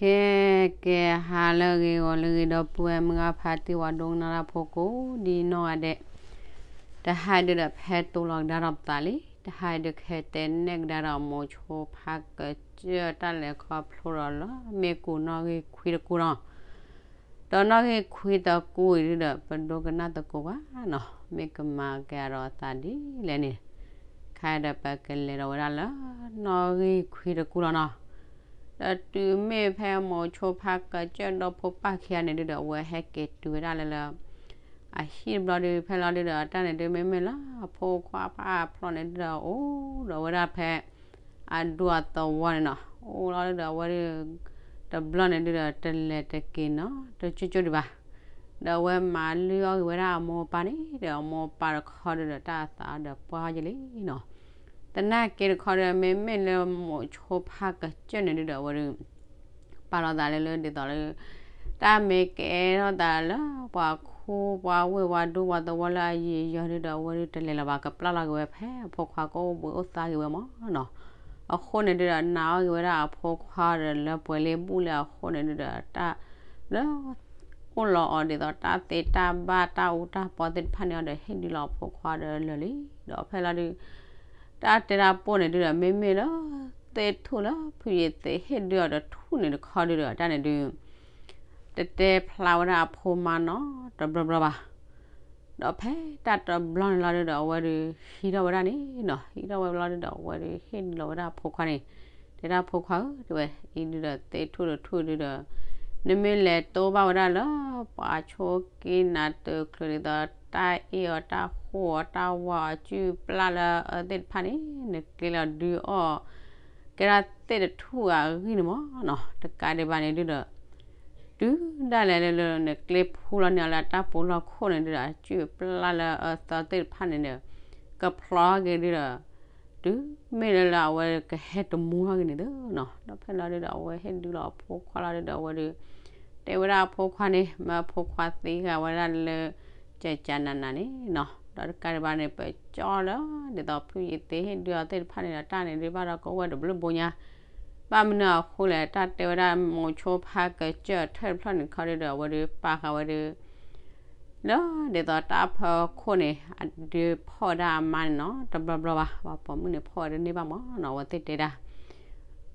ကဲ ကဲ ဟါလၢအဂ့ၤ ဂီၤလၢအဂ့ၤ ဒီပုၢ်ဝဲၢ်မုၢ်ဂၢ်ဖါတံၢ် ဝၤဒိကနၣ်တၢ်ဖိကိးဒ်နီၢ်ဂၤဒဲး, တဟါအံၤဒုဒီး ဖဲတိၤလီၤကဒါထီၣ်ပသးလံ, တဟါအံၤဒု ကဟဲတဲနဲၣ်ကဒါဒီး မိၤဆိဖါကစၢၢ်တၢ်လဲၤခီဖျိဒီးလၢ မ့ၢ်ကူးနီၣ်ဂံၢ်ခွံတကူလီၤ. ဒီးနီၣ်ဂံၢ်ခွံတကူအံၤဒုဒီး ပဒိကနၣ်သကိးဘၣ်နီၤ, မ့ၢ်ကမၤကဲဒီးအသးဒ်လဲၣ်န့ၣ်, ခဲအံၤဒီးပကလဲၤဒီးဝဲဒၣ်လၢ နီၣ်ဂံၢ်ခွံတကူလီၤနီၤ. ဒီးတုၤမ့ၢ်ဖဲမိၤဆိဖါကစၢၢ်ဒီဖိပၢ်ခံဂၤန့ၣ်ဒုဒီး အဝဲဟဲက့ၤတုၤဝဲဒၣ်လၢလၢ အဟံၣ်တဘျီဒု ဖဲလီၤဒုဒီး အတၢ်န့ၣ်ဒု မ့မ့ၢ်လၢအဖိခွါဖးအဖျိန့ၣ်ဒုဒီး အိၣ်ဒီးဝဲဒၣ်ဖဲ အဒူအသဝီန့ၣ်နီၤ, အိၣ်လီၤဒုဒီး အဝဲဒု တဘျီန့ၣ်ဒုဒီး တလဲၤတက့ၤနီၤ တကၠိကၠိဒံးဘၣ်. ဒီးအဝဲမၤလုၢ်အီၣ်က့ၤဝဲဒၣ်အမိၢ်အပၢ်န့ၣ်ဒီး အမိၢ်အပၢ်တခီဒုဒီး တၢ်သးဒီးပှၢ်ဟီၣ်က့ၤလံနီၤ. သနာ်က့တခီဒီး မ့မ့ၢ်လၢမိၤဆိဖါကစၢၢ်န့ၣ်ဒုဒီး အဝဲဒု ပာ်လီၤသးလၢလၢဒ်သိးလၢ တၢ်မ့ၢ်ကဲထီၣ်သးလၢ ပှၤခူပှၤဝ့ၢ်ပှၤဒူပှၤသဝီလၢအယံာ်ယီၤဒုဒီး အဝဲဒုတလဲၤလၢၤဘၣ် ကပျၢ်လီၤက့ၤဝဲဖဲအဖိခွါကအိၣ်ဘှံးအိၣ်သါက့ၤဝဲမးနီၤ. အဃိန့ၣ်ဒုဒီး နာ်အီၣ်က့ၤဝဲဒၣ်အဖိခွါဒီးလၢပှဲၤလံဘူၣ်လံအဃိန့ၣ်ဒုဒီး တၢ်လၢ အိၣ်လီၤအီၤဒ်သိးတၢ်သ့တၢ်ဘၣ်တၢ်အူတၢ်ပီသ့ၣ်တဖၣ်န့ၣ်အီၤဒီး ဟ့ၣ်ဒုလီၤအဖိခွါဒီးလၢာ်လံ. ဒီးဖဲလီၤဒု တၢ်တဲတၢ်ပိၢ်န့ၣ်ဒုဒီး မ့မ့ၢ်လၢ သ့ၣ်ထူၣ်လၢ ဖုယံၤသ့းဟ့ၣ်ဒုအီၤတထူၣ်န့ၣ်တခီဒုဒီး တၢ်န့ၣ်ဒု တတဲဖျါဝဲဒၣ်အဖိမါနီတဘျီဘျီဘၣ်. ဒီးဖဲတၢ်တဘျီန့ၣ်လီၤဒုဒီး အဝဲဒု ဟံးထီၣ်ဝဲဒၣ်န့ၣ်နီၤ, ဟံးထီၣ်ဝဲဘျီဒုဒီး အဝဲဒုဟ့ၣ်ဒုလီၤဝဲဒၣ်အဖိခွါန့ၣ်, တဲဒၣ်ဖိခွါဧၢ တဲဝဲ အံၤဒုဒီးသ့ၣ်ထူၣ်တထူၣ်ဒုဒီး နမ့ၢ်လဲၤတိၢ်ဘၣ်ဝဲဒၣ်လၢ ပှၤဆိးက့နၤတုၤချုးဒ်သိး တၢ်အ့ၣ်အီၤတၢ်ဃိၣ်အီၤတၢ်ဝါအီၤ စုၣ်ပျၢ်လၢအသ့ၣ်တဖၣ်န့ၣ် နကျ့လီၤဒုအီၣ် ကဲဒၣ်သ့ၣ်တထူၣ်အဂံၢ်န့ၣ်မးနီၤ, တကးဒံးဘၣ်န့ၣ်ဒုဒီး တုၤဒၣ်လဲာ်လၢလၢနကျ့ဖှူလီၤန့ၢ်အီၤလၢတၢ်ပူၤလီၢ်ခိၣ်န့ၣ်ဒုဒီး စုၣ်ပျၢ်လၢအသီသ့ၣ်တဖၣ်န့ၣ်ဒီး ကဖျီက့ၤဒုဒီး တုၤမ့ၢ်လၢလၢအဝဲကဟဲတမူထီၣ်က့ၤန့ၣ်သနီၤ, ဒီးဖဲလီၤဒုဒီး အဝဲဟ့ၣ်ဒုလီၤအဖိခွါလီၤဒုဒီး အဝဲဒု တဲဝဲဒၣ်အဖိခွါန့ၣ် မ့ၢ်အဖိခွါသံဂၤဝဲဒၣ်လၢ ကကနနန့ၣ်နီၤ, ဒီးတကးဒံးဘၣ်န့ၣ် ပကၠီလၢ ဒ်သိးဖုယံၤသ့ဟ့ၣ်ဒုအီၤသ့ၣ်တဖၣ်န့ၣ်ဒီး တၢ်န့ၣ်ဒုဘၣ်ဒီးကအိၣ်ဝဲတဘျုးဘိညါ, ဘၣ်မနုၤအဃိလဲၣ် တၢ်တဲဝဲဒၣ်မိၤဆိဖါကစၢၢ်ထၢၣ်တဖျၢၣ်န့ၣ်ခီဒုဒီး အဝဲဒုပာ်ဃာ်ဝဲဒု လၢဒ်သိးတၢ်ဖၢခိၣ်န့ၣ် အဒုဖီၣ်ဝဲဒၣ်အမါန့ၣ်နီၤ တဘျီဘျီဘၣ်, ပှၤပိာ်မုၣ်န့ၣ်ဖီၣ်ဝဲဒၣ်န့ၢ်ဘၣ်မးနီၤ အဝဲသ့ၣ်တဲဒၣ်,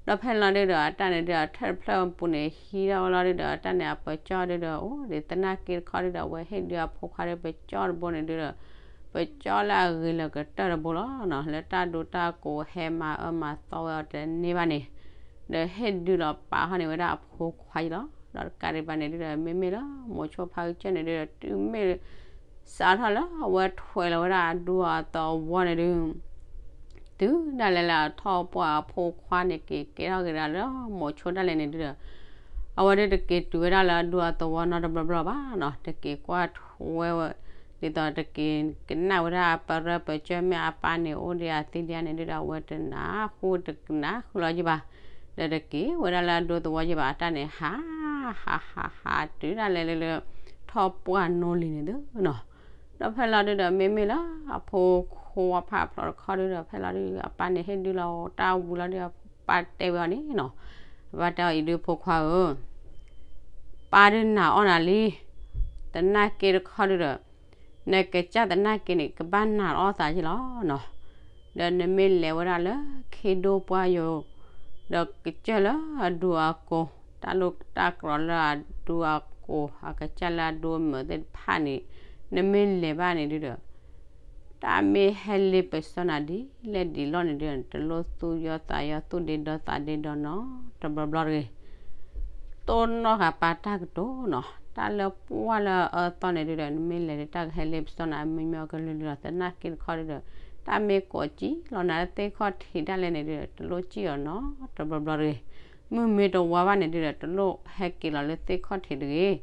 ဒီးဖဲလီၤဒုဒီး အတၢ်န့ၣ်ဒုး အထၢၣ်တဖျၢၣ်ပူၤန့ၣ် ဟံးထီၣ်ဝဲလီၤဒုဒီး အတၢ်န့ၣ် အပၢၤကၠီဒုဒီး အိၣ်ဒုးသနာ်က့တခီဒုဒီး အဝဲဟ့ၣ်ဒုးအဖိခွါဒီး ပၢၤကၠီတဘိန့ၣ်ဒုဒီး ပၢၤကၠီလၢအဂ့ၤလၢာ်ကတၢၢ်တဘိလီၤနီၤ, လၢတၢ်ဒိတၢ်ကိးဟဲမၤအၢမၤသီဝဲအီၤတန့ၢ်ဘၣ်န့ၣ်, ဒီးဟ့ၣ်ဒုးလီၤပာ်ဟီၣ်န့ၢ်ဝဲဒၣ်အဖိခွါအံၤလီၤ. ဒီးတကးဒံးဘၣ်န့ၣ်ဒုဒီး မ့မ့ၢ်လၢမိၤဆိဖါကစၢၢ်န့ၣ်ဒုဒီး တုၤမ့ၢ် စးထီၣ်လၢအဝဲထွဲလီၤဝဲဒၣ်အဒူအသဝီန့ၣ်ဒု တုၤဒၣ်လဲာ်လၢအထီၣ်ပှၢ်အဖိခွါန့ၣ် က့ၤကဲထီၣ်က့ၤဒၣ်လၢမိၤဆိဒၣ်လဲာ်န့ၣ်ဒုဒီး အဝဲဒုတက့ၤတုၤဝဲဒၣ်လၢအဒူအသဝီနီတဘျီဘျီဘၣ်နီၤ, တက့ၤကွၢ်ထွဲဝဲ ဒ်သိးတက့ၤကနၣ်ဝဲဒၣ်အပရၢပၢၤကၢၢ်မ့ၢ်အပၢ်န့ၣ် အိၣ်ဒံးအသ့ဒံးန့ၣ်ဒုဒီး အဝဲတနၢ်ဟူတကနၣ်ဃုာ်လီၤယံၤဘၣ်, ဒီးတက့ၤဝဲဒၣ်လၢအဒူသဝီယံၤဘၣ် အတၢ်န့ၣ် ဟး ဟး ဟး ဟး တုၤဒၣ်လဲာ်လၢလၢ ထီၣ်ပှၢ်နီၢ်လံၤန့ၣ်သနီၤ, ဒီးဖဲလီၤဒုဒီး မ့မ့ၢ်လၢအဖိခွါဖးဖျိးတခီဒုဒီး ဖဲလီၤဒု အပၢ်န့ၣ်ဟ့ၣ်ဒုလီၤတၢ်ဝံၤလီၤဒု အပၢ်တဲဝဲအီၤန့ၣ်နီၤ, အပၢ်တဲအီၤအံၤဒု ဖိခွါဧၢ ပၢ်ဒုနာ်အီၣ်နၤလံ, သနာ်က့တခီဒုဒီး နကစၢ်သနာ်က့န့ၣ် ကဘၣ်နာ်အီၣ်သးယ့ၢ်လီၤနီၤ, ဒီးနမ့ၢ်လဲၤဝဲဒၣ်လၢခ့ဒိၣ်ပှၢ်ယိာ် ဒီးကစၢၢ်လၢအဒူအကိး တၢ်လိၣ်တၢ်ကြီလၢအဒူအကိး အကစၢ်လၢအဒူအမုာ်သ့ၣ်တဖၣ်န့ၣ် နမ့ၢ်လဲၤဘၣ်န့ၣ်ဒုဒီး တၢ်မ့ၢ်ဟဲလ့ပစီနၤဒ်လဲၣ်ဒ်လဲၣ်န့ၣ်ဒုဒီး တလိၣ်သူၣ်ယီၣ်သးယီၣ် သူၣ်ဒ့ဒီသးဒ့ဒီနီတဘျီဘျီတဂ့ၤ တိၢ်နီၣ်ဃာ်ပၢ်တၢ်ကတိၤနီၤ, တၢ်လၢပှၢ်လၢအအၢသီန့ၣ်ဒုဒီး နမ့ၢ်လဲၤဒုးတၢ်ကဟဲလ့ပစီနၤ မ့မ့ၢ်အကလုာ်လုာ်လီၤ သနာ်က့တခီဒုဒီး တၢ်မ့ၢ်ကိးစံၣ်လီၤနၤလၢသ့ၣ်ခီၣ်ထံးဒၣ်လဲာ်န့ၣ်ဒုဒီး တလိၣ်စံၣ်အီၤနီတဘျီဘျီတဂ့ၤ, မုၢ်မ့ၢ်တဝါဘၣ်န့ၣ်ဒုဒီး တလိၣ်ဟဲက့ၤလီၤလၢသ့ၣ်ခီၣ်ထံးတဂ့ၤ ဒီး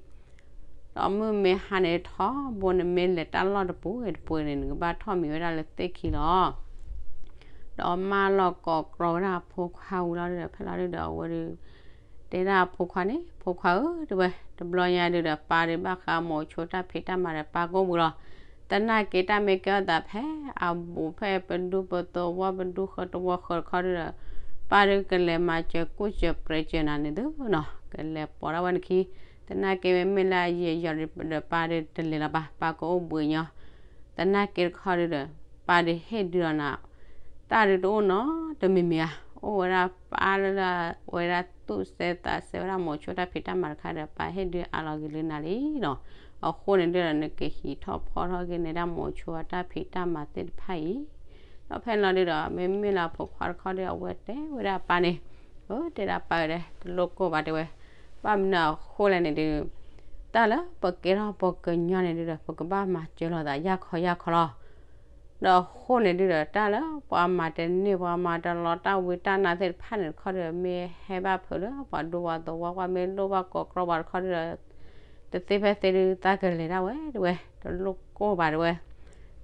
မုၢ်မ့ၢ်ဟါန့ၣ်ထီဘိ နမ့ၢ်လဲၤတၢ်လီၢ်တပူၤဂ့ၤတပူၤန့ၣ် နကဘၣ်ထီၣ်မံၤဝဲဒၣ်လၢသ့ၣ်ခံလီၤ. ဒီးမၢလီၤကိးကြီဝဲဒၣ်အဖိခွါဝံၤလီၤဒုဒီး ဖဲလီၤဒုဒီးအဝဲဒု တဲဒၣ်အဖိခွါန့ၣ် ဖိခွါဧၢ တဲဝဲ တဘျီညါဒုဒီး ပၢ်ဒုးဘၣ်ဃးမိၤဆိတၢ်ဖံးတၢ်မၤဒီး ပၢ်ကိၢ်ပူၤလီၤ. သနာ်က့တၢ်မ့ၢ်ကဲထီၣ်သးဖဲအဘူးဖဲပဒူပသဝီပဒူဃၢတဝီဃၢတခီဒုဒီး ပၢ်ဒုးကလဲၤမၤစၢၤကူၣ်စၢၤပြဲစၢၤနၤန့ၣ်သုနီၤ, ကလဲၤပိာ်ဒၣ်ဝဲနခံ, သနာ်က့မ့မ့ၢ်လၢအယံာ်ယီၤဒီးပၢ်ဒုးတလဲၤလီၤဘၣ်, ပၢ်ကအိၣ်ဘှံးညီ, သနာ်က့တခီဒုးဒီး ပၢ်ဒုးဟ့ၣ်ဒုးလီၤနၤ, တၢ်ဒုးတအိၣ်နီတမံၤမံၤဧါ, အိၣ်ဝဲဒၣ်ပၢ်လၢ ဝဲဒၣ်သူၣ်စဲသးစဲဝဲဒၣ်မိၤဆိတၢ်ဖံးတၢ်မၤတခါဒီး ပၢ်ဟ့ၣ်ဒုးအးလီၤက့ၤလၢနၤလံနီၤ, အဃိန့ၣ်ဒုးဒီး နကဟံးထီၣ်ဖီထီၣ်က့ၤန့ၢ်ဒၣ်မိၤဆိအတၢ်ဖံးတၢ်မၤသ့ၣ်တဖၣ်အံၤ, ဒီးဖဲလီၤဒုးဒီး မ့မ့ၢ်လၢအဖိခွါတခီဒီး အဝဲတဲဝဲဒၣ်ပၢ်န့ၣ်, အၢ တဲဒၣ်ပၢ်ဝဲဒၣ် တလိၣ်ကိၢ်ဘၣ်တဲဝဲ, ဘၣ်မနုၤအဃိလဲၣ်န့ၣ်ဒုး တၢ်လၢပကဲထီၣ်ပှၤကညီန့ၣ်ဒုးဒီး ပကဘၣ်မၤစၢၤလိာ်သးယၢ်ခီယၢ်ခီလီၤ. ဒီးအဃိန့ၣ်ဒုးဒီး တၢ်လၢပှၤမၤတန့ၢ် ပှၤမၤတလီတၢ်ဝံတၢ်နါသ့ၣ်တဖၣ်န့ၣ်တခီဒီး မ့ၢ်ဟဲဘၣ်ဖုးလၢပှၤဒူပှၤသဝီ ပှၤမ့ၢ်လိၣ်ဘၣ်ကိးကြီပှၤတခီဒုးဒီး တသ့ဖဲသ့ဒုး သးကလဲၤဒၣ်ဝဲတဲဝဲ, တလိၣ်ကိၢ်ဘၣ်တဲဝဲ,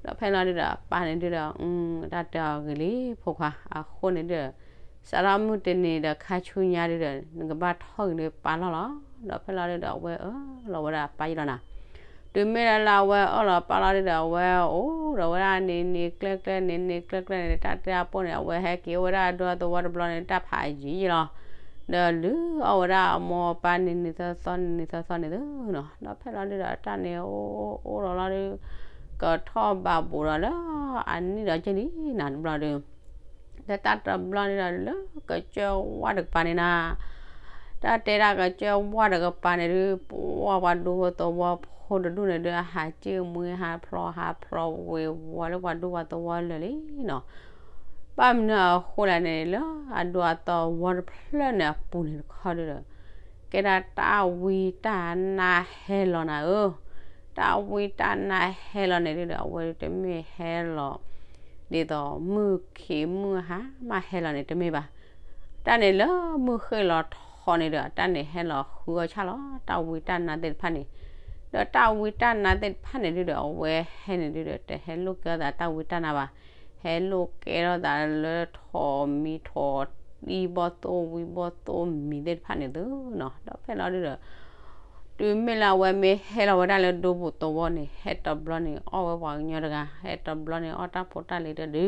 ဒီးဖဲလီၤဒုးဒီး ပၢ်န့ၣ်ဒုးဒီး တၢ်တဲအီၤဂ့ၤလံဖိခွါ, အဃိန့ၣ်ဒုးဒီး စးထီၣ်မုၢ်တနံၤဒီးခါဆူညါဒုးဒီး နကဘၣ်ထီၣ်ဂ့ၤလၢပၢ်လီၢ်လီၤ. ဒီးဖဲလီၤဒုးဒီး အဝဲအၢၣ်လီၤဝဲဒၣ်ပၢ်ယံာ်လီၤနၤ, တုၤမ့ၢ်လၢလၢအဝဲအၢၣ်လီၤပၢ်လီၤဒုးဒီး အဝဲအိၣ်ဒီးဝဲဒၣ်န့ၣ်န့ၣ်ကျဲကျဲန့ၣ်န့ၣ်ကျဲကျဲန့ၣ် တၢ်တဲအပိၢ်န့ၣ် အဝဲဟဲက့ၤအိၣ်ဝဲဒၣ်အဒူအသဝီတဘျီန့ၣ် တၢ်ဖးယံာ်ယံာ်လီၤ. ဒီးလုၢ်အီၣ်ဝဲဒၣ်အမိၢ်အပၢ်န့ၣ်န့ၣ်သီသီန့ၣ်န့ၣ်သီသီန့ၣ်သုနီၤ, ဒီးဖဲလီၤဒုးဒီး တၢ်န့ၣ်အိၣ်အိၣ်လီၤလီၤဒုး ကထီၣ်ဘးဘူးဒီးလၢအနံၣ်ဒီးက့လံနၤတဘျီဒုး လၢတၢ်တဘျီန့ၣ်ဒီး လၢကစၢၢ်ဝၣ်တကပၤန့ၣ်နၤ, တၢ်တဲဒၣ်ကစၢၢ်ဝၣ်တကပၤန့ၣ်ဒုး ပှၢ်ပှၤဒူဖိသဝီဖိတဒူၣ်န့ၣ်ဒုး အဟးစံၣ်မွံဟးဖျိးဟးဖျိးဝ့ၤဝီၤလၢပှၤဒူပှၤသဝီလၢာ်လံနီၤ, ဘၣ်မနုၤအဃိလဲၣ်န့ၣ် လၢအဒူအသဝီတဖျၢၣ်န့ၣ်အပူၤန့ၣ်တခီဒုးဒီး ကဲဒၣ်တၢ်ဝံတၢ်နါဟဲလီၤနၤဧၢ, တၢ်ဝံတၢ်နါဟဲလီၤန့ၣ်ဒုးဒီး အဝဲဒုးတမ့ၢ်ဟဲလီၤ ဒ်သိးမုၢ်ခံးမုၢ်ဟါမးဟဲလီၤန့ၣ် တမ့ၢ်ဘၣ်. တၢ်န့ၣ်လၢမုၢ်ဃ့ၢ်လီၤထီန့ၣ်ဒီး တၢ်န့ၣ်ဟဲလီၤဃုအီၣ်ဆၣ်လီၤ တၢ်ဝံတၢ်နါသ့ၣ်တဖၣ်န့ၣ်, ဒီးတၢ်ဝံတၢ်နါသ့ၣ်တဖၣ်န့ၣ်ဒုးဒီး အဝဲဟဲန့ၣ်ဒုးဒီး တဟဲလိာ်ကဲထီၣ်သးတၢ်ဝံတၢ်နါဘၣ်, ဟဲလိာ်ကဲထီၣ်သးလၢထိးမံၤထိး တံၢ်ဘီၣ်သိၣ်ဝံဘီၣ်သိၣ်မံၤသ့ၣ်တဖၣ်န့ၣ်သုနီၤ, ဒီးဖဲလီၤဒုးဒီး တုၤမ့ၢ်လၢအဝဲမ့ၢ်ဟဲလီၤဝဲဒၣ်လၢဒူပူၤသဝီန့ၣ် ဟဲတဘျီန့ၣ် အီၣ်ဝဲပှၤကညီတဂၤ, ဟဲတဘျီန့ၣ် အီၣ်တၢ်ဖိတၢ်လံၤတဒု,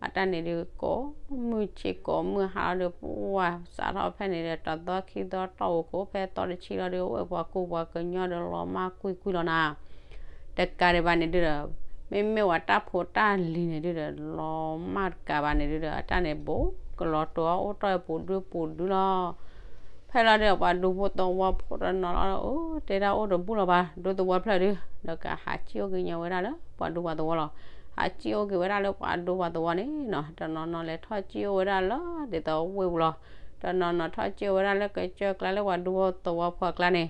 အတၢ်န့ၣ်ဒုး ကိးမုၢ်ဆ့ၣ်ကိးမုၢ်ဟါလီၤဒုး ပှၢ်စးထီၣ်ဖဲန့ၣ်ဒီး တသီခံသီတီၢ်ဝဲကိးဖဲသီတဆံလီၤဒုး အိၣ်ဝဲပှၤကူပှၤကညီဒီးလီၤမၢ်ကွံာ်ကွံာ်လီၤနၤ တကးဒံးဘၣ်န့ၣ်ဒုးဒီး မ့မ့ၢ်ဝဲတၢ်ဖိတၢ်လံၤန့ၣ်ဒုးဒီး လီၤမၢ်တကးဘၣ်န့ၣ်ဒုးဒီး အတၢ်န့ၣ်ဘူးကလီၤတိၤအီၣ်အိၣ်တီၢ်ပူၤဒုပူၤဒုလီၤ. ဖဲလီၤဒုးဒီး ပှၤဒူဖိသဝီဖိတနီၤလီၤ အၢ တဲဒၣ်အိၣ်တဘူၣ်လီၤဘၣ် ဒူသဝီတဖျၢၣ်ဒုး ဒီးကဟးစံၣ်အိၣ်က့ၤညီဝဲဒၣ်လၢပှၤဒူပှၤသဝီလီၤ. ဟးစံၣ်အိၣ်က့ၤဝဲဒၣ်လၢပှၤဒူပှၤသဝီန့ၣ်နီၤ တနီၤနီၤလဲၤထီၣ်စံၣ်အိၣ်ဝဲဒၣ်လၢ ဒ်သိးဝ့ၢ်ပူၤလီၤ. တနီၤနီၤထီၣ်စံၣ်အိၣ်ဝဲဒၣ်လၢကစၢၢ်ကျါလၢပှၤဒူဖိသဝီဖိအကျါန့ၣ်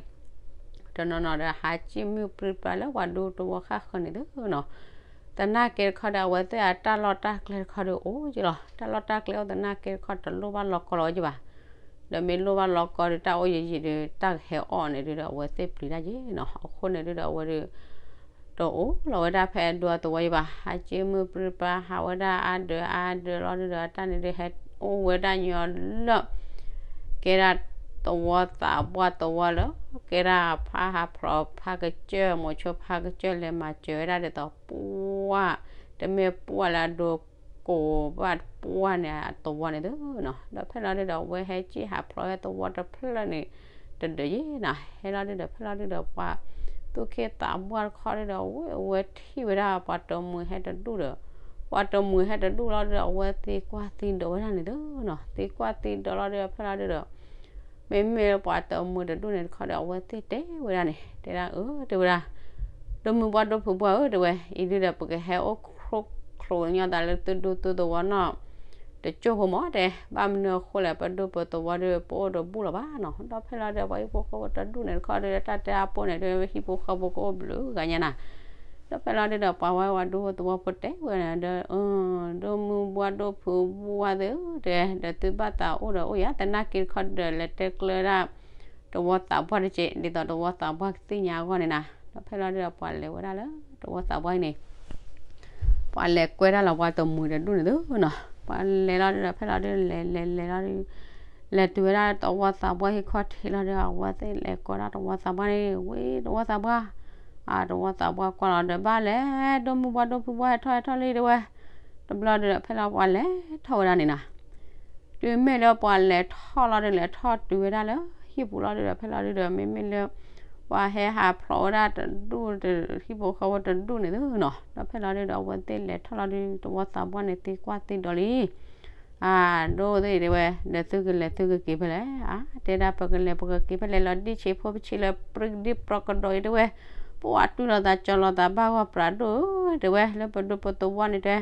တနီၤနီၤဒီးဟးစံၣ်မုၢ်ပြံပြါလၢပှၤဒူသဝီဃၣ်ဃၢၤန့ၣ်သုနီၤ. သနာ်က့တခီဒီး အဝဲသ့ၣ်အတၢ်လီၢ်တၢ်ကျဲတခီဒီးအိၣ်က့လီၤ. တၢ်လီၢ်တၢ်ကျဲအိၣ်သနာ်က့တခီ တလိၣ်ဘၣ်လီၤကီလီၤဝဲက့ဘၣ်. ဒီးမ့ၢ်လိၣ်ဘၣ်လီၤကီဒီး တၢ်အိၣ်ယံာ်ယံာ်ဒီး တၢ်ကဟဲအီၣ်န့ၣ်ဒုးဒီး အဝဲသ့ၣ်ပျံၤတၢ်က့နီၤ. အဃိန့ၣ်ဒုးဒီး အဝဲဒုး တအိၣ်လီၤဝဲဒၣ်ဖဲအဒူအသဝီယံၤဘၣ်. ဟးစံၣ်မုၢ်ပြံပြါ ဟးဝဲဒၣ်အါဒၢးအါဒၢးလီၤဒုးဒီး အတၢ်န့ၣ်ဒုး ဟဲအိၣ်ဝဲဒၣ်ညီလၢ ကဲဒၣ်သဝီသးပှၢ်သဝီလၢ ကဲဒၣ်ဖါဟးဖျိးဖါကစၢၢ် မိၤဆိဖါကစၢၢ် လဲၤမၤစၢၤဝဲဒၣ်ဒ်သိးပှၢ် တမ့ၢ်ပှၢ်လၢအဒိကိးဘၣ်ပှၢ်န့ၣ်အသဝီန့ၣ်သုနီၤ. ဒီးဖဲလီၤဒုးဒီး အဝဲဟဲစံၣ်ဟးဖျိးဝဲသဝီတဖျၢၣ်န့ၣ် တဒၢးယံၤနီၤ. ဟဲလီၤဒုးဒီး ဖဲလီၤဒုးဒီး ပှၤသူၣ်က့သးပှၢ်တခီဒုးဒီး အဝဲထံၣ်ဝဲဒၣ်ပှၤတမှံၤဟဲတဒူၣ်ဒီး ပှၤတမှံၤဟဲတဒူၣ်လီၤဒုးဒီး အဝဲသံကွၢ်သံဒိးဝဲဒၣ်န့ၣ်သုနီၤ. သံကွၢ်သံဒိးလီၤဒုးဒီး ဖဲလီၤဒုးဒီး မ့မ့ၢ်ပှၤတမှံၤတဒူၣ်န့ၣ်တခီဒီး အဝဲသ့ၣ်တဲဝဲဒၣ်န့ၣ် တဲဒၣ်အၢ တဲဝဲဒၣ် ဒိၣ်မုၢ်ပှၢ်ဒိၣ်ဖုးပှၢ်ဧၢ တဲဝဲ အံၤဒုးဒီး ပကဟဲအိၣ်ခရိၣ်ချိးညီသးလၢသုဒူသုသဝီနီၢ် တကၠိၢ်ဖိမး တဲ ဘၣ်မနုၤအဃိလဲၣ် ပဒူပသဝီဒီး ပအိၣ်တဘူၣ်လီၤဘၣ်နီၤ. ဒီးဖဲလီၤဒုးဒီး ပှၤဟံၣ်ဖိဃီဖိတဒူၣ်န့ၣ်တခီဒီး တၢ်တဲအပိၢ်န့ၣ်ဒီး ဟံၣ်ဖိဃီဖိကအိၣ်ဘျုးဂၤညါနၤ. ဒီးဖဲလီၤဒုးဒီး ပှၤဝဲပှၤဒူဖိသဝီဖိတဲဝဲန့ၣ်ဒီး ဒိၣ်မုၢ်ပှၢ်ဒိၣ်ဖုးပှၢ်သ့ၣ်ဧၢ တဲ ဒီးသုဘၣ်သးအိၣ်ဒီးအိၣ်ယၤ သနာ်က့တခီဒီး လဲၤတဲကျၢၤဒၣ် တဝီသးပှၢ်တက့ၢ် ဒ်သိးတဝီသးပှၢ်ကသ့ၣ်ညါအဂီၢ်န့ၣ်နၤ. ဒီးဖဲလီၤဒုးဒီး ပှၤလဲၤဝဲဒၣ်လၢတဝီသးပှၢ်အံၤန့ၣ် ပှၤလဲၤကွဲဒၣ်လီၤပှၤတမှံၤတဒူၣ်န့ၣ်သုနီၤ. ပှၤလဲၤလီၤဒုးဒီး ဖဲလီၤဒုး လဲၤလဲၤလဲၤလီၤဒုး လဲၤတုၤဝဲဒၣ်တဝီသးပှၢ်ဟံၣ်ခီၣ်ထံးလီၤဒုး အဝဲသ့ၣ်လဲၤကိးဒၣ်တဝီသးပှၢ်န့ၣ် ဝံၤတဝီသးပှၢ် အတဝီသးပှၢ်ကွၢ်လီၤဒီး ဘၣ်လဲၣ် ဒိၣ်မုၢ်ပှၢ်ဒိၣ်ဖုးပှၢ် ဟဲထီၣ်ဟဲထီၣ်လံတဲဝဲ. တဘျီဒုးဒီး ဖဲလီၤပှၤလဲၤထီၣ်ဝဲဒၣ်န့ၣ်နၤ. တုၤမ့ၢ်လၢပှၤလဲၤထီၣ်လီၤဒုး လဲၤထီၣ်တုၤဝဲဒၣ်လၢဟံၣ်ပူၤလီၤဒုးဒီး ဖဲလီၤဒုးဒီး မ့မ့ၢ်လၢ ပှၤဟဲဟးဖျိးဝဲဒၣ်တဒူၣ် ဟံၣ်ဖိဃီဖိတဒူၣ်န့ၣ်သုနီၤ ဒီးဖဲလီၤဒုးဒီး အဝဲသ့ၣ်လဲၤထီၣ်လီၤဒုး သဝီသးပှၢ်န့ၣ်သံကွၢ်သံဒိးလံ အဒိၣ်သ့ၣ်တဲဝဲ ဒီးသုကလဲၤသုကက့ၤဖဲလဲၣ် အါ တဲဒၣ်ပကလဲၤပကက့ၤဖဲလဲၣ် လီၤဒံၣ်ဆံးဖိပဆံးလၢပြံဒံပြီကဒီးအံၤတဲဝဲ ပဝဲတူၢ်လိာ်သးကၠီလိာ်သးဘၣ်ဂီၢ်ပြးဒိၣ်ဧၢ တဲဝဲ လၢပဒူပသဝီန့ၣ်တဲ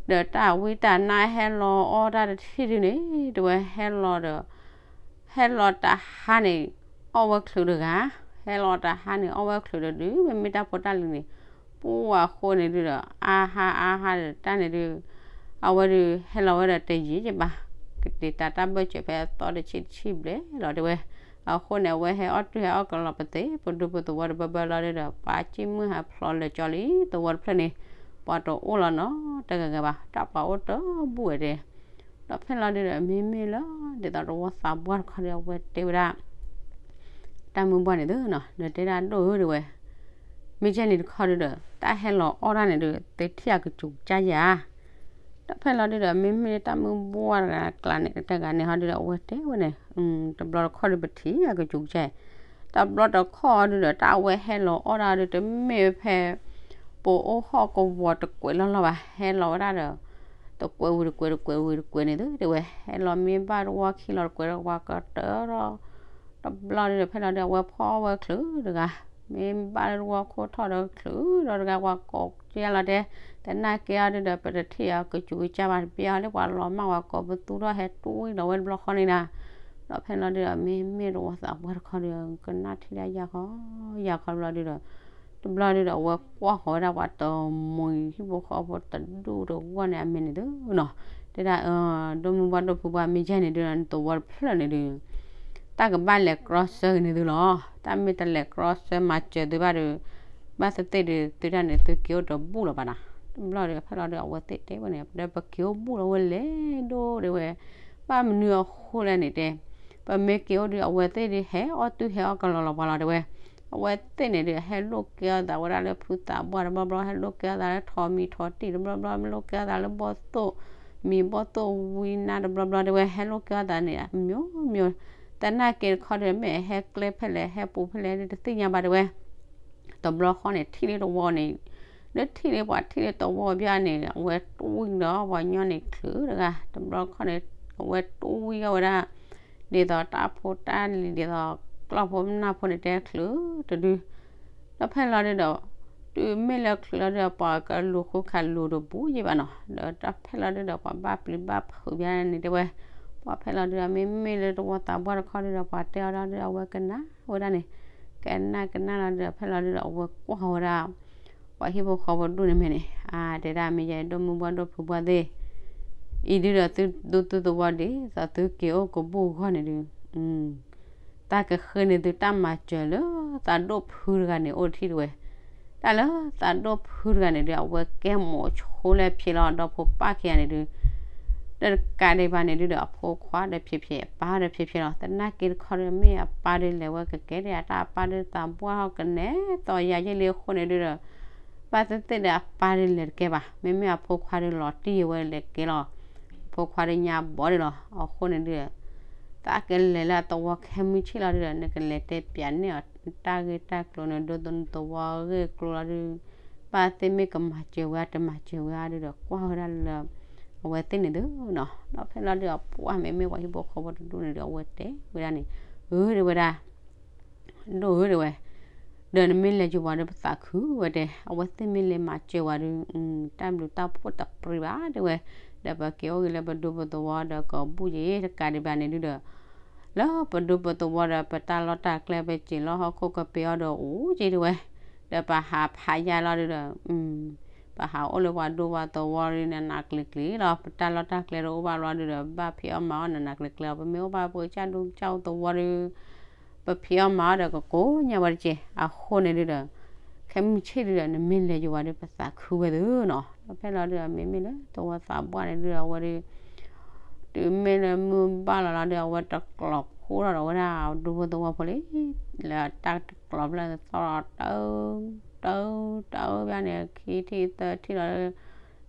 ဒီးတၢ်ဝံတၢ်နါဟဲလီၤအီၣ်တၢ်တထံၣ်ဒုန့ၣ် တဲဝဲဟဲလီၤဒီး ဟဲလီၤတဟါန့ၣ် အီၣ်ဝဲချုးတဂၤ ဟဲလီၤတဟါန့ၣ် အီၣ်ဝဲချုးတဒု မ့မ့ၢ်တၢ်ဖိတၢ်လံၤန့ၣ် ပှၤအဃိန့ၣ်ဒုဒီး အါဟါအါဟါဒီးတၢ်န့ၣ်ဒု အဝဲဒု ဟဲလီၤဝဲဒီးတယံာ်ယဘၣ် ကတ့ၤတၢ်တၢ်ဘၢၣ်စၢၤဖဲအသီတဆံတဆံဘျဲၣ်လီၤတဲဝဲ အဃိန့ၣ် အဝဲဟဲအီၣ်တုၤဟဲအီၣ်ကလီၤပသ့ ပဒူပသဝီတဘၢဘၢလီၤဒုဒီး ပှၤကံၣ်မုၢ်ဟးဖျိးလၢာ်ကၠီလံ သဝီတဖျၢၣ်န့ၣ် ပှၤတအိၣ်လီၤနီတဂၤဂၤဘၣ် တၢ်ပှၤအိၣ်တဘူၣ်ဝဲတဲ ဒီးဖဲလီၤဒုဒီး မ့မ့ၢ်လၢ ဒ်သိးသဝီသးပှၢ်တခီဒီး အဝဲတဲဝဲဒၣ် တၢ်မုၢ်ဘှၢ်န့ၣ်သုနီၤ ဒီးတဲဒၣ်ဒိၣ်ဧၢတဲဝဲ မ့ၢ်ကဲန့ၣ်တခီဒုဒီး တၢ်ဟဲလီၤအီၣ်တၢ်န့ၣ်ဒု သုထံၣ်အကစူၤကစၢ်ယၤ ဒီးဖဲလီၤဒုဒီး မ့မ့ၢ်တၢ်မုၢ်ဘှၢ်တဂၤကျါန့ၣ် တဂၤန့ၣ်ဟီဒုဒီး အဝဲတဲဝဲန့ၣ် တဘျီတခီဒုပထံၣ်အကစူၤကစၢ် တဘျီတခီဒုဒီး တၢ်အဝဲဟဲလီၤအီၣ်တၢ်ဒု တမ့ၢ်ဝဲဖဲ ပအိၣ်ဟီၣ်ကဝီၤတကွဲးလီၢ်လီၢ်ဘၣ် ဟဲလီၤဝဲဒၣ်ဒီး တကွဲးဝံၤတကွဲး တကွဲးဝံၤတကွဲးန့ၣ်သု တဲဝဲ ဟဲလီၤမ့ၢ်ဘၣ်တဝီခံလီၤတကွဲးဒီး ပှၤကတၢၢ်ထီၣ် တဘျီဒုဒီး ဖဲလီၤဒု အဝဲဖီၣ်ဝဲချုးတဂၤ မ့ၢ်ဘၣ်လၢတဝီခိၣ်ထီၣ်ဒီးချုးဒီးတဂၤ ပှၤကိးက့ၤလီၤတဲ သနာ်က့အီၤဒုဒီး ပတထံၣ်အီၤကစူၤကစၢ်ဘၣ် တပျဲအီၤလၢပှၤလီၤမၢ်ဝဲကိးပသူထီၣ်ဟဲတွံၢ်ဒီးဝဲတဘျီဃီန့ၣ်နၤ ဒီးဖဲလီၤဒုဒီး မ့မ့ၢ်တဝီသးပှၢ်တခီဒီး ကနၣ်ထံၣ်ဒၣ်ယၢ်ခီ ယၢ်ခီတဘျီဒုဒီး တဘျီဒုဒီး အဝဲကွၢ်ဃီၤဝဲဒၣ်ပှၤတမှံၤဟံၣ်ဖိဃီဖိတဒူၣ်တဝီန့ၣ် အမဲာ်န့ၣ်သုနီၤ တဲဒၣ် ဒိၣ်မုၢ်ဘှၢ်ဒိၣ်ဖုဘှၢ် မ့ၢ်ကဲန့ၣ်ဒုဒီး နသဝီတဖျၢၣ်န့ၣ်ဒု တၢ်ကဘၣ်လဲၤကြီဆၢက့ၤန့ၣ်သုလီၤ တၢ်မ့ၢ်တလဲၤကြီဆၢမၤစၢၤသုဘၣ်ဒီး ဘၣ်သ့ၣ်သ့ၣ်ဒီး သုတၢ်န့ၣ် သုက့ၤအိၣ်တဘူၣ်လီၤဘၣ်နီၤ တဘျီဒီး ဖဲလီၤဒု အဝဲသ့ၣ်တဲဝဲန့ၣ် ဒီးပက့ၤအိၣ်ဘူၣ်လီၤဝဲလဲၣ်ဒိၣ်တဲဝဲ ဘၣ်မနုၤအဃိလဲၣ်န့ၣ်တဲ ပမ့ၢ်က့ၤအိၣ်ဒု အဝဲသ့ၣ်ဒု ဟဲအီၣ်တုၤဟဲအီၣ်ကလီၤလီၤပှၤလီၤတဲဝဲ အဝဲသ့ၣ်န့ၣ်ဒု ဟဲလိၣ်ကဲအီၣ်သးဝဲဒၣ်လၢဖုသးပှၢ်တဘျီဘျီ ဟဲလိၣ်ကဲအီၣ်သးလၢထိးမံၤထိးတံၢ်တဘျီဘျီ ဟဲလိၣ်ကဲအီၣ်သးလၢဘီၣ်သိၣ်မံၤဘီၣ်သိၣ်ဝံနါတဘျီဘျီတဲဝဲ ဟဲလိၣ်ကဲအီၣ်သးန့ၣ် မျိုးမျိုး သနာ်က့တခီဒီး မ့ၢ်ဟဲကျဲဖဲလဲၣ် ဟဲပူၤဖဲလဲၣ်ဒု တသ့ၣ်ညါဘၣ်တဲဝဲ တဘျီဃီန့ၣ် ထံၣ်လၢတဝီန့ၣ် လၢထံၣ်လၢပှၤထံၣ်လၢတဝီဘၣ်န့ၣ် အဝဲတွံၢ်ဒီးပှၤညီန့ၣ်ချုးတဂၤ တဘျီခီန့ၣ် အဝဲတွံၢ်ဝံၤအီၤဝဲဒၣ် ဒ်သိးတၢ်ဖိတၢ်လံၤ ဒ်သိးကျီၢ်ဖိမနၢ်ဖိန့ၣ်တဲချုးတဒု ဒီးဖဲလီၤဒုဒီး တုၤမ့ၢ်လၢချုးလီၤဒုဒီး ပှၤကလူၤဃုခးလူၤတဘူးယံၤဘၣ်နီၤ ဒီးတၢ်ဖဲလီၤဒုဒီး ပှၤဘၣ်ပျံၤဘၣ်ဖုးဘၣ်န့ၣ်တဲဝဲ ပှၤဖဲလီၤဒုဒီး မ့မ့ၢ်လၢတဝီသးပှၢ်တခီဒုဒီး ပှၤတဲအီၤဒုဒီး အဝဲကနၣ်ဝဲဒၣ်န့ၣ် ကနၣ်ကနၣ်လီၤဒုဒီး ဖဲလီၤဒုဒီး အဝဲကွၢ်ဝဲဒၣ် ပှၤဟံၣ်ဖိဃီဖိဒူၣ်န့ၣ်မဲာ်န့ၣ် အါ တဲဒၣ်မ့ၢ်ယဲ ဒိၣ်မုၢ်ဘှၢ်ဒိၣ်ဖုဘှၢ်သ့ၣ် အံၤဒုဒီးသုဒူသုသဝီဒ်သိးသုက့ၤအိၣ်ကဘူၣ်အဂီၢ်န့ၣ်ဒု တၢ်ကဃ့န့ၢ်သုတၢ်မၤစၢၤလၢသးဒိၣ်ဖုတဂၤန့ၣ်အိၣ်တထံၣ်တဝဲ တၢ်လၢသးဒိၣ်ဖုတဂၤန့ၣ်ဒု အဝဲကဲမိာ်ဆိလၢဖျဲးလီၤ ဒီဖိပၢ်ခံဂၤန့ၣ်ဒု တကးဒံးဘၣ်န့ၣ်ဒုဒီး အဖိခွါဒီးဖျဲးဖျဲး အပၢ်ဒီးဖျဲးဖျဲးလီၤ သနာ်က့တခီဒီး မ့ၢ်အပၢ်ဒုလဲၤဝဲကကဲဒၣ်အတၢ်အပၢ်ဒုသးပှၢ်ထီၣ်ကနဲသိးယၤယ့ၢ်လံအဃိန့ၣ်ဒုဒီး ဘၣ်သ့ၣ်သ့ၣ်ဒီးအပၢ်ဒုလဲၤတကဲဘၣ် မ့မ့ၢ်အဖိခွါဒုလီၤတံၢ်ဝဲလဲၤကဲလီၤ အဖိခွါဒုညါဘီဒုလီၤ အဃိန့ၣ်ဒု သးကလဲၤလၢအသဝီခဲမုၢ်ဆ့ၣ်လီၤဒုဒီး နကလဲၤတဲပၠးန့ၢ်အီၤ တၢ်ဂ့ၢ်တၢ်ကျိၤန့ၣ် ဒိသဝီဂ့ၢ်ကျိၤလီၤဒု ဘၣ်သ့ၣ်မ့ၢ်ကမၤစၢၤဝဲတမၤစၢၤဝဲဒုဒီး ကွၢ်ဝဲဒၣ်လၢ အဝဲသ့ၣ်န့ၣ်သုနီၤ ဒီးဖဲလီၤဒုအပှၢ်မ့မ့ၢ်ပှၤဟံၣ်ဖိဃီဖိတဒူၣ်န့ၣ်ဒု အဝဲတဲဝဲဒၣ်န့ၣ် အၢ တဲဝဲဒၣ် ဒိၣ်ဧၢ တဲဝဲ, ဒီးနမ့ၢ်လဲၤယုာ်ပှၤဒီးပသးခုဝဲတဲ, အဝဲသ့ၣ်မ့ၢ်လဲၤမၤစၢၤဝဲဒုး, တၢ်ဘျုးတၢ်ဖှိၣ်တပှဲၤဘၣ် တဲဝဲ, ဒီးပက့ၤအိၣ်ဂ့ၤလၢပဒူပသဝီဒီးကဘူၣ်ယဲတကးဒံးဘၣ်န့ၣ်ဒုးဒီး, လၢပဒူပသဝီဒီးပတၢ်လီၢ်တၢ်ကျဲ ပစံးလီၢ်ဟီၣ်ခိၣ်ကပ့ၤအီၤဒီးအိၣ်က့ တဲဝဲ, ဒီးပဟးဖးယါလီၤဒုးဒီး ပဟးအိၣ်လၢပှၤဒူပှၤသဝီဒုးနးနးကျံၤကျံၤလီၤ, ပတၢ်လီၢ်တၢ်ကျဲတအိၣ်ဘၣ်လီၤဒုးဒီး ဘၣ်ဖံးအီၣ်မၤအီၣ်နးနးကျံၤကျံၤလီၤ, ပမ့ၢ်အိၣ်ဘၣ်ပကစၢ်ဒူကစၢ်သဝီဒုး, ပဖံးအီၣ်မၤအီၣ်ဒီးကကိးညါဝဲတက့ၢ်. အဃိန့ၣ်ဒုးဒီး, ခဲမုၢ်ဆ့ၣ်ဒုးဒီး နမ့ၢ်လဲၤယဝၤဒုး ပသးခုဝဲသုနီၤ. ဒီးဖဲလီၤဒုးဒီး မ့မ့ၢ်လၢသဝီသးပှၢ်န့ၣ်ဒုးဒီး အဝဲဒုး တုၤမ့ၢ်လၢမုၢ်ဘၣ်လီၤလီၤဒုး အဝဲတကျိးဖှိၣ်ထီၣ်ဒီးဝဲဒၣ်ဒူဖိသဝီဖိလံ, လၢတၢ်တကျိးဖျၢၣ်သီၣ်လီၤ တၢ် တၢ် တၢ်ဘၣ်န့ၣ် ခံထံၣ်သၢထံၣ်လီၤ,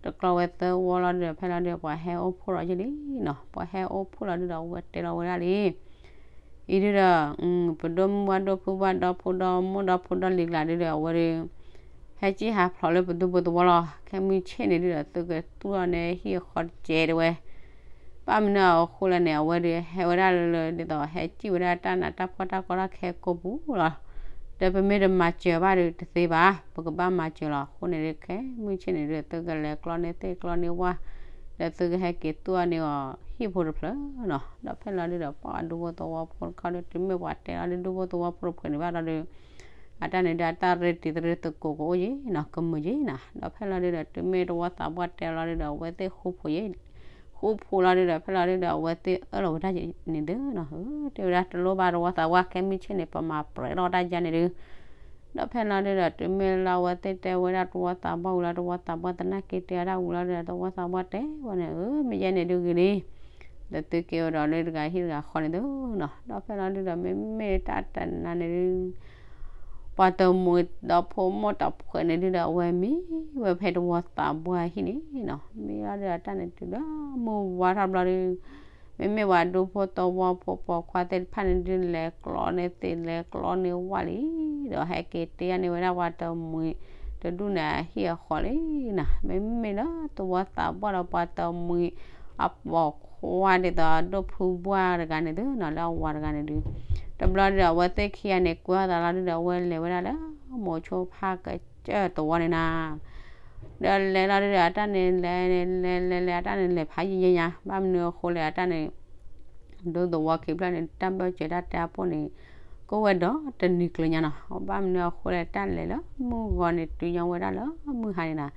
တ တကျီဝဲသၢဝီလီၤဒုဒီး ဖဲလီၤဒုဒီး ပှၤဟဲအိၣ်ဖှိၣ်လီၤယဲလံနီၤ. ပှၤဟဲအိၣ်ဖှိၣ်လီၤဒုဒီး အဝဲတဲလီၤဝဲဒၣ်လံ အံၤဒုဒီး ပဒိၣ်မုၢ်ဝါဒိၣ်ဖုဘၣ် ဒီဖိဒီမိၢ်ဒီဖိဒီလံၤကျါဒုဒီး အဝဲဒု ဟဲကံၣ်ဟးဖျိးလၢပဒူဖိသဝီလီၤ. ခဲမုၢ်ဆ့ၣ်န့ၣ်ဒုဒီး သုကတူၢ်အီၤန့ၣ်ဟံၣ်အဃီတကဲတဲဝဲ ဘၣ်မနုၤအဃိလဲၣ်န့ၣ် အဝဲဒုးဟဲဝဲဒၣ်လၢ ဒ်သိးဟဲကံၣ်ဝဲဒၣ်တၢ်နးတၢ်ဖှီၣ်တၢ်ကီတၢ်ခဲကိးပူၤလီၤ. ဒီးပမ့ၢ်တမၤစၢၤဘၣ်ဒုးတသ့ဘၣ်, ပကဘၣ်မၤစၢၤလီၤ. အဃိန့ၣ်ဒုး ခဲမုၢ်ဆ့ၣ်န့ၣ်ဒုး သုကလဲၤကျီန့ၢ်သ့ၣ်ကျီန့ၢ်ဝၣ်, ဒီးသုကဟဲက့ၤတူၢ်အီၤန့ၢ်အီၤဟံၣ်ဖိတဖျၢၣ်နီၤ. ဒီးဖဲလီၤဒုဒီး ပှၤဒူဖိသဝီဖိတခီဒုး တမ့ၢ်ပှၤတဲလီၤဒုး ဒူဖိသဝီဖိတဖျၢၣ်န့ၣ်ဘၣ်ဒီးဒုး အတၢ်န့ၣ်ဒုး အတၢ်ရ့တံၤသရ့သကိးကအိၣ်ယဲနီၤ, ကမုာ်ယဲနီၤ. ဒီးဖဲလီၤဒုဒီး တုၤမ့ၢ်တဝီသးပှၢ်တဲလီၤဒုဒီး အဝဲသ့ၣ်ဃူဖိးယဲ, ဃူဖိးလီၤဒုဒီး ဖဲလီၤဒုဒီး အဝဲသ့ၣ်အၢၣ်လီၤဝဲဒၣ်န့ၣ်သုနီၤ, တဲဝဲဒၣ်တလိၣ်ဘၣ်တဝီသးပှၢ် ခဲမုၢ်ဆ့ၣ်န့ၣ် ပမၤပြဲးထီၣ်တၢ်ယါန့ၣ်ဒုး ဒီးဖဲလီၤဒုဒီး တုၤမ့ၢ်လၢအဝဲသ့ၣ်တဲဝဲဒၣ်တဝီသးပှၢ်ဝံၤလီၤ တဝီသးပှၢ်သနာ်က့တဲဝဲဒၣ်ဝံၤလီၤဒုဒီး တဝီသးပှၢ်တဲဝဲန့ၣ် အၢ မ့ၢ်ယဲန့ၣ်ဒုဂ့ၤလံ ဒီးသုက့ၤအိၣ်ဒီးလၢတဂၤဟံၣ်တဂၤဃီန့ၣ်သုနီၤ. ဒီးဖဲလီၤဒုဒီး မ့မ့ၢ်တၢ်တနါန့ၣ်ဒုး ပှၤတမှံၤဒီဖိမိၢ်တဖှဲးန့ၣ်ဒုဒီး အဝဲမံဝဲဖဲတဝီသးပှၢ်ဟံၣ်န့ၣ်နီၤ. မ့ၢ်လီၤဒုဒီး တၢ်န့ၣ်တုၤလၢမုၢ်ဝါထီၣ်ဘျီဒုး မ့မ့ၢ်ပှၤဒူဖိသဝီဖိပိာ်ခွါသ့ၣ်တဖၣ်န့ၣ်ဒုး လဲၤကျီန့ၢ်သ့ၣ်လဲၤကျီန့ၢ်ဝၣ်လံ ဒီးဟဲက့ၤတ့ၢ်န့ၢ်ဝဲဒၣ်ပှၤတမှံၤတဒူၣ်န့ၣ်အဟံၣ်အဃီလံနီၤ. မ့မ့ၢ်လၢတဝီသးပှၢ်ဒီးပှၤတမှံၤအပိာ်ခွါဒ်သိးဒိၣ်ဖုဘှၢ်တဂၤန့ၣ်သုနီၤ လၢအဝၤတဂၤန့ၣ်ဒုး တဘျီဒုဒီး အဝဲသ့ၣ်ခံဂၤန့ၣ် ကွၢ်သးလီၤဒုဒီး အဝဲလဲၤဝဲဒၣ်လၢမိၤဆိဖါကစၢၢ်သဝီန့ၣ်နၤ ဒီးလဲၤလီၤဒုဒီး အတၢ်န့ၣ်လဲၤလဲၤလဲၤလဲၤ အတၢ်န့ၣ်လဲၤဖးယံာ်ယဲညါ ဘၣ်မနုၤအဃိလဲၣ် အတၢ်န့ၣ် ဒူသဝီခံဖျၢၣ်န့ၣ် တၢ်ဘၢၣ်စၢၤတၢ်တဲအပိၢ်န့ၣ် ကအိၣ်ဝဲဒီးတနံၤကျၢၤညါနီၤ. ဘၣ်မနုၤအဃိလဲၣ် တၢ်လဲၤလၢမုၢ်ဂီၤန့ၣ် တုၤညီဝဲဒၣ်လၢမုၢ်ဟါန့ၣ်နၤ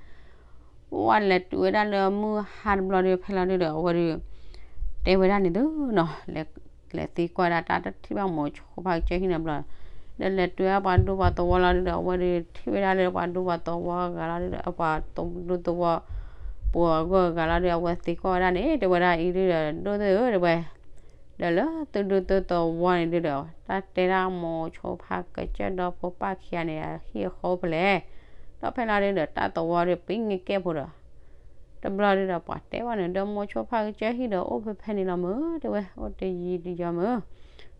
ဝဲလဲၤတုၤဝဲဒၣ်လၢမုၢ်ဟါတဘျီဒုး ဖဲလီၤဒုဒီး အဝဲဒုး တဲဝဲဒၣ်န့ၣ်သုနီၤ လဲၤသံကွၢ်ဒၣ်တၢ်တထံၣ်ဘၣ်မိၤဆိဖါကစၢၢ်ဟံၣ်န့ၣ်ဘျီ ဒီးလဲၤတုၤဝဲပှၤဒူပှၤသဝီလီၤဒုဒီး အဝဲဒုးထံၣ်ဝဲဒၣ်လၢပှၤဒူပှၤသဝီအဂၤလီၤဒုဒီး ပှၤဒူသဝီ ပှၤအဂီၢ်အဂၤလီၤဒုး အဝဲသံကွၢ်ဝဲဒၣ်န့ၣ် တဲဝဲဒၣ်အံၤဒုဒီး ဒိၣ်သ့ၣ်ဧၢ တဲဝဲ ဒီးလၢသုဒူသုသဝီန့ၣ်ဒုဒီး တၢ်တဲဒၣ်မိၤဆိဖါကစၢၢ်ဒီဖိပၢ်ခံဂၤန့ၣ် အဟံၣ်အဃီဖဲလဲၣ် ဒီးဖဲလီၤဒုဒီး တၢ်သဝီဒုးပံၤန့ၢ်ကဲဖိဒီး တဘျီဒုဒီး ပှၤတဲဝဲန့ၣ် ဒီးမိၤဆိဖါကစၢၢ်ဟံၣ်ဒီး အိၣ်ဖဲဖဲန့ၣ်လီၤမုၢ် တဲဝဲ အိၣ်တယံၤတယီၤမုၢ်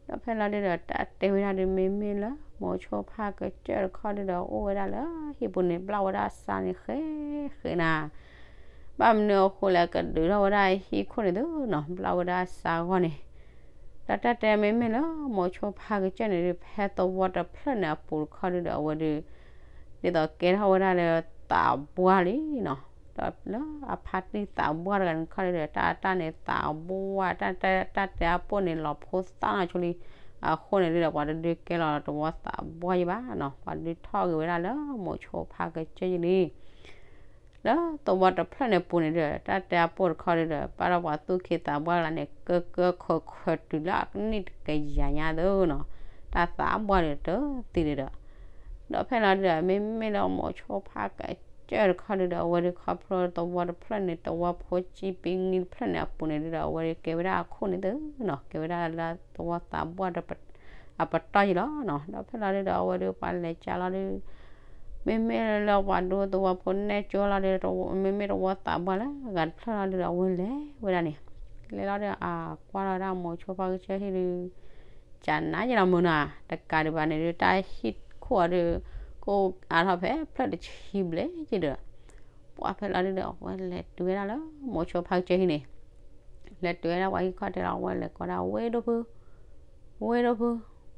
ဒီးဖဲလီၤဒုဒီး တၢ်တဲဝဲဒၣ်ဒုး မ့မ့ၢ်လၢမိၤဆိဖါကစၢၢ်တခီဒုဒီး အိၣ်ဝဲဒၣ်လၢဟံၣ်ပူၤန့ၣ် ဘျၣ်ဝဲဒၣ်စါန့ၣ်ဃဲဃဲနၤ ဘၣ်မနုၤအဃိလဲၣ် ကဒုးထီၣ်ဝဲဒၣ်ဟံၣ်ခိၣ်န့ၣ်သုနီၤ ဘျၣ်ဝဲဒၣ်စါဂီၢ်န့ၣ် ဒီးတၢ်တဲမ့မ့ၢ်လၢမိၤဆိဖါကစၢၢ်န့ၣ်ဒုး ဖဲသဝီတဖျၢၣ်န့ၣ်အပူၤတခီဒုဒီး အဝဲဒုး ဒ်သိးကဲထီၣ်ဝဲဒၣ်လၢသးပှၢ်လံနီၤ ဒီးလၢအဖါတံၢ်သးပှၢ်တဂၤန့ၣ်တခီဒုဒီး တၢ်တၢ်န့ၣ်သးပှၢ် တၢ်တၢ်တၢ်တဲအပိၢ်န့ၣ် လီၤဖိသၣ်နီၢ်ဆိလံ အဃိန့ၣ်ဒုဒီး ပှၤတဒုးကဲလီၤသးပှၢ်ယံဘၣ်နီၤ ပှၤဒုးထီၣ်ဂ့ၤဝဲဒၣ်လၢမိၤဆိဖါကစၢၢ်ယံလံ လၢသဝီတဖျၢၣ်န့ၣ်ပူၤန့ၣ်ဒီး တၢ်တဲအပိၢ်တခီဒုဒီး ဘၣ်ဒီးပှၤသူၣ်က့သးပှၢ်လၢ်န့ၣ် ကကၢခၢခၢတုၤလၢအနံၣ်တကယၤညါသုနီၤ တၢ်သးပှၢ်ဒုးတသံဒုဒီး ဒီးဖဲလီၤဒုဒီး မ့မ့ၢ်လၢမိၤဆိဖါကစၢၢ်တခီဒုဒီး အဝဲဒုးခီဖျိသဝီတဖျၢၣ်န့ၣ် သဝီဖိကံပံနံတဖျၢၣ်န့ၣ်အပူၤန့ၣ်ဒုဒီး အဝဲဒုးကဲဝဲဒၣ်အခိၣ်န့ၣ်သုနီၤ ကဲဝဲဒၣ်လၢသဝီသးပှၢ်ဒီး အပတီၢ်ယံလီၤနီၤ ဒီးဖဲလီၤဒုဒီး အဝဲဒုးပှၤလဲၤကၢလီၤဒုး မ့မ့ၢ်လၢပှၤဒူသဝီဖိနဲၣ်ကၠိလီၤဒုး မ့မ့ၢ်တဝီသးပှၢ်လၢအဂၤတဖျၢၣ်လီၤဒုဒီး အဝဲလဲၤဝဲဒၣ်န့ၣ် လဲၤလီၤဒုးအကွၢ်လီၤဒၣ်မိၤဆိဖါကစၢၢ်ဟံၣ်ဒုး ကနၤယလီၤမုၢ်နီၤ တကးဒံးဘၣ်န့ၣ်ဒုး တၢ်ဟံၣ်ခိၣ်အီၤဒုး ကအိၣ်အါထီၣ်ဖဲဖျၢၣ်တဆံဘျဲၣ်က့ဒုး ပှၤဖဲလီၤဒုဒီး အဝဲလဲၤတုၤဝဲဒၣ်လၢမိၤဆိဖါကစၢၢ်ဟံၣ်န့ၣ် လဲၤတုၤဝဲဒၣ်ပှၤဟံၣ်ခီၣ်တဲလီၤ အဝဲလဲၤကိးဒၣ် ဝ့ၢ်ဒိၣ်ဖု ဝ့ၢ်ဒိၣ်ဖု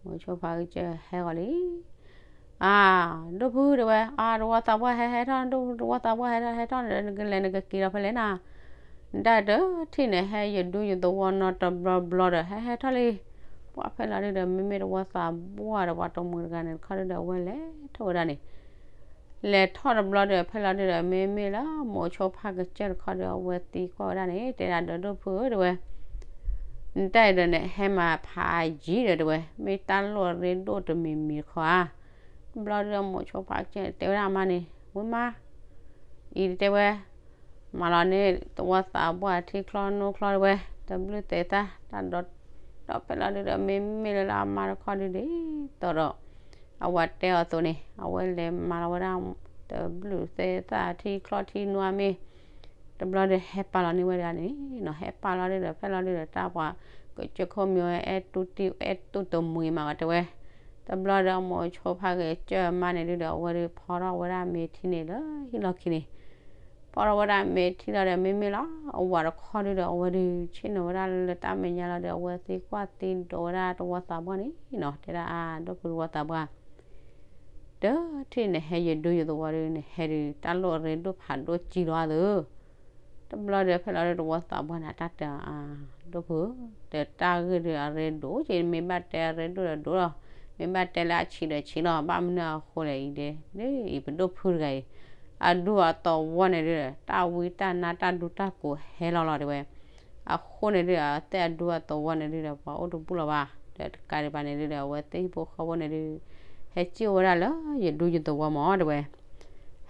မိၤဆိဖါကစၢၢ်ဟဲဂီၤလံ အါ ဒိၣ်ဖုတဲဝဲ အါ တဝီသးပှၢ်ဟဲဟဲထီၣ် ဒိၣ်ဖုတဝီသးပှၢ်ဟဲထီၣ်ဟဲထီၣ်န့ၣ် နကလဲၤနကက့ၤလီၤဖဲလဲၣ်နၤ နတၢ်တထံၣ်န့ၣ် ဟဲယဒူယသဝီနီတဘျီဘျီဒီး ဟဲဟဲထီၣ်လံ ပှၤဖဲလီၤဒုဒီး မ့မ့ၢ်တဝီသးပှၢ်ဒီးပှၤတမှံၤတဂၤန့ၣ်တခီဒုဒီး အဝဲလဲၤထီၣ်ဝဲဒၣ်န့ၣ် လဲၤထီၣ်တဘျီဒီး ဖဲလီၤဒုဒီး မ့မ့ၢ်လၢမိၤဆိဖါကစၢၢ်တခီဒီး အဝဲသံကွၢ်ဝဲဒၣ်န့ၣ် တဲဒၣ်ဒီးဒိၣ်ဖုဧၢ တဲဝဲ နတၢ်အံၤဒီးန့ၣ် ဟဲမၤဖးယံာ်ဒီးတဲဝဲ မ့ၢ်တၢ်လိၣ်ရ့ဒိၣ်တမံၤမံၤတခီဧါ တဘျီဒုဒီးမိၤဆိဖါကစၢၢ်တဲဝဲဒၣ်အမါန့ၣ် ဝံမါ အံၤတဲဝဲ မၤလီၤန့ၢ်သဝီသးပှၢ်ထံချီနိချီတဲဝဲ တဘျုးသဲးသၣ် တၢ်ဒီး ဒီးဖဲလီၤဒုဒီး မ့မ့ၢ်လၢအမါတခီဒုဒ်သိးဒီး အဝဲတဲအီၤအသိးန့ၣ် အဝဲလဲၤမၤလီၤဝဲဒၣ် တဘျုးသဲးသၣ်ထံချီထံနိအမ့ၢ် တဘျီဒီးဟဲပာ်လီၤန့ၢ်ဝဲဒၣ်န့ၣ်နီၤ, ဟဲပာ်လီၤဒုဒီး ဖဲလီၤဒုဒီး တၢ်ပှၤကစၢၢ်ခိၣ်မံၤဝဲ အဲၣ်တူၢ်တံၢ် အဲၣ်တူၢ်တမှံၤမးဝဲတဲဝဲ. တဘျီဒီး အမိၤဆိဖါကစၢၢ်မါန့ၣ်ဒုဒီး အဝဲဒုးဖီထီၣ်ဝဲဒၣ်မ့ၢ်ထံန့ၣ်လၢဟံၣ်လီၢ်ခံန့ၣ်, ဖီထီၣ်ဝဲဒၣ်မ့ၢ်ထံလီၤဒီး မ့မ့ၢ်လီၤ အဝၤတခီဒုဒီး အဝဲဒုးဆ့ၣ်နီၤဝဲဒၣ်လၢတၢ်မဲာ်ညါလီၤဒီး အဝဲသံကွၢ်သံဒိးဝဲဒၣ်တဝီသးပှၢ်န့ၣ်နီၤ, တဲဒၣ်အါ ဒိၣ်ဖုတဝီသးပှၢ် တထံၣ်နဟဲယဒူယသဝီဒု နဟဲဒုး တၢ်လိၣ်အရ့ဒိၣ်ဖးဒိၣ်ကံလီၤအါသု. တဘျီဒီး ဖဲလီၤဒုတဝီသးပှၢ်န့ၣ် တၢ်တဲအါ ဒိၣ်ဖု, ဒီးတၢ်ဂ့ၢ်ဒုးအရ့ဒိၣ်က့, မ့ၢ်ဘၣ်တဲအရ့ဒိၣ်ဒီးဒိၣ်လီၤ, မ့ၢ်ဘၣ်တဲလၢအဆံးဒီးဆံးလီၤ, ဘၣ်မနုၤအဃိလဲၣ်အံၤဒဲ, ဒ်အံၤပဒိၣ်ဖုတဂၤအံၤ, အဒူအသဝီန့ၣ်ဒုဒီး တၢ်ဝံတၢ်နါတၢ်ဒူတၢ်ကိးဟဲလီၤလီၤတဲဝဲ. အဃိန့ၣ်ဒုဒီး အသ့ၣ်အဒူအသဝီန့ၣ်ဒုဒီး ပှၤအိၣ်တဘူၣ်လီၤဘၣ်, ဒီးတကးဒံးဘၣ်န့ၣ်ဒုဒီး အဝဲသ့ၣ်ဟံၣ်ဖိဃီဖိန့ၣ်ဒု ဟဲစံၣ်အိၣ်ဝဲဒၣ်လၢယဒူယသဝီမးတဲဝဲ.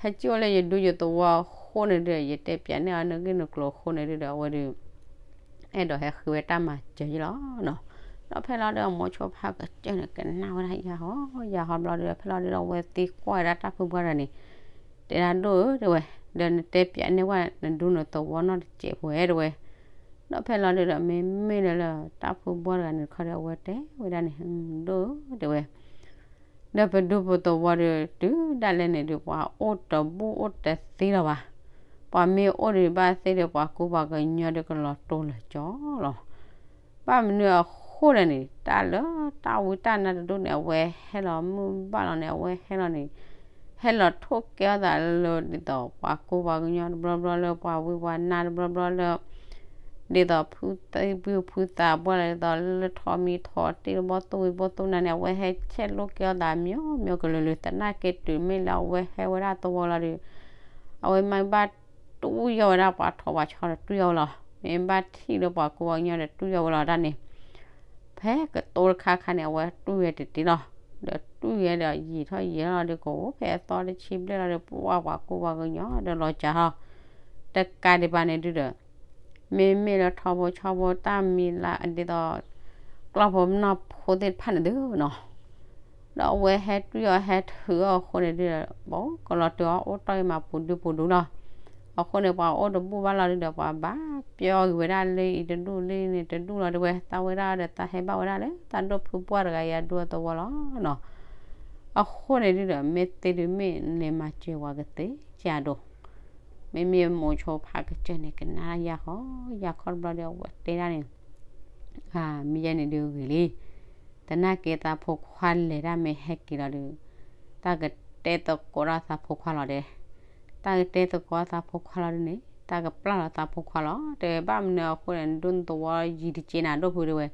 ဟဲစံၣ်အိၣ်လၢယဒူယသဝီအဃိန့ၣ်ဒုဒီး ယတဲပၠးန့ၢ်အီၤနဂ့ၢ်နကျိၤအဃိန့ၣ်ဒုဒီး အဝဲဒုး အဲၣ်ဒိးဟဲဃ့ဝဲတၢ်မၤစၢၤယလီၤနီၤ. ဒီးဖဲလီၤဒုဒီး မိၤဆိဖါကစၢၢ်န့ၣ် ကနၣ်ဝဲဒၣ်ယၤဟီ, ယၤဟီဘျီဒုဒီး ဖဲလီၤဒုဒီး အဝဲသံကွၢ်ဝဲဒၣ်တၢ်ဖုဘှၢ်တဂၤန့ၣ်, တဲဒၣ်ဒိၣ်ဧၢတဲဝဲ, ဒီးနတဲပၠးန့ၢ်ဝဲနဒူနသဝီနီတစဲးဖိဝဲတဲဝဲ. ဒီးဖဲလီၤဒုဒီး မ့မ့ၢ်လၢလၢ တၢ်ဖုဘှၢ်တဂၤန့ၣ်တခီဒီး အဝဲတဲဝဲဒၣ်န့ၣ် ဒိၣ်ဧၢတဲဝဲ. ဒီးပဒူပသဝီဒီး တုၤဒၣ်လဲာ်န့ၣ်ဒုး ပှၤအိၣ်တဘူၣ်အိၣ်တသ့လီၤဘၣ်. ပှၤမ့ၢ်အိၣ်ဒံးဘၣ်သ့ၣ်ဒီး ပှၤကူပှၤကညီဒီး ကလီၤတိၢ်လီၤကီလီၤ. ဘၣ်မနုၤအဃိလဲၣ်န့ၣ် တၢ်လၢတၢ်ဝံတၢ်နါတဒူန့ၣ် အဝဲဟဲလီၤမုၢ်ဘၣ်လီၤန့ၣ် အဝဲဟဲလီၤန့ၣ် ဟဲလီၤထိၣ်ကဲထီၣ်သးလၢ ဒ်သိးပှၤကူပှၤကညီတဘျီဘျီလၢ ပှၤဝံပှၤနါတဘျီဘျီလၢ ဒ်သိးဖုသံဖုသးပှၢ်လၢ ဒ်သိးလၢထီမံၤထီတ့ၢ် ဘီၣ်သိၣ်ဝံၤဘီၣ်သိၣ်နါန့ၣ် အဝဲဟဲဆဲးလိာ်ကဲထီၣ်သး မျိုးမျိုးကလုာ်လုာ် သနာ်က့တုၤမ့ၢ်လၢအဝဲဟဲဝဲဒၣ်သဝီလီၤဒီး အဝဲမ့ၢ်ဘၣ်တူၢ်ယီၢ်ဝဲဒၣ်ပှၤထီၣ်ပှၤဆီဒီးတူၢ်ယီၢ်ဝဲလီၤ. မ့ၢ်ဘၣ်ထံၣ်လၢပှၤကူပှၤကညီဒီးတူၢ်ယီၢ်ဝဲလီၤဒၣ်န့ၣ် ဖဲကတိၤတခါခါန့ၣ် အဝဲတူၢ်ဝဲတတ့လီၤ. ဒီးတူၢ်ဝဲဒီးယံာ်ထီၣ်ယံာ်ထီၣ်လီၤဒီး ကအိၣ်ဖဲအသီတဆံဘျဲၣ်လီၤဒီး ပှၤပှၤကူပှၤကညီဒီးလီၤစှၤထီၣ် တကးဒံးဘၣ်န့ၣ်ဒုဒီး မ့မ့ၢ်လၢထီဘိဆီဘိတၢ်မံၤလၢဒ်သိး ကျီၢ်ဖိနီၢ်ဖိသ့ၣ်တဖၣ်န့ၣ်ဒုနီၤ ဒီးအဝဲဟဲတွံၢ်အီၤဟဲထုးအီၤအဃိန့ၣ်ဒုဒီး ပကလီၤတုၤအီၤအိၣ်တီၢ်အံၤမးပူၤဒုပူၤဒုလီၤ. အဃိန့ၣ် ပှၤအိၣ်တဘူၣ်ဘၣ်လီၤဒုဒီး ပှၤဘၣ်ပျီဂ့ၤဝဲဒၣ်လၢအံၤတဒူၣ်လၢန့ၣ်တဒူၣ်လီၤဒုဝဲ သးဝဲဒၣ်ဒီးသးဟဲဘၣ်ဝဲဒၣ်လၢသးဒိၣ်ဖုပှၢ်တဂၤအံၤအဒူအသဝီလီၤနီၤ. အဃိန့ၣ်ဒုဒီး မ့ၢ်သ့ဒုးမ့ၢ်လဲၤမၤစၢၤပှၤကသ့ကၢ်ဒိၣ် မ့မ့ၢ်မိၤဆိဖးကစၢၢ်န့ၣ် ကနၣ်ယၤဃီ ယၤခီတဘျီဒီး အဝဲတဲဒၣ်န့ၣ် မ့ၢ်ယဲန့ၣ်ဒုဂ့ၤလံ. သနာ်က့သးဖိခွါလဲၤတၢ်မ့ၢ်ဟဲက့ၤလီၤဒုး တၢ်ကတဲသကိးထီၣ်သးဖိခွါလီၤဒဲး, တၢ်ကတဲသကိးသးဖိခွါလီၤဒုးန့ၣ် တၢ်ကပျၢ်လီၤသးဖိခွါလီၤ. တဲဘၣ်မနုၤအဃိန့ၣ် ဒူသဝီယံၤတက့ၢ်နၤဒိၣ်ဖုဒုဝဲ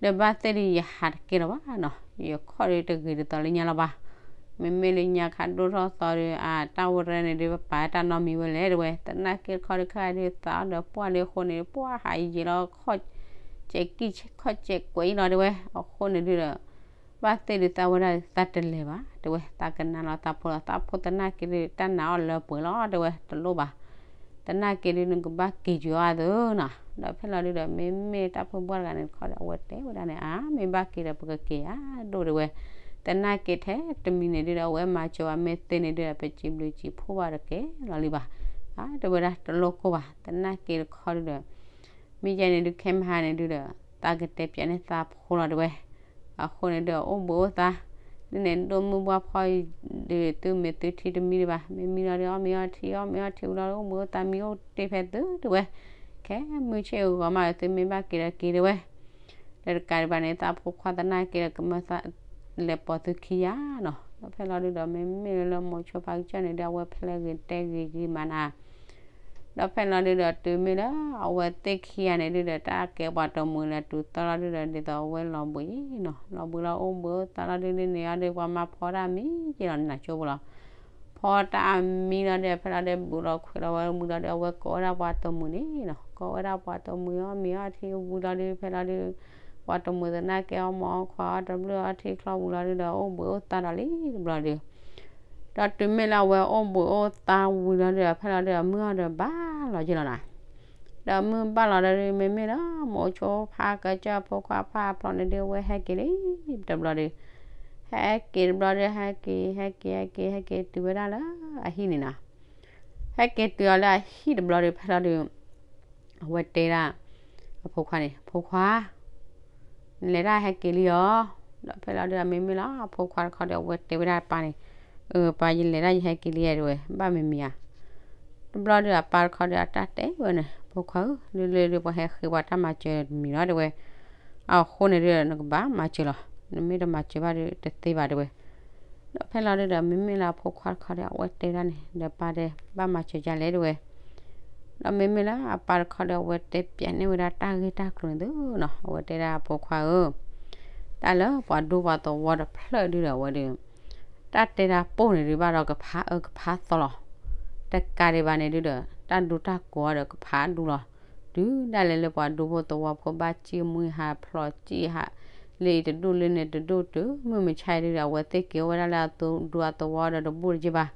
ဒီးဘၣ်သ့ၣ်ဒုးယဟးတက့ၢ်လီၤဘၣ်နီၤ, ယခီၣ်ဒုးတဂ့ၤဒ်သိးလၢညါလီၤဘၣ်. မ့မ့ၢ်လၢညါခါဒိၣ်ထီၣ်သီဒုး အတၢ်ဝဲရဲန့ၣ်ဒုး ပပာ်တၢ်နီတမံၤဝဲလဲၣ်တဲဝဲ, သနာ်က့တခီဒုးခါဒုးသးအီၣ်ဒီးပှၢ်လၢအဃိန့ၣ် ပှၢ်ဟးယံာ်လီၤ ခီၣ်စဲးကံၢ်ခီၣ်စဲးကွဲးအံၤလီၤတဲဝဲ. အဃိန့ၣ်ဒုးဒီး ဘၣ်သ့ၣ်ဒုးသးဝဲဒၣ်သးတလဲၤဘၣ်တဲဝဲ, သးကနၣ်လီၤသးဖိလီၤ, သးဖိသနာ်က့ဒုး တၢ်နာ်အီၣ်လၢပှဲၤလီၤတဲဝဲ, တလိၣ်ဘၣ်. သနာ်က့ဒုး နကဘၣ်က့ၤယွၤအသးနီၤ. ဒီးဖဲလီၤဒုးဒီး မ့မ့ၢ်တၢ်ဖိဘှၢ်တဂၤန့ၣ်တခီဒီး အဝဲတဲဝဲဒၣ်န့ၣ် အါ မ့ၢ်ဘၣ်က့ၤဒီးပကက့ၤဧါဒိၣ်တဲဝဲ. သနာ်က့ထဲတမံၤန့ၣ်ဒုးဒီး အဝဲမၤစၢၤဝဲမ့ၢ်သ့န့ၣ်ဒုးဒီး ပစံးဘျုးစံးဖှိၣ်ဘၣ်တကဲလီၤလံဘၣ်. အါ တဲဝဲဒၣ်တလိၣ်ကိၢ်ဘၣ်. သနာ်က့တခီဒုးဒီး မ့ၢ်ယဲန့ၣ်ဒုး ခဲမဟါန့ၣ်ဒုးဒီး သးကတဲပၠးန့ၢ်သးဖိလီၤတဲဝဲ. အဃိန့ၣ်ဒုး အိၣ်ဘှံးအိၣ်သါ ဒ်န့ၣ်ဒိၣ်မုၢ်ဘှၢ်ဖီဒုး သုမ့ၢ်သုထံတမံၤဒံးဘၣ်. မ့မံလီၤဒုး အီၣ်မ့ၤအီထံ အီၣ်မ့ၤအီထံဝံၤလီၤဒုး အိၣ်ဘှံးအိၣ်သါမံအိၣ်တ့ၢ်ဖဲသုတဲဝဲ. ခဲမုၢ်ဆ့ၣ်ဂီၤမးဒီး သုမ့ၢ်ဘၣ်က့ၤဒီးက့ၤတဲဝဲ. ဒီးတကးဒံးဘၣ်န့ၣ် သးဖိခွါသနာ်က့ဒီး ကမၢသးလဲၤပိာ်သုခံယါနီၤ. ဒီးဖဲလီၤဒုးဒီး မ့မ့ၢ်လၢမိၤဆိဖးကစၢၢ်န့ၣ်ဒုး အဝဲဖဲလဲၣ်ဂ့ၤတဲဂ့ၤဂ့ၤမးနၤ ဒီးဖဲလီၤဒုးဒီး တုၤမ့ၢ်လၢအဝဲသ့ၣ်ခံဂၤန့ၣ်ဒုးဒီး တၢ်ကဲပှၤတမှံၤလၢတုၤသီလီၤဒုးဒီး ဒ်သိးအဝဲလီၤဘှံးနီၤ, လီၤဘှံးလီၤအိၣ်ဘှံးအိၣ်သါလီၤဒုးန့ၣ်အီၤဒီး ပှၤမၤဖီတၢ်မံၤက့ၤလီၤနၤကၠိပူၤလီၤ. ဖီတၢ်မံလီၤဒီး ဖဲလီၤဒုးဘှံးလီၤခွဲးလီၤဝဲဝံၤလီၤဒီး အဝဲကိးဝဲဒၣ်ပှၤတမှံၤန့ၣ်နီၤ, ကိးဝဲဒၣ်ပှၤတမှံၤအီၣ်မ့ၤအီထံဝံၤလီၤဒုး ဖဲလီၤဒုး ပှၤတမှံၤသနာ်က့အီၣ်မ့ၤအီခွါအီၣ်တဘျုးအီထံချီဝံၤလီၤဒုးဒီး အိၣ်ဘှံးအိၣ်သါဒီးလံတဘျီဒုး ဒီးတုၤမ့ၢ်လၢအဝဲအိၣ်ဘှံးအိၣ်သါဝံၤလီၤဒုးဒီး ဖဲလီၤဒုးအမုၢ်အီၤဒီးဘၣ်လီၤယ့ၢ်လီၤနၤ. ဒီးမုၢ်ဘၣ်လီၤဒုး မ့မ့ၢ်လၢ မိၤဆိဖးကစၢၢ်ဖိခွါဖးအဖျိန့ၣ်ဒုး အဝဲဟဲက့ၤလံတဘျီဒုး ဟဲက့ၤတဘျီဒုး ဟဲက့ၤ ဟဲက့ၤ ဟဲက့ၤ ဟဲက့ၤတုၤဝဲဒၣ်လၢအဟံၣ်န့ၣ်နီၤ. ဟဲက့ၤတုၤအီၤလၢအဟံၣ်တဘျီဒီး ဖဲလီၤဒုး အဝဲတဲဒၣ် အဖိခွါန့ၣ် ဖိခွါ နလဲၤတၢ်ဟဲက့ၤလံအီၤ. ဒီးဖဲလီၤဒုးအမ့မ့ၢ်လၢအဖိခွါတခီဒီး အဝဲတဲဝဲဒၣ်အပၢ်န့ၣ်, အၢ ပၢ် ယလဲၤတၢ်ယဟဲက့ၤလံယဲတဲဝဲ, ဘၣ်မ့မ့ၢ်ဧါ. တဘျီဒီးအပၢ်တခီဒီးအတၢ်တဲဝဲန့ၣ်, ဖိခွါဧၢ, လၢလၢဒီး ပှၤဟဲဃ့ပှၤတၢ်မၤစၢၤတမံၤလီၤတဲဝဲ, အဃိန့ၣ်ဒီး နကဘၣ်မၤစၢၤလီၤ, နမ့ၢ်တမၤစၢၤဘၣ်ဒီး တသ့ဘၣ်တဲဝဲ. ဒီးဖဲလီၤဒုးဒီး မ့မ့ၢ်လၢအဖိခွါတခီဒီး အဝဲတဲဒၣ်န့ၣ် ဒီးပၢ်တဲ ဘၣ်မၤစၢၤဒ်လဲၣ်တဲဝဲ. ဒီးမ့မ့ၢ်လၢအပၢ်တခီဒီး အဝဲတဲပၠးန့ၢ်ဝဲဒၣ်တၢ်ဂ့ၢ်တၢ်ကျိၤန့ၣ်သုနီၤ, အဝဲတဲဒၣ်အဖိခွါဧၢ, တၢ်လၢပှၤဒူပှၤသဝီတဖျၢၣ်ဒုးဒီး အဝဲဒီး တၢ်တဲတၢ်ပိၢ်န့ၣ်ဒုး ဘၣ်ဒီးကဖးအၢကဖးသီလီၤ. တကးဒံးဘၣ်န့ၣ်ဒုးဒီး တၢ်ဒူတၢ်ကိးဒီးကဖးဒူလီၤ. တုၤဒၣ်လဲာ်လၢပှၤဒူဖိသဝီဖိ ဘၣ်စံၣ်မှံဟးဖျိးစံၣ်ဟး, လၢအံၤတဒူၣ်လၢန့ၣ်တဒူၣ်တုၤမုၢ်မဆါအံၤဒုးဒီး အဝဲသ့ၣ်က့ၤအိၣ်ဝဲဒၣ်လၢအဒူအသဝီဒီးတဘူၣ်တက့ၢ်ဘၣ်.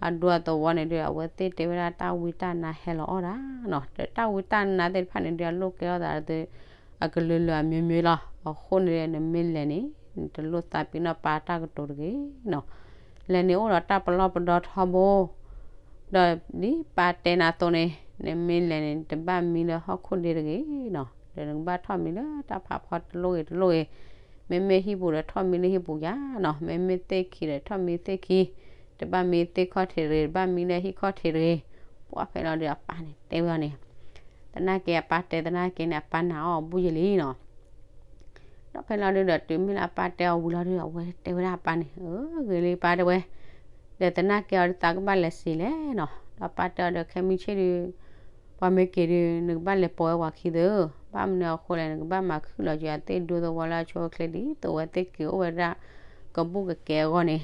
အဒူအသဝီန့ၣ်ဒုးဒီး အဝဲသ့ၣ်တဲဝဲဒၣ်တၢ်ဝံတၢ်နါဟဲလီၤအီၣ်ဒၣ်နီၤ, ဒီးတၢ်ဝံတၢ်နါသ့ၣ်တဖၣ်န့ၣ်ဒုး အလိၣ်ကဲထီၣ်သး အကလုာ်လုာ်အမျိုးမျိုးလီၤ. အဃိန့ၣ်ဒီး နမ့ၢ်လဲၤန့ၣ် နတလိၣ်သးပ့ၤနီၣ်ပၢ်တၢ်ကတိၤတဂ့ၤနီၤ. လဲၤန့ၣ်အိၣ်ဒီးတၢ်ပလီၢ်ပဒီထီဘိ, ဒီးဒ်ပၢ်တဲနၤအသိးန့ၣ် နမ့ၢ်လဲၤန့ၣ် တဘၣ်မံလၢဟီၣ်ခိၣ်ဒ့တဂ့ၤနီၤ, ဒီးနကဘၣ်ထီၣ်မံလၢတၢ်ဖးဖီတလိၣ်ဂ့ၤတလိၣ်ဂ့ၤ, မ့မ့ၢ်ဟံၣ်ပူၤဒီးထီၣ်မံလၢဟံၣ်ပူၤယါနီၤ, မ့မ့ၢ်သ့ၣ်ခံဒီးထီၣ်မံသ့ၣ်ခံ, တဘၣ်မံသ့ၣ်ခီၣ်ထံးတဂ့ၤ, တဘၣ်မံလၢဟံၣ်ခီၣ်ထံးတဂ့ၤ. ပှၤဖဲလီၤဒုးအပၢ်န့ၣ်တဲဝဲအီၤန့ၣ်, သနာ်က့အပၢ်တဲသနာ်က့န့ၣ် အပၢ်နာ်အီၤဘူးယလံနီၤ. ဒီးဖဲလီၤဒုးဒီး တုၤမ့ၢ်လၢအပၢ်တဲအီၤဝံၤလီၤဒုးဒီး အဝဲတဲဝဲဒၣ်အပၢ်န့ၣ်, အၢ ဂ့ၤလံပၢ်တဲဝဲ, ဒီးသနာ်က့အီၤဒုးသးကဘၣ်လဲၤစံးလဲၣ်နီၤ. ဒီးပၢ်တဲအီၤဒီး ခဲမုၢ်ဆ့ၣ်ဒုး ပှၤမ့ၢ်က့ၤဒုး နကဘၣ်လဲၤပိာ်ဝဲပှၤခံသၢ, ဘၣ်မနုၤအဃိလဲၣ် နကဘၣ်မၤခုၣ်လီၤက့ၤအသ့ၣ်ဒူသဝီလၢအဆိအချ့ဒ်သိးအဝဲသ့ၣ်က့ၤအိၣ်ဝဲဒၣ် ကဘူၣ်ကကဲအဂီၢ်န့ၣ်.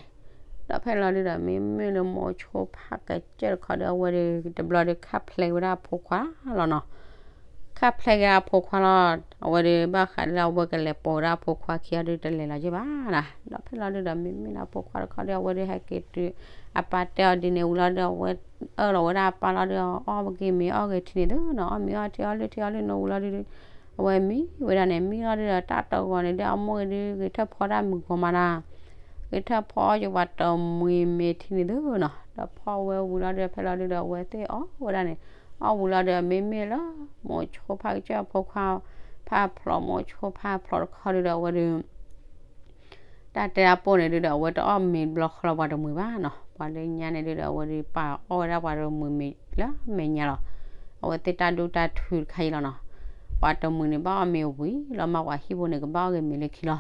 ဒီးဖဲလီၤဒုးဒီး မ့မ့ၢ်လၢမိၤဆိဖးကစၢၢ်တခီဒီး အဝဲဒုး တဘျီဒုးခါဖျဲးက့ၤဝဲဒၣ်အဖိခွါလီၤနီၤ. ခါဖျဲးက့ၤအဖိခွါလီၤ, အဝဲဒုးဘၣ်ဃးလၢအဝဲကလဲၤပိာ်ဝဲဒၣ်အဖိခွါခံဂၤဒုး တလဲၤလီၤက့ၤဘၣ်နီၤ. ဒီးဖဲလီၤဒုးဒီး မ့မ့ၢ်လၢအဖိခွါတခီဒီး အဝဲဒုးဟဲက့ၤတုၤ အပၢ်တဲအီၤဒ်န့ၣ်ဝံၤလီၤဒုး အဝဲအၢၣ်လီၤဝဲဒၣ်အပၢ်လီၤဒုး အီၣ်က့ၤမ့ၤအီၣ်က့ၤထံန့ၣ်သုနီၤ, အီၣ်မ့ၤအီၣ်ထံအီၣ်လၢထံအီၣ်လၢနိဝံၤလီၤဒုး အဝဲမံဝဲဒၣ်န့ၣ် မံလီၤဒုးဒီး တၢ်တဂီၤန့ၣ်ဒုး အမိၢ်ဂ့ၤဒုး ဂ့ၤထၢၣ်ဖီတၢ်မုာ်ဂီၤမးနီၤ, ဂ့ၤထၢၣ်ဖီအီၣ်က့ၤပှၤတမှံၤမ့ၤထံန့ၣ်သုနီၤ. ဒီးဖီဝဲဝံၤလီၤဒုး ဖဲလီၤဒုးဒီး အဝဲသ့ၣ်အီၣ်ဝဲဒၣ်န့ၣ်, အီၣ်ဝံၤလီၤဒုး မ့မ့ၢ်လၢ မိၤဆိဖးကစၢၢ်အဖိခွါ ဖးဖျိး မိၤဆိဖးဖျိးတခီဒုးဒီး အဝဲဒုး တၢ်တဲတၢ်ပိၢ်န့ၣ်ဒုးဒီး အဝဲတအီၣ်မ့ၤဘျီဃီလီၤပှၤတမှံၤဘၣ်နီၤ. ပှၤလၢညါန့ၣ်ဒုးဒီး အဝဲဒုးပာ်အီၣ်ဝဲဒၣ်ပှၤတမှံၤမ့ၤလၢမဲာ်ညါလီၤ. အဝဲသ့ၣ်တၢ်ဒူတၢ်ထုတခါအံၤလီၤနီၤ. ပှၤတမှံၤန့ၣ် ဘၣ်အီၣ်မ့ၤဝံၤလီၤမး ပှၤဟံၣ်ဖိန့ၣ် ကဘၣ်အီၣ်က့ၤမ့ၤလၢခံလီၤ.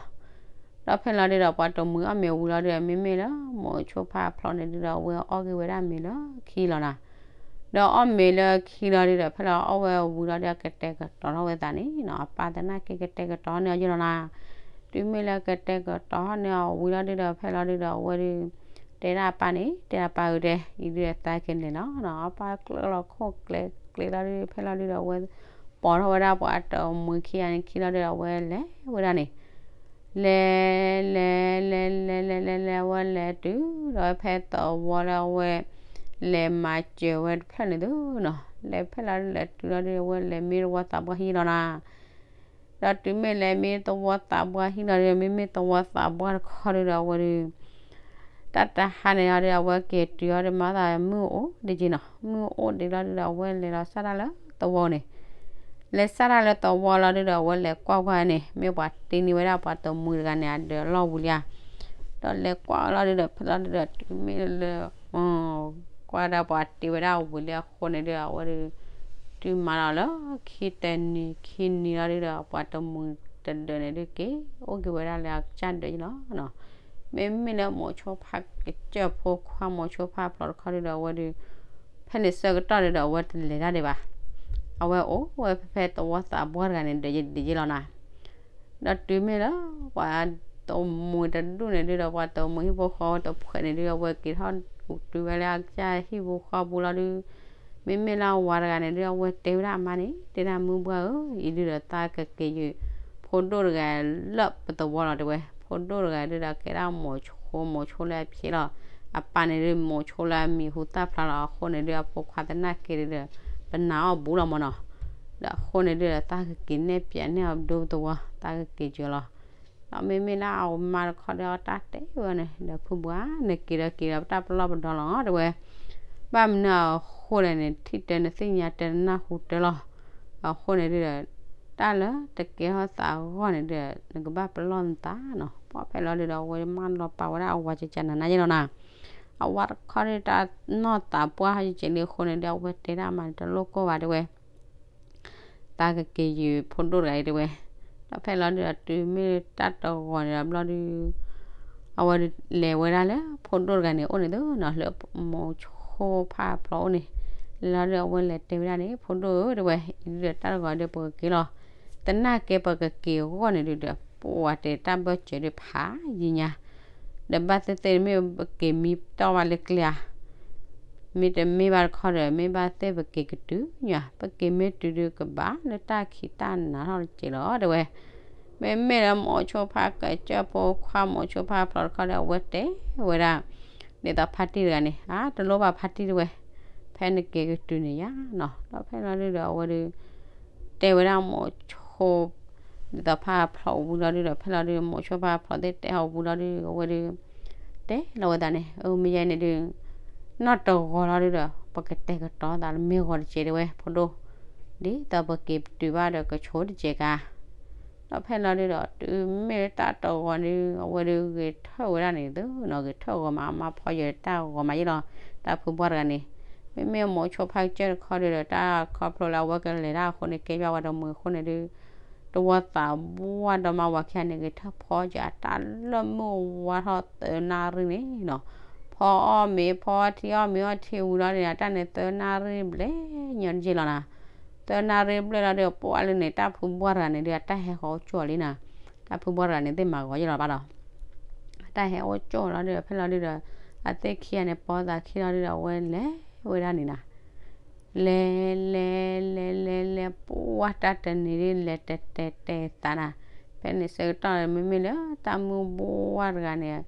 ဒီးဖဲလီၤဒုးဒီး ပှၤတမှံၤအီၣ်မ့ၤဝံၤလီၤဒုးဒီး မ့မ့ၢ်လၢ မိၤဆိဖးဖျိးန့ၣ်ဒုးဒီး အဝဲအီၣ်က့ၤဝဲဒၣ်မ့ၤလၢခံလီၤနီၤ. ဒီးအီၣ်မ့ၤလၢခံလီၤဒုးဒီး ဖဲလီၤအီၣ်ဝဲဝံၤလီၤဒုး ကတဲာ်ကတီၤထီၣ်ဝဲသးန့ၣ်နီၤ, အပၢ်သနာ်က့ကတဲာ်ကတီၤန့ၢ်အီၤယဲလီၤနီၤ. တုၤမ့ၢ်လၢကတဲာ်ကတီၤထီၣ်န့ၢ်အီၤဝံၤလီၤဒုးဒီး ဖဲလီၤဒုးဒီး အဝဲဒုး တဲဒၣ်အပၢ်န့ၣ် တဲဒၣ်ပၢ်ဧၢတဲ, အံၤဒုးဒီးသးကလဲၤလီၤနီၤ. အပၢ်ကျၢၢ်လီၤခိၣ်ကျဲၤကျဲၤလီၤဒုး ဖဲလီၤဒုးဒီး အဝဲ ပိာ်ထီၣ်ဝဲဒၣ်ပှၤတမှံၤခံဂၤန့ၣ်ခံလီၤဒုးဒီး အဝဲလဲၤဝဲဒၣ်န့ၣ် လဲၤ လဲၤ လဲၤ လဲၤ လဲၤ လဲၤ အဝဲလဲၤတုၤဒီးဖဲသဝီလၢအဝဲ လဲၤမၤစၢၤဝဲတဖျၢၣ်န့ၣ်သုနီၤ, လဲၤဖဲလီၤလဲၤတုၤလီၤဒုး အဝဲလဲၤမံသဝီသးပှၢ်ဟံၣ်လီၤနီၤ. ဒီးတုၤမ့ၢ်လဲၤမံသဝီသးပှၢ်ဟံၣ်လီၤဒုး မ့မ့ၢ်သဝီသးပှၢ်တခီဒုးဒီး အဝဲဒုး တၢ်တဟါန့ၣ်အီၤဒုး အဝဲက့ၤတုၤအီၤဒုး မၤသးမုၢ်အိၣ်ဒံးက့နီၤ, မုၢ်အိၣ်ဒံးလီၤဒုးဒီး အဝဲလဲၤလီၤစၢ်တၢ်လၢသဝီန့ၣ် လဲၤစၢ်တၢ်လၢသဝီလီၤဒုးဒီး အဝဲလဲၤကွၢ်ကွၢ်န့ၣ် မ့ၢ်ပှၤတ့န့ၢ်ဝဲဒၣ်ပှၤတမှံၤတဂၤန့ၣ် အဒၢးလီၢ်ဝံၤလံဧါ. ဒီးလဲၤကွၢ်လီၤဒုးဒီး ဖဲလီၤဒုးဒီး တုၤမ့ၢ်လၢ ကွၢ်ဒၣ်ပှၤတ့ဝဲဒၣ်ဝံၤလံအဃိန့ၣ်ဒုး အဝဲဒုး တုၤမၤလီၤလၢခံတနံၤခံနံၤလီၤဒုးဒီး ပှၤတမှံၤတဒၢးန့ၣ်ဒုးက့ၤ အိၣ်က့ၤဝဲဒၣ်လၢအကစၢ်ဒၢးလီၤနီၤ. မ့မ့ၢ်လၢမိၤဆိဖးကစၢၢ်ဖိခွါ မိၤဆိဖးဖျိးတခီဒုးဒီး အဝဲဒုး ဖဲန့ၣ်ဆၢကတီၢ်ဒုးဒီး အဝဲတလဲၤတၢ်ဒံးဘၣ်. အဝဲအိၣ်ဝဲဖဲဖဲသဝီသးပှၢ်တဂၤန့ၣ် ဒၢးယံၤဒံးယံၤလီၤနီၤ. ဒီးတုၤမ့ၢ်လၢ ပှၤတမှံၤတဒူၣ်န့ၣ်ဒုးဒီး ပှၤတမှံၤဟံၣ်ဖိဃီဖိတဖုန့ၣ်ဒုး အဝဲက့ၤထီၣ်တုၤဝဲလၢအကစၢ်ဟံၣ်ပူၤဃီပူၤလီၤဒုး မ့မ့ၢ်လၢအဝၤတဂၤန့ၣ်ဒုး အဝဲတဲဝဲဒၣ်အမါန့ၣ် တဲဒၣ်မုၢ်ပှၢ်ဧၢ, အံၤဒုးဒီးသးကက့ၤယုာ် ဖိဒိၣ်တဂၤလၢပသဝီလီၤတဲဝဲ, ဖိဒိၣ်တဂၤဒုးဒီးကဲဒၣ်မိၤဆိ မိၤဆိလၢအဖျဲးလီၤ. အပၢ်န့ၣ်ဒုး မိၤဆိလၢအမံၤဟူသၣ်ဖျါလီၤ. အဃိန့ၣ်ဒုး အဖိခွါသနာ်က့ဒုးဒီး ပနာ်အီၤဘူးလီၤမၢ်နီၤ. ဒီးအဃိန့ၣ်ဒုးဒီး သးကက့ၤနဲၣ်ပၠးန့ၢ်အီၤဒိပသဝီ သးကက့ၤကၢၤလီၤ. ဒီးမ့မ့ၢ်လၢအမါတခီဒီး တၢ်တဲဝဲန့ၣ် ဒီးဖုဘှါ နက့ၤဒီးက့ၤဒီးပတၢ်ပလီၢ်ပဒီလီၤတဲဝဲ, ဘၣ်မနုၤအဃိ အဃိန့ၣ်န့ၣ် ထံၣ်တၢ်နသ့ၣ်ညါတၢ်နၢ်ဟူတၢ်လီၤ. အဃိန့ၣ်ဒုဒီး တၢ်လၢတကဲထီၣ်သးအဂီၢ်န့ၣ်ဒုဒီး နကဘၣ်ပလီၢ်နသးနီၤ. ပှၢ်ဖဲလီၤဒုဒီး အဝဲမၢလီၤပာ်ဝဲဒၣ်အဝၤကကနၤနၤယဲလီၤနၤ. အဝၤတခီဒု တၢ်နီၢ်သးပှၢ်ဟီၣ်ကကဲလံအဃိန့ၣ်ဒု အဝဲတဲဒၣ်မးန့ၣ် တလိၣ်ကိၢ်ဘၣ်တဲဝဲ သးကက့ၤယုာ်ဖိဒိၣ်တဂၤအံၤတဲဝဲ. ဒီးဖဲလီၤဒုဒီး တုၤမ့ၢ်တၢ်တဂီၤန့ၣ်ဒီးဘျီဒု အဝဲလဲၤဝဲဒၣ်လၢဖိဒိၣ်တဂၤန့ၣ်အိၣ်န့ၣ်သုနီၤ, လၢမိၤဆိဖါဖျိးအိၣ်န့ၣ်, လီၤဒုအဝဲလဲၤတဲဝဲဒၣ်န့ၣ် ဖိဒိၣ်ဧၢ တဲဝဲ, ဒုဒီးတၢ်တဂီၤဒုပကက့ၤလီၤ. သနာ်က့ပကက့ၤအဂီၢ်န့ၣ်ဒုဒီး ပှၤတဲတၢ်ဘၢၣ်စၢၤဒုဖးယံၤညါ, ဒီးဘၣ်သ့ၣ်သ့ၣ်မ့ၢ်ပက့ၤမံတီၢ်ဘၣ်လၢကျဲဧါ မ့တမ့ၢ်ဘၣ်တခီဒီး မ့ၢ်ဘၣ်သ့ၣ်ပက့ၤကတုၤညါ, ပက့ၤမ့ၢ်တုၤဒုကဘၣ်လၢတၢ်ခံးတၢ်နၤထီၣ်တက့ၢ်လီၤတဲဝဲ. မ့မ့ၢ်လၢမိၤဆိဖါကစၢၢ်ဖိခွါ မိၤဆိဖါဖျိးတခီဒီး အဝဲတဲဝဲဒၣ် ဒ်သိးဖါတံၢ်တဂၤန့ၣ် အါ တလိၣ်ဘၣ်ဖါတံၢ်တဲဝဲ, ဖဲနက့ၤကတုၤန့ၣ်ယါနီၤ. ဒီးဖဲလီၤဒုဒီးအဝဲဒု တဲဝဲဒၣ်မိၤဆိ ဒ်သိးဖါဖျိးဝံၤလီၤဒုဒီး ဖဲလီၤဒု မိၤဆိဖါဖျိးသ့ၣ်တဲဟီၣ်ဝံၤလီၤဒု အဝဲဒု တဲလီၤဝဲသးန့ၣ် အမ့ၢ်ယဲန့ၣ်ဒု နီၢ်တဂီၤလီၤဒုဒီး ပကတဲာ်ကတီၤသးလၢမ့ၢ်ဂီၤတကဲးတဲဝဲ ဖိဒိၣ်, ဒ်သိးပက့ၤတုၤဘၣ်ဒီးကဆိးတကဲးကါ ဒီးဖဲလီၤဒုဒီး တုၤမ့ၢ်လၢတၢ်တဂီၤဒု အဝဲဒုဂဲၤထၢၣ်ဝဲဒၣ်န့ၣ်သုနီၤ, ဂဲၤထၢၣ်ဂီၤမး အမါဖီယၢၤတၢ်ဂီၤမးယဲလီၤ. တၢ်ဖုဘှၢ်တဂၤန့ၣ် မ့မ့ၢ်မိၤဆိဖါကစၢၢ်တခီဒုဒီး တၢ်ခီဖျိလၢအဝဲကလဲၤတၢ်အဃိန့ၣ် ကဲဘၣ်ဝဲဒီးမုာ်အဃိန့ၣ်ဒု တဝီသးဘှၢ်ဒီးမါဝၤခံဂၤန့ၣ် ဂဲၤထၢၣ်ဖီက့ၤအတၢ်လၢမုၢ်ဝါထီၣ်သၢနၣ်ရံၣ်န့ၣ်နီၤ, ဖီအီၣ်မ့ၤ ဖီအီထံအီၣ်မ့ၤအီထံဝံၤလီၤန့ၣ် အတၢ်န့ၣ်သၢနၣ်ရံၣ်ဘျဲၣ်ညီတက့ၢ်လီၤနၤ. သၢနၣ်ရံၣ်ဘျဲၣ်လီၤဒု ပှၢ်လၢန့ၣ် တၢ်ဖုဘှၢ်တဂၤန့ၣ်ဒု အတၢ်ဟဲဃီၤအိၣ်ကၠိလံနၤ, တၢ်ဖုဘှၢ်တဂၤန့ၣ်သ့ၣ်မၤဂီၤယဲလီၤဘၣ်ဒီး အတၢ်ဟဲအိၣ်ကၠိလီၤဒုဒီး ဖဲလီၤဒုဒီး အသ့ၣ်ခံဂၤန့ၣ် ပိာ်သးခံလီၤဒုဒီး အဝဲလဲၤဝဲဒၣ်န့ၣ်နၤ လဲၤ လဲၤ လဲၤ လဲၤ လဲၤ ပှၢ်တၢ်တနံၤဒု လဲၤတဲာ်တဲာ်တဲာ်သးနၤ, ဖဲန့ၣ်ဆၢကတီၢ် မ့မ့ၢ်လၢတၢ်မုၢ်ဘှၢ်တဂၤန့ၣ်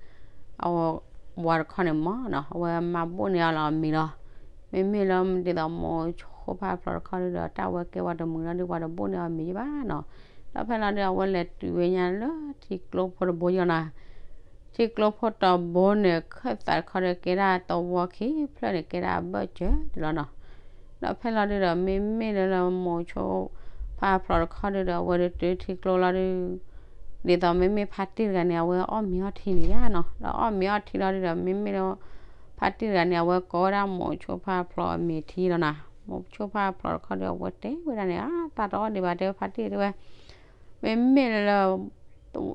အဝၤတခီန့ၣ်မ့ၢ်နီၤ အဝဲမၤဘိၣ်န့ၢ်အီၤလီၤအမံၤလီၤ. မ့မ့ၢ်လၢဒ်သိးမိၤဆိဖါဖျိးတခီဒုဒီး တၢ်ဝဲကဲဝဲတမုာ်လီၤဒု ပှၤတဘိၣ်န့ၢ်အီၤမံၤယဘၣ်နီၤ. ဒီးဖဲလီၤဒု အဝဲလဲၤတုၤဝဲညါလၢထံကျိဖိတဘိယီၤနၤ ထံကျိဖိတဘိန့ၣ် ခၢၣ်သးတခီဒီး ကဲဒၣ်သဝီခံဖျၢၣ်န့ၣ် ကဲဒၣ်အဘၢၣ်စၢၤတလီၤနီၤ. ဒီးဖဲလီၤဒုဒီး မ့မ့ၢ်လၢလၢမိၤဆိဖါဖျိးတခီဒုဒီး အဝဲဒုတုၤထံကျိလီၤဒု ဒ်သိးမ့မ့ၢ်ဖါတံၢ်တဂၤန့ၣ် အဝဲအီၣ်မ့ၤအီထံန့ၣ်ယါနီၤ. ဒီးအီၣ်မ့ၤအီထံလီၤဒုဒီး မ့မ့ၢ်လၢ ဖါတံၢ်တဂၤန့ၣ် အဝဲကိးဝဲဒၣ်မိၤဆိဖါဖျိးအမံၤထံလီၤနၤ. မိၤဆိဖါဖျိးတခီဒီး အဝဲတဲဝဲဒၣ်န့ၣ် အါ သးတအီၣ်ဒံးဘၣ်တဲ ဖါတံၢ်တဲဝဲ မ့မ့ၢ်လၢ ဒ်သိး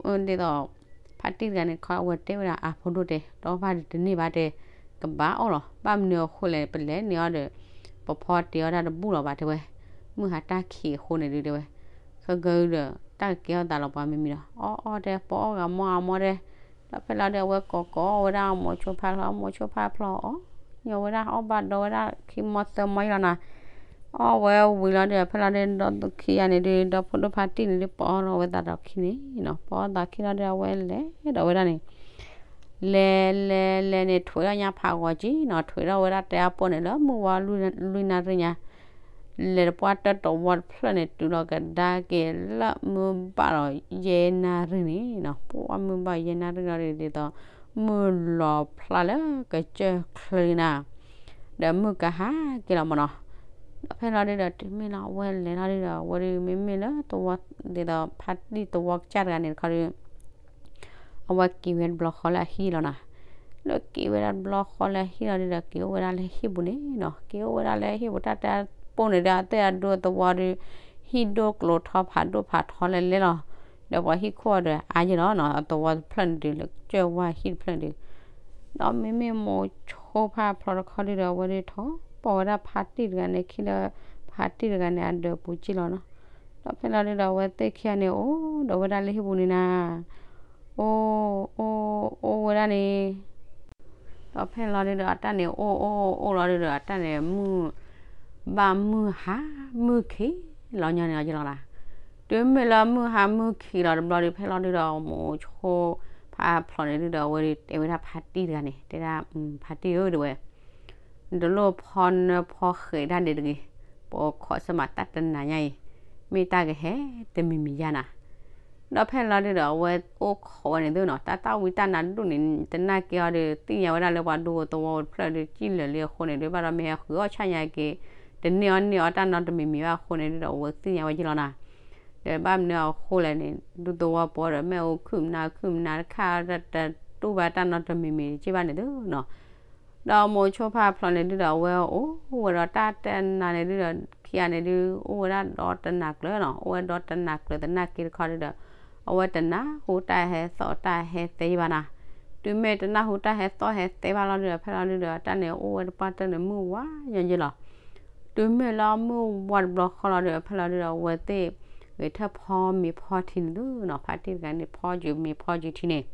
ဖါတံၢ်တဂၤန့ၣ်တခီ အဝဲတဲဝဲဒၣ် အါ ဖိဒိၣ်တဲ တအီၣ်ဘၣ်ဒံးတန့ၢ်ဘၣ်တဲ ကဘၣ်အီၣ်လီၤ. ဘၣ်မနုၤအဃိလဲၣ် ပလဲၤန့ၢ်အီၤဒီး ပဖီတ့ၤအီၣ်တၢ်တဘူၣ်လီၤဘၣ်တဲဝဲ, မုၢ်ဟါတၢ်ခံးအဃိန့ၣ်ဒုတဲဝဲ, ခဲကနံၣ်ဒီး တၢ်ကကဲထီၣ်သးလီၤပှၤမ့မ့ၢ်ဒီး အီၣ်အီၣ်တဲ ပအီၣ်ဂၤမီၢ်ဂၤမီၢ်တဲ, ဒီးဖဲလီၤဒု အဝဲကိးကိးဝဲဒၣ်မိၤဆိဖါဖျိး မိၤဆိဖါဖျိးအီၣ် ညီဝဲဒၣ်အီၣ်ဘၣ်ဒီးဝဲဒၣ်ခံမီၢ်သၢမီၢ်ယံလီၤနၤ. အီၣ်ဝဲဝံၤလီၤဒုး ဖဲလီၤဒုး ဒီးခံဂၤန့ၣ်ဒုး ဒီဖိဒိၣ်ဖါတံၢ်န့ၣ်ဒုး ပအီၣ်လီၤဝဲသးဒီးခံန့ၣ်နီၤ, ပအီၣ်သးခံလီၤဒုး အဝဲလဲၤဒီးဝဲဒၣ်န့ၣ် လဲၤလဲၤလဲၤန့ၣ် ထွဲးထီၣ်ညါဖးဂီၤက့ၤနီၤ, ထွဲးထီၣ်ဝဲဒၣ်တဲအပိၢ်န့ၣ် လၢမုၢ်ဝါလွံၢ်နၣ်ရံၣ်ညါ လဲၤတပှၢ်တၢၢ်တဝီတဖျၢၣ်န့ၣ် တုၤလီၤကဒါက့ၤလၢမုၢ်ဘၣ်ဒီးယဲၢ်နၣ်ရံၣ်န့ၣ်နီၤ, ပှၢ်မုၢ်ဘၣ်ယဲၢ်နၣ်ရံၣ်လီၤဒုး ဒ်သိး မုၢ်လီၤဖျါလၢကစၢၢ်ချၢနၤ, ဒီးမုၢ်ကဟါက့ၤလီၤမးနီၤ, ဒီးဖဲလီၤဒုးဒီး တုၤမ့ၢ်လီၤ အဝဲလဲၤလီၤဒုးဒီး အဝဲဒုးမ့မ့ၢ်လၢသဝီ ဒ်သိးဖါတံၢ်သဝီကစၢ်တဂၤန့ၣ်တခီဒုး အဝဲက့ၤဝဲတဘျီဃီလၢအဟံၣ်လီၤနၤ, လၢက့ၤဝဲဒၣ်တဘျီဃီလၢအဟံၣ်လီၤဒုးဒီး က့ၤအိၣ်ဝဲဒၣ်လၢဟံၣ်ပူၤန့ၣ်နီၤ, က့ၤအိၣ်ဝဲဒၣ်လၢဟံၣ်ပူၤ တၢ်တဲပိၢ်န့ၣ်ဒီး အသ့ၣ်အဒိသဝီဒုး ဟံၣ်ဒိၣ်ကျိၤထီဖးဒိၣ်ဖးထီလၢလဲလီၤ, ဒီးပှၤဟံၣ်ခိၣ်ဒီးအါယဲၢ်လီၤနီၤ, အသဝီတဖျၢၣ်န့ၣ်ဒုး လၢကစၢၢ်ဝါဟံၣ်တဖျၢၣ်န့ၣ်ဒုး ဒီးမ့မ့ၢ်မိၤဆိဖါဖျိးတခီဒုးဒီး အဝဲဒုးထီၣ်ပိာ်ဝဲဒၣ်ဖါတံၢ်တဂၤန့ၣ် ခံလၢဖါတံၢ်တဂၤန့ၣ် အဒၢးပူၤက့ၢ်လီၤနီၤ, ဒီးဖဲလီၤဒုးဒီး အဝဲသ့ၣ်ခံဂၤန့ၣ် အိၣ်ဒီးဝဲဒၣ်လၢဟံၣ်ပူၤန့ၣ်နၤ, အိၣ် အိၣ် အိၣ်ဝဲဒၣ်န့ၣ် ဒီးဖဲလီၤဒုးဒီး အတၢ်န့ၣ်အိၣ်အိၣ်အိၣ်လီၤဒုးဒီး အတၢ်န့ၣ် မုၢ်ဘၣ်မုၢ်ဟါမုၢ်ခံးလီၤညီန့ၣ်လီၤက့ၢ်လီၤနၤ, တုၤမ့ၢ်လၢမုၢ်ဟါမုၢ်ခံးလီၤတဘျီဒုး ဖဲလီၤဒုးဒီး မိၤဆိဖါဖျိးန့ၣ်ဒုးဒီး အဝဲဒုးတဲဝဲဒၣ်ဖါတံၢ်တဂၤန့ၣ် တဲဒၣ် ဖါတံၢ်ဧၢ တဲဝဲ နတလိၣ်ဖီနၢဖီဃဲးတၢ်ဒံးတဂ့ၤ, ပခိးစၢမးတၢ်တနၤညါအံၤ မ့ၢ်တၢ်ကဟဲတမံၤမံၤယါနၤ, ဒီးဖဲလီၤဒုဒီး အဝဲအိၣ်ခိးဝဲန့ၣ်သုနီၤ, တၢ်တၢ်ဝံတၢ်နါဒိၣ်န့ၣ် တနာ်က့ၤအီၤဒီး သ့ၣ်ညါဝဲဒၣ်လၢပှၤဒူဖိသဝီဖိတဖျၢၣ်ဒီး စံၣ်လၢာ်လံအဃိန့ၣ်ဒု ဘၣ်ဒီးမ့ၢ်ဟဲဃုအီၣ်ဆၣ်ညါက့ၤ တန့ၢ်အီၣ်န့ၢ်အီတၢ်နီတမံၤမံၤဘၣ်အဃိန့ၣ်ဒုဒီး အဝဲသ့ၣ်ညါဝဲက့ၤလီၤနၤ. ဒီးဘၣ်မနုၤအဃိလဲၣ်န့ၣ် ဒူသဝီဖိဒီး မ့ၣ်အူခုၣ်မနါခုၣ်မနါတခါ တတူၢ်ဘၣ်တၢ်နီတမံၤမံၤတက့ၢ်ဘၣ်န့ၣ်သုနီၤ. ဒီးမိၤဆိဖါဖျိးန့ၣ်ဒုဒီး အဝဲအိၣ်ဝဲဒီးတၢ်တနၤန့ၣ်ဒုဒီး ခံဂၤန့ၣ်ဒု အိၣ်ဝဲဒၣ်ဒီတနၤကျၢၤနီၤ, အိၣ်ဝဲဒီတနၤကျၢၤတနၤက့ၤတခီဒုဒီး အဝဲတနၢ်ဟူတၢ်ဟဲသီၣ်တၢ်ဟဲသဲဘၣ်နၤ. တုၤမ့ၢ်တနၢ်ဟူတၢ်ဟဲသီၣ်ဟဲသဲဘၣ်လီၤဒုဒီး ဖဲလီၤဒုဒီး တၢ်န့ၣ်အိၣ်ဝဲတပှၢ်တၢၢ်န့ၣ် မုၢ်ဝါညီညီလီၤ. တုၤမ့ၢ်လၢမုၢ်ဝါတဘျီဃီလီၤဒုဒီး ဖဲလီၤဒုဒီး အဝဲသ့ၣ်ဂဲၤထၢၣ်ဖီမ့ၤဖီထံန့ၣ်သုနီၤ, ဖါတံၢ်တဂၤန့ၣ် ဖီကၠူၤမ့ၤဖီကၠူၤထံန့ၣ်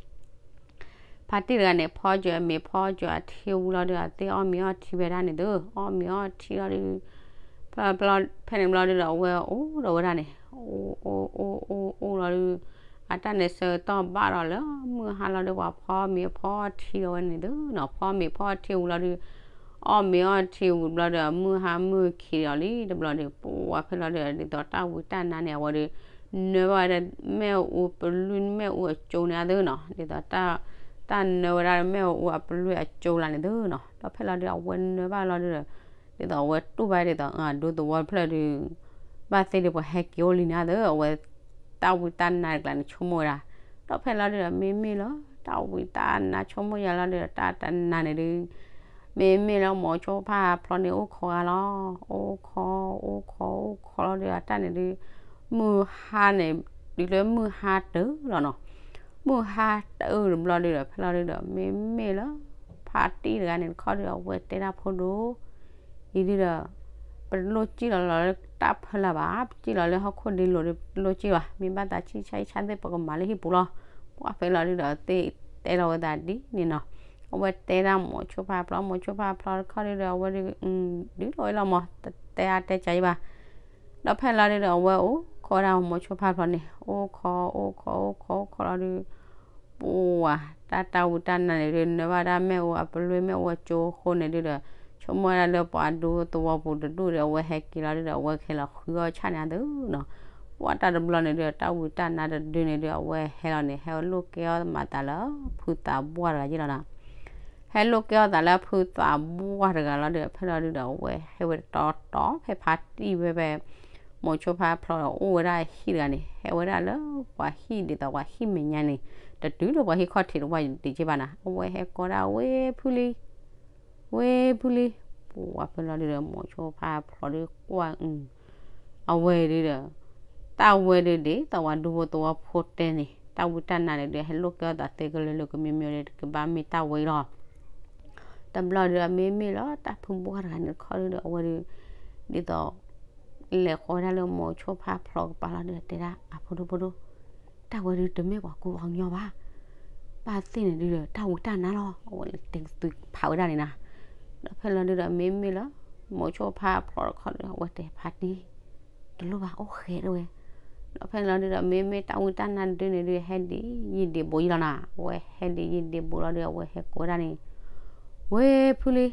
ဖါတံၢ်တဂၤန့ၣ် ဖီကၠူၤမ့ၤဖီကၠူၤအထံဝံၤလီၤဒုဒီး အဝဲသ့ၣ်အီၣ်မ့ၤအီၣ်ထံဝဲဒၣ်န့ၣ်သု, အီၣ်မ့ၤအီၣ်ထံလီၤဒု ဖဲန့ၣ်ဘျီဒုဒီး အဝဲအိၣ်ဒီးဝဲဒၣ်န့ၣ် အိၣ်အိၣ်အိၣ်အိၣ်လီၤဒု အတၢ်န့ၣ်ဆၢကတီၢ်ဘၣ်ဒီးလၢမုၢ်ဟါလီၤဒု ပှၤဖီမ့ၤဖီထံလီၤဝဲန့ၣ်သုနီၤ, ဖီမ့ၤဖီထံဝံၤလီၤဒု အီၣ်မ့ၤအီၣ်ထံဝံၤဘျီဒု မုၢ်ဟါမုၢ်ခံးလီၤလံတဘျီဒု ပှၤဖဲလီၤဒုဒီး ဒ်သိးတၢ်ဝံတၢ်နါန့ၣ် အဝဲဒု နၢဘၣ်ဝဲဒၣ်မ့ၣ်အူပလွံၢ်မ့ၣ်အူအကၠိန့ၣ်သုနီၤ, ဒ်သိး တၢ်နၢဝဲဒၣ်မ့ၣ်အူအပလွံၢ်အကၠိလၢန့ၣ်သုနီၤ, ဒီးဖဲလီၤဒု အဝဲနၢဘၣ်လီၤဒုဒီး ဒ်သိးအဝဲတူၢ်ဘၣ်ဒ်သိး ဒူသဝီတဖျၢၣ်ဒု ဘၣ်သ့ၣ်ဒုးပှၤဟဲက့ၤအိၣ်လံန့ၣ်သု, အဝဲတၢ်ဝံတၢ်နါတကျါန့ၣ် ဆိကမိၣ်ဝဲဒၣ်. ဒီးဖဲလီၤဒုဒီး မ့မ့ၢ်လၢ တၢ်ဝံတၢ်နါဆိကမိၣ်ယၤလီၤဒုဒီး တၢ်တနၤန့ၣ်ဒု မ့မ့ၢ်လၢမိၤဆိဖါဖျိးန့ၣ် အိၣ်ခိးဂၤလီၤ, အိၣ်ခိး အိၣ်ခိး အိၣ်ခိးလီၤဒုဒီး တၢ်န့ၣ်ဒု မုၢ်ဟါန့ၣ် တုၤလၢမုၢ်ဟါတၢၢ်လီၤနီၤ, မုၢ်ဟါတၢၢ်တဘျီဒုဒီး ဖဲလီၤဒုဒီး မ့မ့ၢ်လၢ ဖါတံၢ်တဂၤန့ၣ်တခီဒုဒီး အဝဲတဲဒၣ်ဖိဒိၣ် အံၤဒုဒီး ပတလိၣ်စံၣ်လီၤလီၤလၢတၢ်ဖီလာ်ဘၣ်, ပစံၣ်လီၤလၢဟီၣ်ခိၣ်ဒ့လိၤဒု ပတလိၣ်စံၣ်ဘၣ်, မ့ၢ်ဘၣ်သးဆံၣ်ဆါဆံၣ်ဆါသ့ၣ် ပကမၤလၢဟံၣ်ပူၤလီၤ. ပှၤဖဲလီၤဒုဒီး သ့ၣ်တဲလီၤဝဲသးဒ်န့ၣ်နီၤ, အဝဲတဲဒၣ်မိၤဆိဖါဖျိး, မိၤဆိဖါဖျိးတခီဒုဒီး အဝဲဒု ဒုးလီၤဝဲလီၤမး တတဲအါတဲကယံဘၣ်. ဒီးဖဲလီၤဒုဒီး အဝဲအိၣ်ခိးဝဲဒၣ်မိၤဆိဖါဖျိးန့ၣ် အိၣ်ခိး အိၣ်ခိး အိၣ်ခိး အိၣ်ခိးလီၤဒု ပှၤ တၢ်တၢ်ဝံတၢ်နါန့ၣ်ဒု နၢဘၣ်ဒၣ်မ့ၣ်အူအပလွံၢ်မ့ၣ်အူအကၠိအဃိန့ၣ်ဒုဒီး ဆိကမိၣ်ဝဲဒၣ်လၢပှၤဒူသဝီပူၤတဒူၣ်ဒီး အဝဲဟဲက့ၤလီၤဒုဒီး အဝဲကဟဲလီၤဃုအီၣ်ဆၣ်န့ၣ်သုနီၤ, ပှၤတၢ်တဘျီန့ၣ်ဒုဒီး တၢ်ဝံတၢ်နါတဒုန့ၣ်ဒု အဝဲဟဲလီၤန့ၣ် ဟဲလိာ်ကဲအီၣ်မၤသးလၢဖုသးပှၢ်တဂၤယ့ၢ်လီၤနီၤ ဟဲလိာ်ကဲအီၣ်သးလၢဖုသးပှၢ်တဂၤလီၤဒုး ဖဲလီၤဒုးဒီး အဝဲဟဲဝဲတတီတီ ဖဲဖါတံၢ်ဝဲဖဲ မိၤဆိဖါဖျိးဒီးအိၣ်ဝဲဒၣ်ဟံၣ်တဂၤန့ၣ် ဟဲဝဲဒၣ်လၢပှၤဟံၣ်ဒ်သိးပှၤဟံၣ်မဲာ်ညါန့ၣ် တတုၤလၢပှၤဟံၣ်ခီၣ်ထံးတဝၢ်ဒံးက့ဘၣ်နၤ အဝဲဟဲကိးဒၣ်ဝဲဖုလံ ဝဲဖုလံ ပှၤဖဲလီၤဒုးဒီး မိၤဆိဖါဖျိးဒုးကွၢ် အဝဲဒုးဒီး တၢ်ဝဲဒုးဒ်သိးပှၤဒူဖိသဝီဖိတဲန့ၣ် တၢ်ဝံတၢ်နါန့ၣ်ဒုး ဟဲလိာ်ကဲအီၣ်သးသ့ကလၢာ်လၢကမံမံၤဒီး ကဘၣ်မ့ၢ်တၢ်ဝဲအံၤလီၤ. တဘျီဒုးဒီး မ့မ့ၢ်လၢတၢ်ဖုဘှၢ်တဂၤန့ၣ်တခီဒုးဒီး အဝဲဒုး ဒ်သိး လဲၤဃီၤဝဲဒၣ်လၢမိၤဆိဖါဖျိးကပၤလီၤဒုးဒီး တဲဒၣ်အဖိဒိၣ်ဖိဒိၣ် တၢ်ဝဲဒုးတမ့ၢ်ပှၤကူပှၤကညီဘၣ်. ဘၣ်သ့ၣ်န့ၣ်ဒုးဒီး တၢ်ဝံတၢ်နါလီၤ. အဝဲလဲၤတဲသုးဖးဝဲဒၣ်န့ၣ်နၤ. ဒီးဖဲလီၤဒုးဒီး မ့မ့ၢ်လၢ မိၤဆိဖါဖျိးတခီဒုးဒီး အဝဲတဲဖါတံၢ် တလိၣ်ဘၣ်အိၣ်ဃဲးဒၣ်ဝဲ. ဒီးဖဲလီၤဒုးဒီး မ့မ့ၢ်တၢ်ဝံတၢ်နါဒုးန့ၣ်ဒုး ဟဲဒ်ယံာ်ဒံးဘူးယံာ်လီၤနၤ. အဝဲဟဲဒ်ယံာ်ဒံးဘူးလီၤဒုး အဝဲဟဲကိးဝဲဒၣ်န့ၣ် ဝဲဖုလံ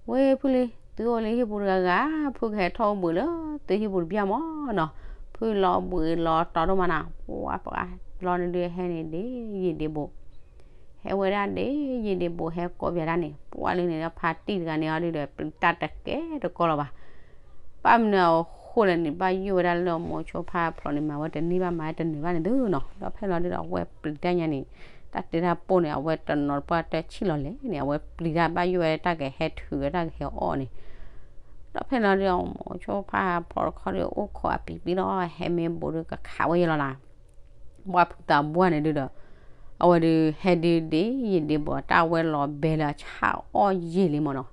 ဝဲဖုလံ သုအိၣ်လၢဟံၣ်ပူၤတဂၤဂၤ ဖုကဟဲထီၣ်အိၣ်ဘှံးလၢသုဟံၣ်ပူၤတဘျီမးနီၤ. ဖုလီၤဘှံးလီၤတီၤဒိၣ်မးနၤ. ပှၤပှၤဘျီန့ၣ်ဒုးဟဲန့ၣ်ဒ်ယံာ်ဒံးဘူး ဟဲဝဲဒၣ်ဒ်ယံာ်ဒံးဘူး ဟဲကိးပၠးဒၣ်န့ၣ် ပှၤလၢန့ၣ်ဒီးဖါတံၢ်တဂၤန့ၣ်အီၤဒုးဒီး ပျံၤတၢ်တကဲတကီလီၤဘၣ်. ဘၣ်မနုၤအဃိလဲၣ်န့ၣ် ဘၣ်ယိၣ်ဝဲဒၣ်လၢမိၤဆိဖါဖျိးန့ၣ် မၤဝဲတန့ၢ်ဘၣ်မၤဝဲတနၢၤဘၣ်န့ၣ်သုနီၤ. ဒီးဖဲလီၤဒုးဒီး အဝဲပျံၤတၢ်ညါန့ၣ် တၢ်တဲတၢ်ပိၢ်န့ၣ် အဝဲတနီၤတပှၢ်တၢၢ်ဆံၣ်လီၤလဲၣ်န့ၣ် အဝဲပျံၤတၢ်ဘၣ်ယိၣ်ဝဲတၢ်ကဟဲထုးဝဲတၢ်ကဟဲအီၣ်န့ၣ် ဒီးဖဲလီၤဒုးဒီး မိၤဆိဖါဖျိးတခီဒုး အိၣ်ခိးအပံၤပံၤလီၤ ဟဲမ့ၢ်ဘူးဒုးကခးဝဲယဲလီၤနၤ. ပှၤဖုသးပှၢ်န့ၣ်ဒုးဒီး အဝဲဒုးဟဲဒုးဒ်ယံာ်ဒံးဘူး တၢ်ဝဲလီၤဘဲလၢအဆၣ်အီၣ်ယံာ်လံမးနီၤ.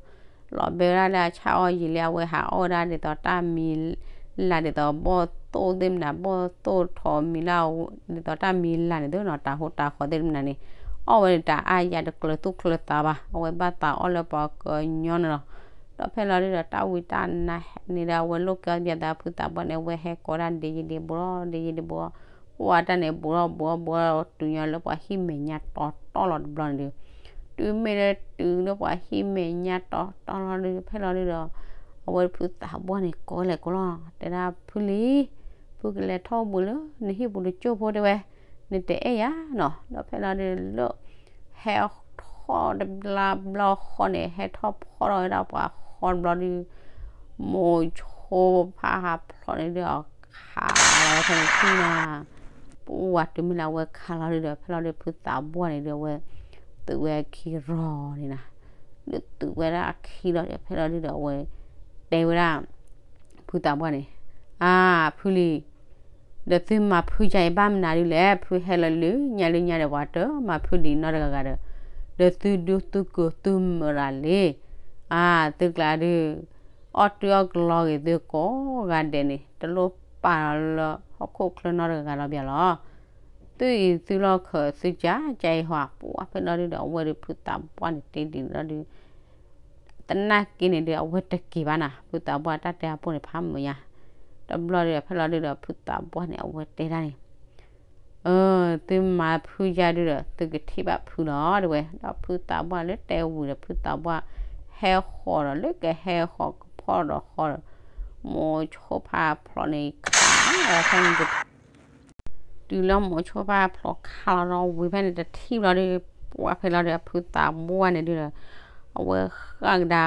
လီၤဘဲဝဲဒၣ်လၢအဆၣ်အီၣ်ယံာ်လံ အဝဲဟးအီၣ်ဝဲဒၣ်ဒ်သိးတၢ်မံၤလၢ်ဒ်သိးဘီၣ်သိၣ်သ့ၣ်မနၤ ဘီၣ်သိၣ်ထီၣ်မံၤလၢ် ဒ်သိးတၢ်မံၤလၢ်န့ၣ်သုနီၤ တၢ်ဟိတၢ်ဃီသ့ၣ်မနၤန့ၣ် အီၣ်ဝဲဒၣ်တၢ်အါယၤတကျၢၤသူၣ်ကျၢၤသးဘၣ် အဝဲဘၣ်သးအီၣ်လၢပှၤကညီန့ၣ်လီၤ. ဒီးဖဲလီၤဒုးဒီးတၢ်ဝံတၢ်နါန့ၣ်ဒီး အဝဲလိာ်ကဲအီၣ်ပၠးသးဖုသးပှၢ်န့ၣ် အဝဲဟဲကိးဒၣ်ဒ်ယံာ်ဒံးဘူးလီၤ ဒ်ယံာ်ဒံးဘူးလီၤ ပှၤတၢ်န့ၣ်ဘူးလီၤဘူးလီၤဘူးလီၤ တုၤညီလၢပှၤဟံၣ်မဲာ်ညါတီတီလီၤတဘျီန့ၣ်ဒုး တုၤမ့ၢ်လၢတုၤလၢပှၤဟံၣ်မဲာ်ညါတီတီလီၤဒုး ဖဲလီၤဒုးဒီး အဝဲဖုသးပှၢ်န့ၣ်ကိးလဲၣ်ကိးလီၤ တဲဒၣ်ဖုလံ ဖုကလဲၤထီၣ်ဘူးလၢနဟံၣ်ပူၤတစိၢ်ဖိတဲဝဲ, နတအဲၣ်ယၤနီၤ. ဒီးဖဲလီၤဒုးလၢ ဟဲထီၣ်တဘျီဘျီဃီန့ၣ် ဟဲထီၣ်ဖီၣ်ထီၣ်ဝဲဒၣ်ပှၤဃီတဘျီဒုး မိၤဆိဖါဟးဖျိးန့ၣ်ဒုး အီၤခးလီၤဝဲဖဲန့ၣ်ထံၣ်နီၤ. ပှၤတုၤမ့ၢ်လၢအဝဲခးလီၤဒုးဒီး ဖဲလီၤဒုးဖုသးပှၢ်န့ၣ်ဒုးအဝဲ သုးဝဲအခံရီၤန့ၣ်နီၤ. ဒုးသုးဝဲဒၣ်အခံလီၤဒီး ဖဲလီၤဒုးဒီးအဝဲ တဲဝဲဒၣ် ဖုသးပှၢ်န့ၣ်, အါ ဖုလံၤ, ဒီးသုမၤဖုယၤအံၤဘၣ်မနုၤဒုးလဲၣ်. ဖုဟဲလီၤလၢညါလၢညါဒီး ပှၤတမၤဖုဒံးနီတဂၤဂၤဒီး, ဒီးသုဒူသုကိၤသုမုာ်ရၤလံ. အါ သုကျါဒုး အီၣ်တုၤအီၣ်ကလီဂ့ၤသုကိးဂၤဒဲးန့ၣ် တလိၣ်ပာ်လီၤလၢဟီၣ်ခိၣ်ချၢနီတဂၤဂၤလီၤဘၣ်လီၤ. သုအံၤသုလီၢ်ခၢးသုကၢ် ကၢ်အံၤဟီ ပှၤဖဲလီၤဒုးဒီး အဝဲဒုးဖုသးပှၢ်န့ၣ်တဲဒ်န့ၣ်လီၤဒုး သနာ်က့န့ၣ်ဒုး အဝဲတက့ၤဘၣ်နီၤ. ဖုသးပှၢ်တၢ်တဲအပူၤန့ၣ် ဖးမုာ်ညါ, တဘျီဒီးဖဲလီၤဒုးဒီး ဖုသးပှၢ်န့ၣ် အဝဲတဲဒၣ်န့ၣ်, အၢ သုမၤဖုယၤဒုးဒီး သုကထံၣ်ဘၣ်ဖုလီၤ တဲဝဲ. ဒီးဖုသးပှၢ်လၢတဲဝံၤဒီး ဖုသးပှၢ်ဟဲဃီၤဒီး လၢကဟဲဃီၤကဖီၣ်ဒီးဃီဒီး မိၤဆိဖါဖျိးန့ၣ်ခးလီၤဖဲန့ၣ် တုၤလၢမိၤဆိဖါဖျိးခးလီၤဒီး ဝံၤဖဲန့ၣ်တထံၣ်ဘျီဒီး ပှၤဖဲလီၤဒီး ဖုသးပှၢ်န့ၣ်ဒုးဒီး အဝဲဃၣ်ကဒါ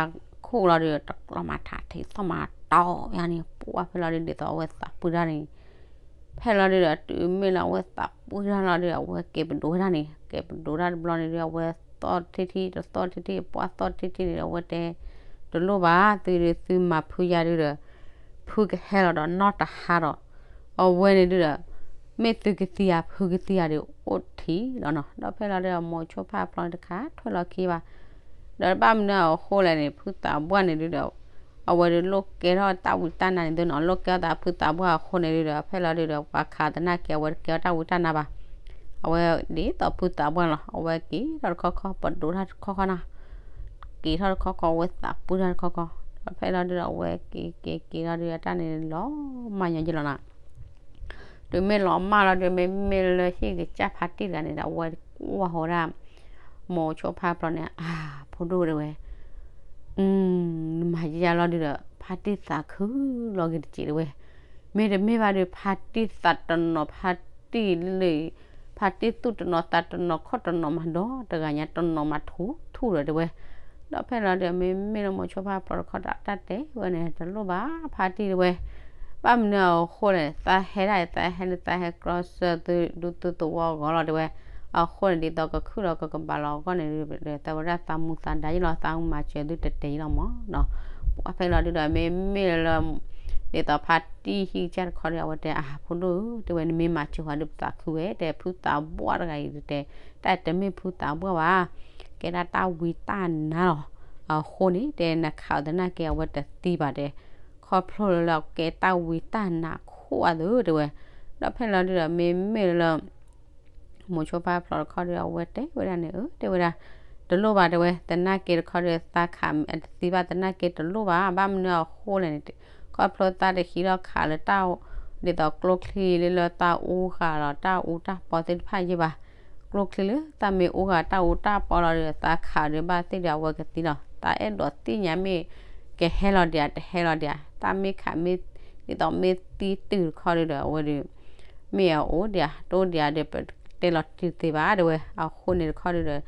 ခိၣ်လီၤဒီး တကျီမၤထးထံးသီၣ်မၤတီၢ်ယါန့ၣ် ပှၤဖဲလီၤဒုး ဒ်သိးအဝဲသးပှၢ်တၢ်န့ၣ် ဖဲလီၤဒုးဒီး တုၤမ့ၢ်လၢအဝဲသးပှၢ်တၢ်လီၤဒုး အဝဲက့ၤပဒိးဝဲဒၣ်န့ၣ် က့ၤပဒိးတၢ်တဘျီန့ၣ်ဒုး အဝဲသီၣ်တထံၣ်ထံၣ် တသီၣ်တထံၣ်ထံၣ် ပှၤသီၣ်တထံၣ်ထံၣ်န့ၣ် အဝဲတဲ တလိၣ်ဘၣ် သုဒုးသုမၤဖုယၤဒုးဒီး ဖုကဟဲလီၤဒီးနီၢ်တဟါဒီး အဝဲန့ၣ်ဒုးဒီး မ့ၢ်သုကသံဧါ ဖုကသံဧါဒီး အိၣ်ထံးလီၤနီၤ. ဒီးဖဲလီၤဒုးဒီး မိၤဆိဖါဖျိးန့ၣ်တခါ ထွဲလီၤခံဘၣ် ဒီးဘၣ်မနုၤအဃိလဲၣ်န့ၣ် ဖုသးပှၢ်န့ၣ်ဒုးဒီး အဝဲဒုးလိၣ်ကဲထီၣ်တၢ်ဝံတၢ်နါန့ၣ်သုနီၤ လိၣ်ကဲထီၣ်သးဖုသးပှၢ်အဃိန့ၣ်ဒုးဒီး ဖဲလီၤဒုးဒီး ပှၤခးသနာ်က့ အဝဲတကဲထီၣ်တၢ်ဝံတၢ်နါဘၣ်. အဝဲဒ်သိးဖုသးပှၢ်လီၤ အဝဲက့ၤထီၣ်တခီခီ ပဒိးတၢ်တခီခီနီၤ က့ၤထီၣ်တခီခီ အဝဲသးပှၢ်တၢ်တခီခီ ဒီးဖဲလီၤဒုးဒီး အဝဲက့ၤက့ၤက့ၤလီၤဒုး အတၢ်န့ၣ်လီၤမၢ်ညီက့လီၤနီၤ တုၤမ့ၢ်လီၤမၢ်လီၤဒုး မ့မ့ၢ်လၢဟံၣ်ကစၢ်ဖါတံၢ်တဂၤန့ၣ်ဒီး အဝဲကွၢ်ဃီၤဝဲဒၣ် မိၤဆိဖါဖျိးန့ၣ် အါ ဖိဒိၣ်တဲဝဲ နမၤယါလီၤဒုးဒီး ဖါတံၢ်သးခုလီၤက့ၤတစဲးတဲဝဲ, မ့တမ့ၢ်ဘၣ်ဒီး ဖါတံၢ်သးတနီၤ ဖါတံၢ်လၢ ဖါတံၢ်သူၣ်တနီၤသးတနီၤခီၣ်တနီၤမၤဒီတဂၤညါ တနီၤမၤထူထူဒီးတဲဝဲ. ဒီးဖဲလီၤဒုး မ့မ့ၢ်လၢမိၤဆိဖါဖျိးတခီဒီး တၢ်တဲဝဲန့ၣ် တလိၣ်ဘၣ်ဖါတံၢ်တဲဝဲ, ဘၣ်မနုၤအဃိလဲၣ် သးဟဲဒၣ်အံၤ သးဟဲလၢသးဟဲကြီဆၢသုဒူသုသဝီအဂီၢ်လီၤတဲဝဲ. အဃိန့ၣ် ဒ်သိးကခုၣ်ဒီးကကဘၣ်လီၤအဂီၢ်န့ၣ်ဒုး သးဝဲဒၣ်သးမူသးဒါယံလီၤ သးမၤစၢၤသုတတဲာ်ယံလီၤမၢ်နီၤ. ပှၤဖဲလီၤဒုးဒီး မ့မ့ၢ်လၢ ဒ်သိးဖါတံၢ်ဟံၣ်ကစၢ်တခီဒီး အဝဲတဲ အါ ဖိဒိၣ်ဧၢ တဲဝဲ နမ့ၢ်မၤစၢၤဃီၤဒုး ပသးခုဝဲ တဲ ဖုသးပှၢ်တဂၤအံၤတဲ တၢ်တမ့ၢ်ဖုသးပှၢ်ဘၣ်, ကဲဒၣ်တၢ်ဝံတၢ်နါလီၤ. အဃိန့ၣ် တဲနခးအီၤသနာ်က့ အဝဲတသံဘၣ်တဲ, ခီဖျိလၢလၢကဲတၢ်ဝံတၢ်နါခိၣ်အသိးတဲဝဲ. ဒီးဖဲလီၤဒုးဒီး မ့မ့ၢ်လၢ မိၤဆိဖါဖျိးတခီဒီး အဝဲတဲဝဲဒၣ်န့ၣ် အၢ တဲဝဲဒၣ် တလိၣ်ဘၣ်တဲဝဲ သနာ်က့တခီဒီး သးခးအတသံဘၣ်သနာ်က့တလိၣ်ဘၣ် ဘၣ်မနုၤအဃိလဲၣ်န့ၣ် ခီဖျိသးတဟံးထီၣ်ခးလၢတၢ် ဒ်သိးကျိချံလၢလၢသးအူဃာ်လီၤ တၢ်အူတၢ်ပီသ့ၣ်တဖၣ်ယဲၢ်ဘၣ်. ကျိချံလၢသးမ့ၢ်အူဃာ်တၢ်အူတၢ်ပီလီၤဒီး သးခးဒီးဘၣ်သ့ၣ်ဒီး အဝဲကသံလီၤ. သးအဲၣ်ဒိးသ့ၣ်ညါမ့ၢ် ကဟဲလီၤဒံးဧါ တဟဲလီၤဒံးဧါ သးမ့ၢ်ခးမ့ၢ် ဒ်သိးမ့ၢ်သံတုၤတခီဒီး အဝဲဒီး မ့ၢ်အအိၣ်ဒံးဧါ တအိၣ်ဒံးဧါဒီး ပတဲလီၤတံၢ်သ့ဘၣ်တဲဝဲ. အဃိန့ၣ်တခီဒီး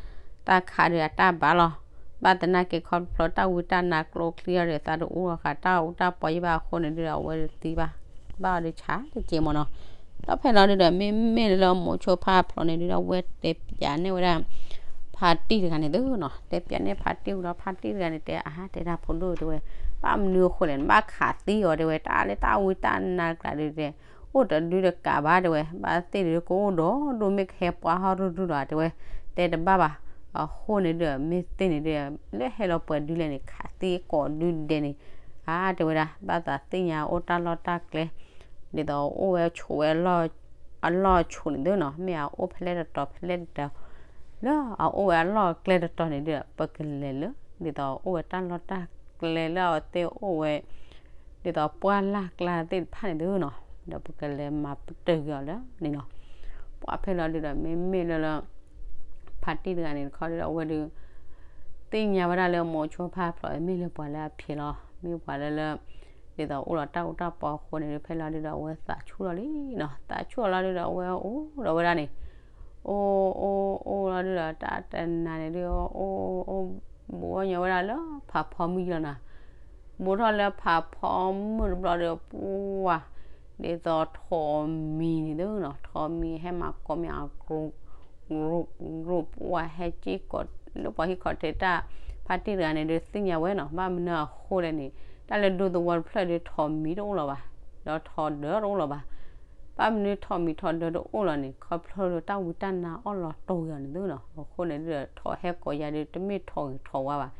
သးခးဒီးအတၢ်ဘၣ်လီၤ. ဘၣ်သနာ်က့ခီဖျိတၢ်ဝံတၢ်နါကျိချံအီၤဒီး သးတအူဃာ်တၢ်အူတၢ်ပီယဲၢ်ဘၣ်အဃိန့ၣ်ဒုးဒီး အဝဲသံဘၣ် ဘၣ်အီၤဒီးဆါတက့ၢ်မၢ်နီၤ. ဒီးဖဲလီၤဒုးဒီး မ့မ့ၢ်လၢမိၤဆိဖါဖျိးန့ၣ်ဒုးဒီး အဝဲတဲပျးန့ၢ်ဝဲဒၣ် ဖါတံၢ်တဂၤန့ၣ်သုနီၤ တဲပျးန့ၢ်ဖါတံၢ်ဝံၤဒီး ဖါတံၢ်တဂၤန့ၣ်တဲ အါ တဲဒၣ်ဖိဒိၣ်တဲဝဲ ဘၣ်မနုၤအဃိလဲၣ် နဘၣ်ခးသံအီၤတဲဝဲ တၢ်လၢတၢ်ဝံတၢ်နါကျါဒုးတဲ အိၣ်တဒုတကးဘၣ်တဲဝဲ ဘၣ်သ့ၣ်ဒုးကအိၣ်ဒီးဒိၣ်မ့ၢ်ကဟဲပှၤဟီၣ်ဒူဒူဒီးတဲဝဲ တဲတဘၣ်ဘၣ်. အဃိန့ၣ်ဒုး မ့ၢ်သ့ၣ်န့ၣ်ဒုး လၢဟဲလီၤပှဲၤဒုလဲၣ်န့ၣ် ခးသံကိးဒုဒဲးန့ၣ် အါ တဲဝဲဒၣ် ဘၣ်သးသ့ၣ်ညါအိၣ်တၢ်လီၢ်တၢ်ကျဲ ဒ်သိးအိၣ်ဝဲဆိးဝဲ အလီၢ်အဆိးန့ၣ်သုနီၤ မ့ၢ်အအိၣ်ဖဲလဲၣ်တတီၤဖဲလဲၣ်တတီၤ လၢအအိၣ်ဝဲအလီၢ်အကျဲတတီၤန့ၣ်ဒုး ပကလဲၤလၢ ဒ်သိးအိၣ်ဝဲတၢ်လီၢ်တၢ်ကျဲလၢအဝဲသ့ၣ်အိၣ်ဝဲ ဒ်သိးပှၢ်လၢ်ကျါသ့ၣ်တဖၣ်န့ၣ်သုနီၤ ဒီးပကလဲၤမၤပတုာ်က့ၤအီၤလၢန့ၣ်နီၤ. ပှၤဖဲလီၤဒုးဒီး မ့မ့ၢ်လၢလၢ ဖါတံၢ်တဂၤန့ၣ်တခီဒီး အဝဲဒုး သ့ၣ်ညါဝဲဒၣ်လၢမိၤဆိဖါဖျိး မ့ၢ်လၢပှၤလၢအဖံးလီၤ မ့ၢ်ပှၤလၢလၢ ဒ်သိးအိၣ်ဒီးတၢ်အူတၢ်ပီအဃိန့ၣ်ဒုး ဖဲလီၤဒုးဒီးအဝဲသးဆူၣ်လီၤလံနီၤ, သးဆူၣ်လီၤလီၤဒုးဒီးအဝဲအိၣ်ဒီးဝဲဒၣ်န့ၣ်, အိၣ်အိၣ်အိၣ်လီၤဒုးဒီး တၢ်တနၤန့ၣ်ဒုး အိၣ်အိၣ်အိၣ် ဘူးအီၣ်ညီဝဲဒၣ်လၢဖးဖီမုၢ်ယံၤလီၤနီၤ, ဘူးထီၣ်လၢဖးဖီမုၢ်တဘျီဒီး ပှၢ် ဒ်သိးထိးမံၤန့ၣ်ဒုးနီၤ, ထိးမံၤဟဲမၤကိးမံၤအ group group group ပှၢ်ဟဲက့ၢ်ကိးလၢပှၤဟံၣ်ခီၣ်ထံးတၢ်, ဖါတံၢ်တဂၤန့ၣ်ဒုးသ့ၣ်ညါဝဲနီၤ, ဘၣ်မနုၤအဃိလဲၣ်န့ၣ် တၢ်လၢဒူသဝီတဖျၢၣ်ဒုးထိးမံၤတအိၣ်လၢၤဘၣ်, ဒီးထိးဒၢတအိၣ်လၢၤဘၣ်, ဘၣ်မနုၤထိးမံၤထိးဒၢတအိၣ်လၢၤန့ၣ် ခီဖျိလၢတၢ်ဝံတၢ်နါအီၣ်လီၤတိၢ်က့ၤအီၤန့ၣ်ဒုးနီၤ, အဃိန့ၣ်ဒုးဒီး ထိးဟဲကိးယၤဒုး တမ့ၢ်ထိးဂ့ၤထိးဝါဘၣ်,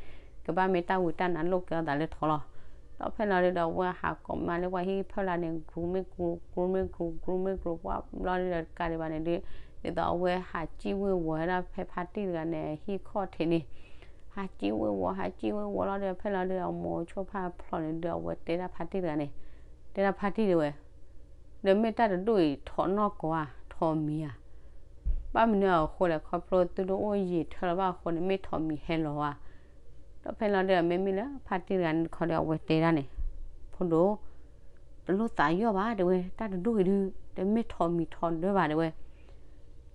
ကဘၣ်မ့ၢ်တၢ်ဝံတၢ်နါလိာ်ကဲထီၣ်သးလၢထိးလီၤ. ဒီးဖဲလီၤဒုးဒီး အဝဲဟးကိးမံၤလၢပှၤဟံၣ်ဖၢလာ်န့ၣ် group မ့ၢ် group group မ့ၢ် group ပှၢ်ဘျီဒုးဒီး တကးဒံးဘၣ်န့ၣ်ဒုး ဒ်သိးအဝဲဟးစံၣ်ဝ့ၤဝီၤဝဲဒၣ်ဖဲဖါတံၢ်တဂၤန့ၣ် ဟံၣ်ခီၣ်ထံးန့ၣ်, ဟးစံၣ်ဝ့ၤဝီၤ ဟးစံၣ်ဝ့ၤဝီၤလီၤဒုး ဖဲလီၤဒုးဒီး မိၤဆိဖါဖျိးန့ၣ်ဒုး အဝဲတဲဒၣ်ဖါတံၢ်တဂၤန့ၣ်, တဲဒၣ်ဖါတံၢ်တဲဝဲ, ဒီးမ့ၢ်တၢ်တဒူၣ်အံၤထိးနီၢ်ကီၢ်ဧါ, ထိးမံၤဧါ, ဘၣ်မနုၤအဃိလဲၣ် ခီဖျိသုတအိၣ်ယံာ်ထၢလၢၤဘၣ်အဃိန့ၣ် မ့ၢ်ထိးမံၤဟဲလီၤဧါ. ဒီးဖဲလီၤဒုး မ့မ့ၢ်လၢဖါတံၢ်တဂၤန့ၣ်တခီဒီး အဝဲတဲဒၣ်န့ၣ်, ဖိဒိၣ်, တလိၣ်သးယီၣ်ဘၣ်တဲဝဲ, တၢ်တဒူၣ်အံၤဒုး တမ့ၢ်ထိးမံၤထိးဒၢဘၣ်တဲဝဲ,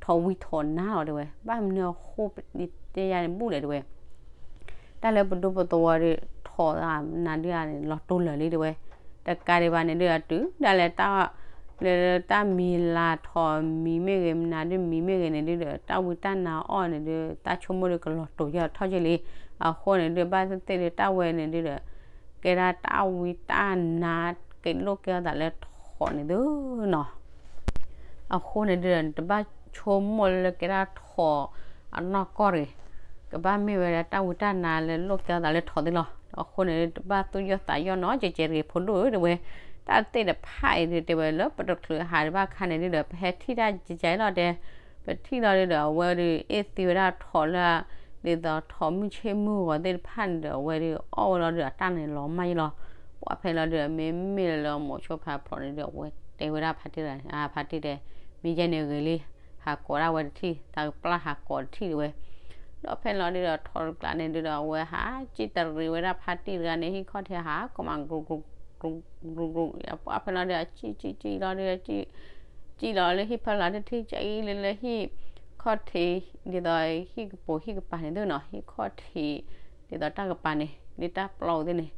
ထိးဝံထိးနါလီၤတဲဝဲ, ဘၣ်မနုၤအဃိတဲယၤန့ၣ်ဘူၣ်လဲၣ်တဲဝဲ တၢ်လၢပဒူပသဝီဒီး ထိးနၤဒုးန့ၣ် လီၤတိၢ်လၢာ်လံတဲဝဲ, တကးဒံးဘၣ်န့ၣ်ဒုး တုၤဒၣ်လဲာ်တၢ်, လၢတၢ်မံၤလၤထိးမံၤမ့ၢ်ဂ့ၤ မနၤဒုးမံၤမ့ၢ်ဂ့ၤန့ၣ်ဒုးဒီး တၢ်ဝံတၢ်နါအီၣ်န့ၣ်ဒုး တၢ်ဆိကမိၣ်ဒုးကလီၤတိၢ်ယၢ်ထီၣ်က့ၤလံ. အဃိန့ၣ်ဒုး ဘၣ်သ့ၣ်သ့ၣ်ဒုး တၢ်ဝဲန့ၣ်ဒုးဒီး ကဲဒၣ်တၢ်ဝံတၢ်နါ က့ၤလိာ်ကဲထီၣ်သးလၢထိးန့ၣ်ဒုးနီၤ အဃိန့ၣ်ဒုးဒီး နတဘၣ်ဆိကမိၣ်လၢကဲဒၣ်ထိးအနီၢ်ကီၢ်တဂ့ၤ, ကဘၣ်မ့ၢ်ဝဲဒၣ်တၢ်ဝံတၢ်နါလၢလိာ်ကဲထီၣ်သးလၢထိးသ့လီၤ. အဃိန့ၣ်ဒုး တဘၣ်သူၣ်ယီၣ်သးယီၣ်နီတကဲးတဂ့ၤ ဖိဒိၣ်ဧၢတဲဝဲ, တၢ်သ့ၣ်တဖၣ်အံၤဒုးတဲဝဲလၢပတချုးဟးဒံးဘၣ်အခါန့ၣ်ဒုးဒီး ပဟဲထံၣ်တၢ်ကဲးကဲးလီၤတဲ ပထံၣ်လီၤဒုးဒီး အဝဲဒုးအ့ၣ်သံဝဲဒၣ်ထိးလၢ ဒ်သိးထိးမုၢ်ဆ့ၣ်မုၢ်ဂီၤသ့ၣ်တဖၣ်န့ၣ်ဒီး အဝဲဒုးအီၣ်ဝဲလီၤဒုးအတၢ်န့ၣ်လီၤမၢ်ယ့လီၤ. ပှၢ်ဖဲလီၤဒုး မ့မ့ၢ်လၢမိၤဆိဖါဖျိးန့ၣ်ဒုး အဝဲတဲဝဲဒၣ်ဖါတံၢ်တဂၤန့ၣ် အဖါတံၢ်တဲ, မ့ၢ်ယဲန့ၣ်ဂ့ၤလံ, ဟးကိးဒၣ်ဝဲတထံၣ်, တၢ်ကပျၢ်ဟးကိးတထံၣ်တဲဝဲ. ဒီးဖဲလီၤဒုးဒီး ထိးတကျးန့ၣ်ဒုးဒီး အဝဲဟးစံၣ်တရံးဝဲဒၣ်ဖါတံၢ်တဂၤန့ၣ် ဟံၣ်ခီၣ်ထံးဟးကိးမး ကရူၢ်ကရူၢ်ကရူၢ်ကရူၢ်, ပှၢ်ဖဲလီၤဒုး စံၣ်စံၣ်စံၣ်လီၤဒုး စံၣ်လီၤလၢဟံၣ်ဖီလာ်တထံၣ် စံၣ်လၢလၢဟံၣ်ခီၣ်ထံး ဒ်သိးဟံၣ်ကပိာ်ဟံၣ်ကပၤန့ၣ်ဒုးနီၤ ဟံၣ်ခီၣ်ထံး ဒ်သိးတၢ်ကပၤန့ၣ် ဒ်တၢ်ပျီသ့ၣ်န့ၣ်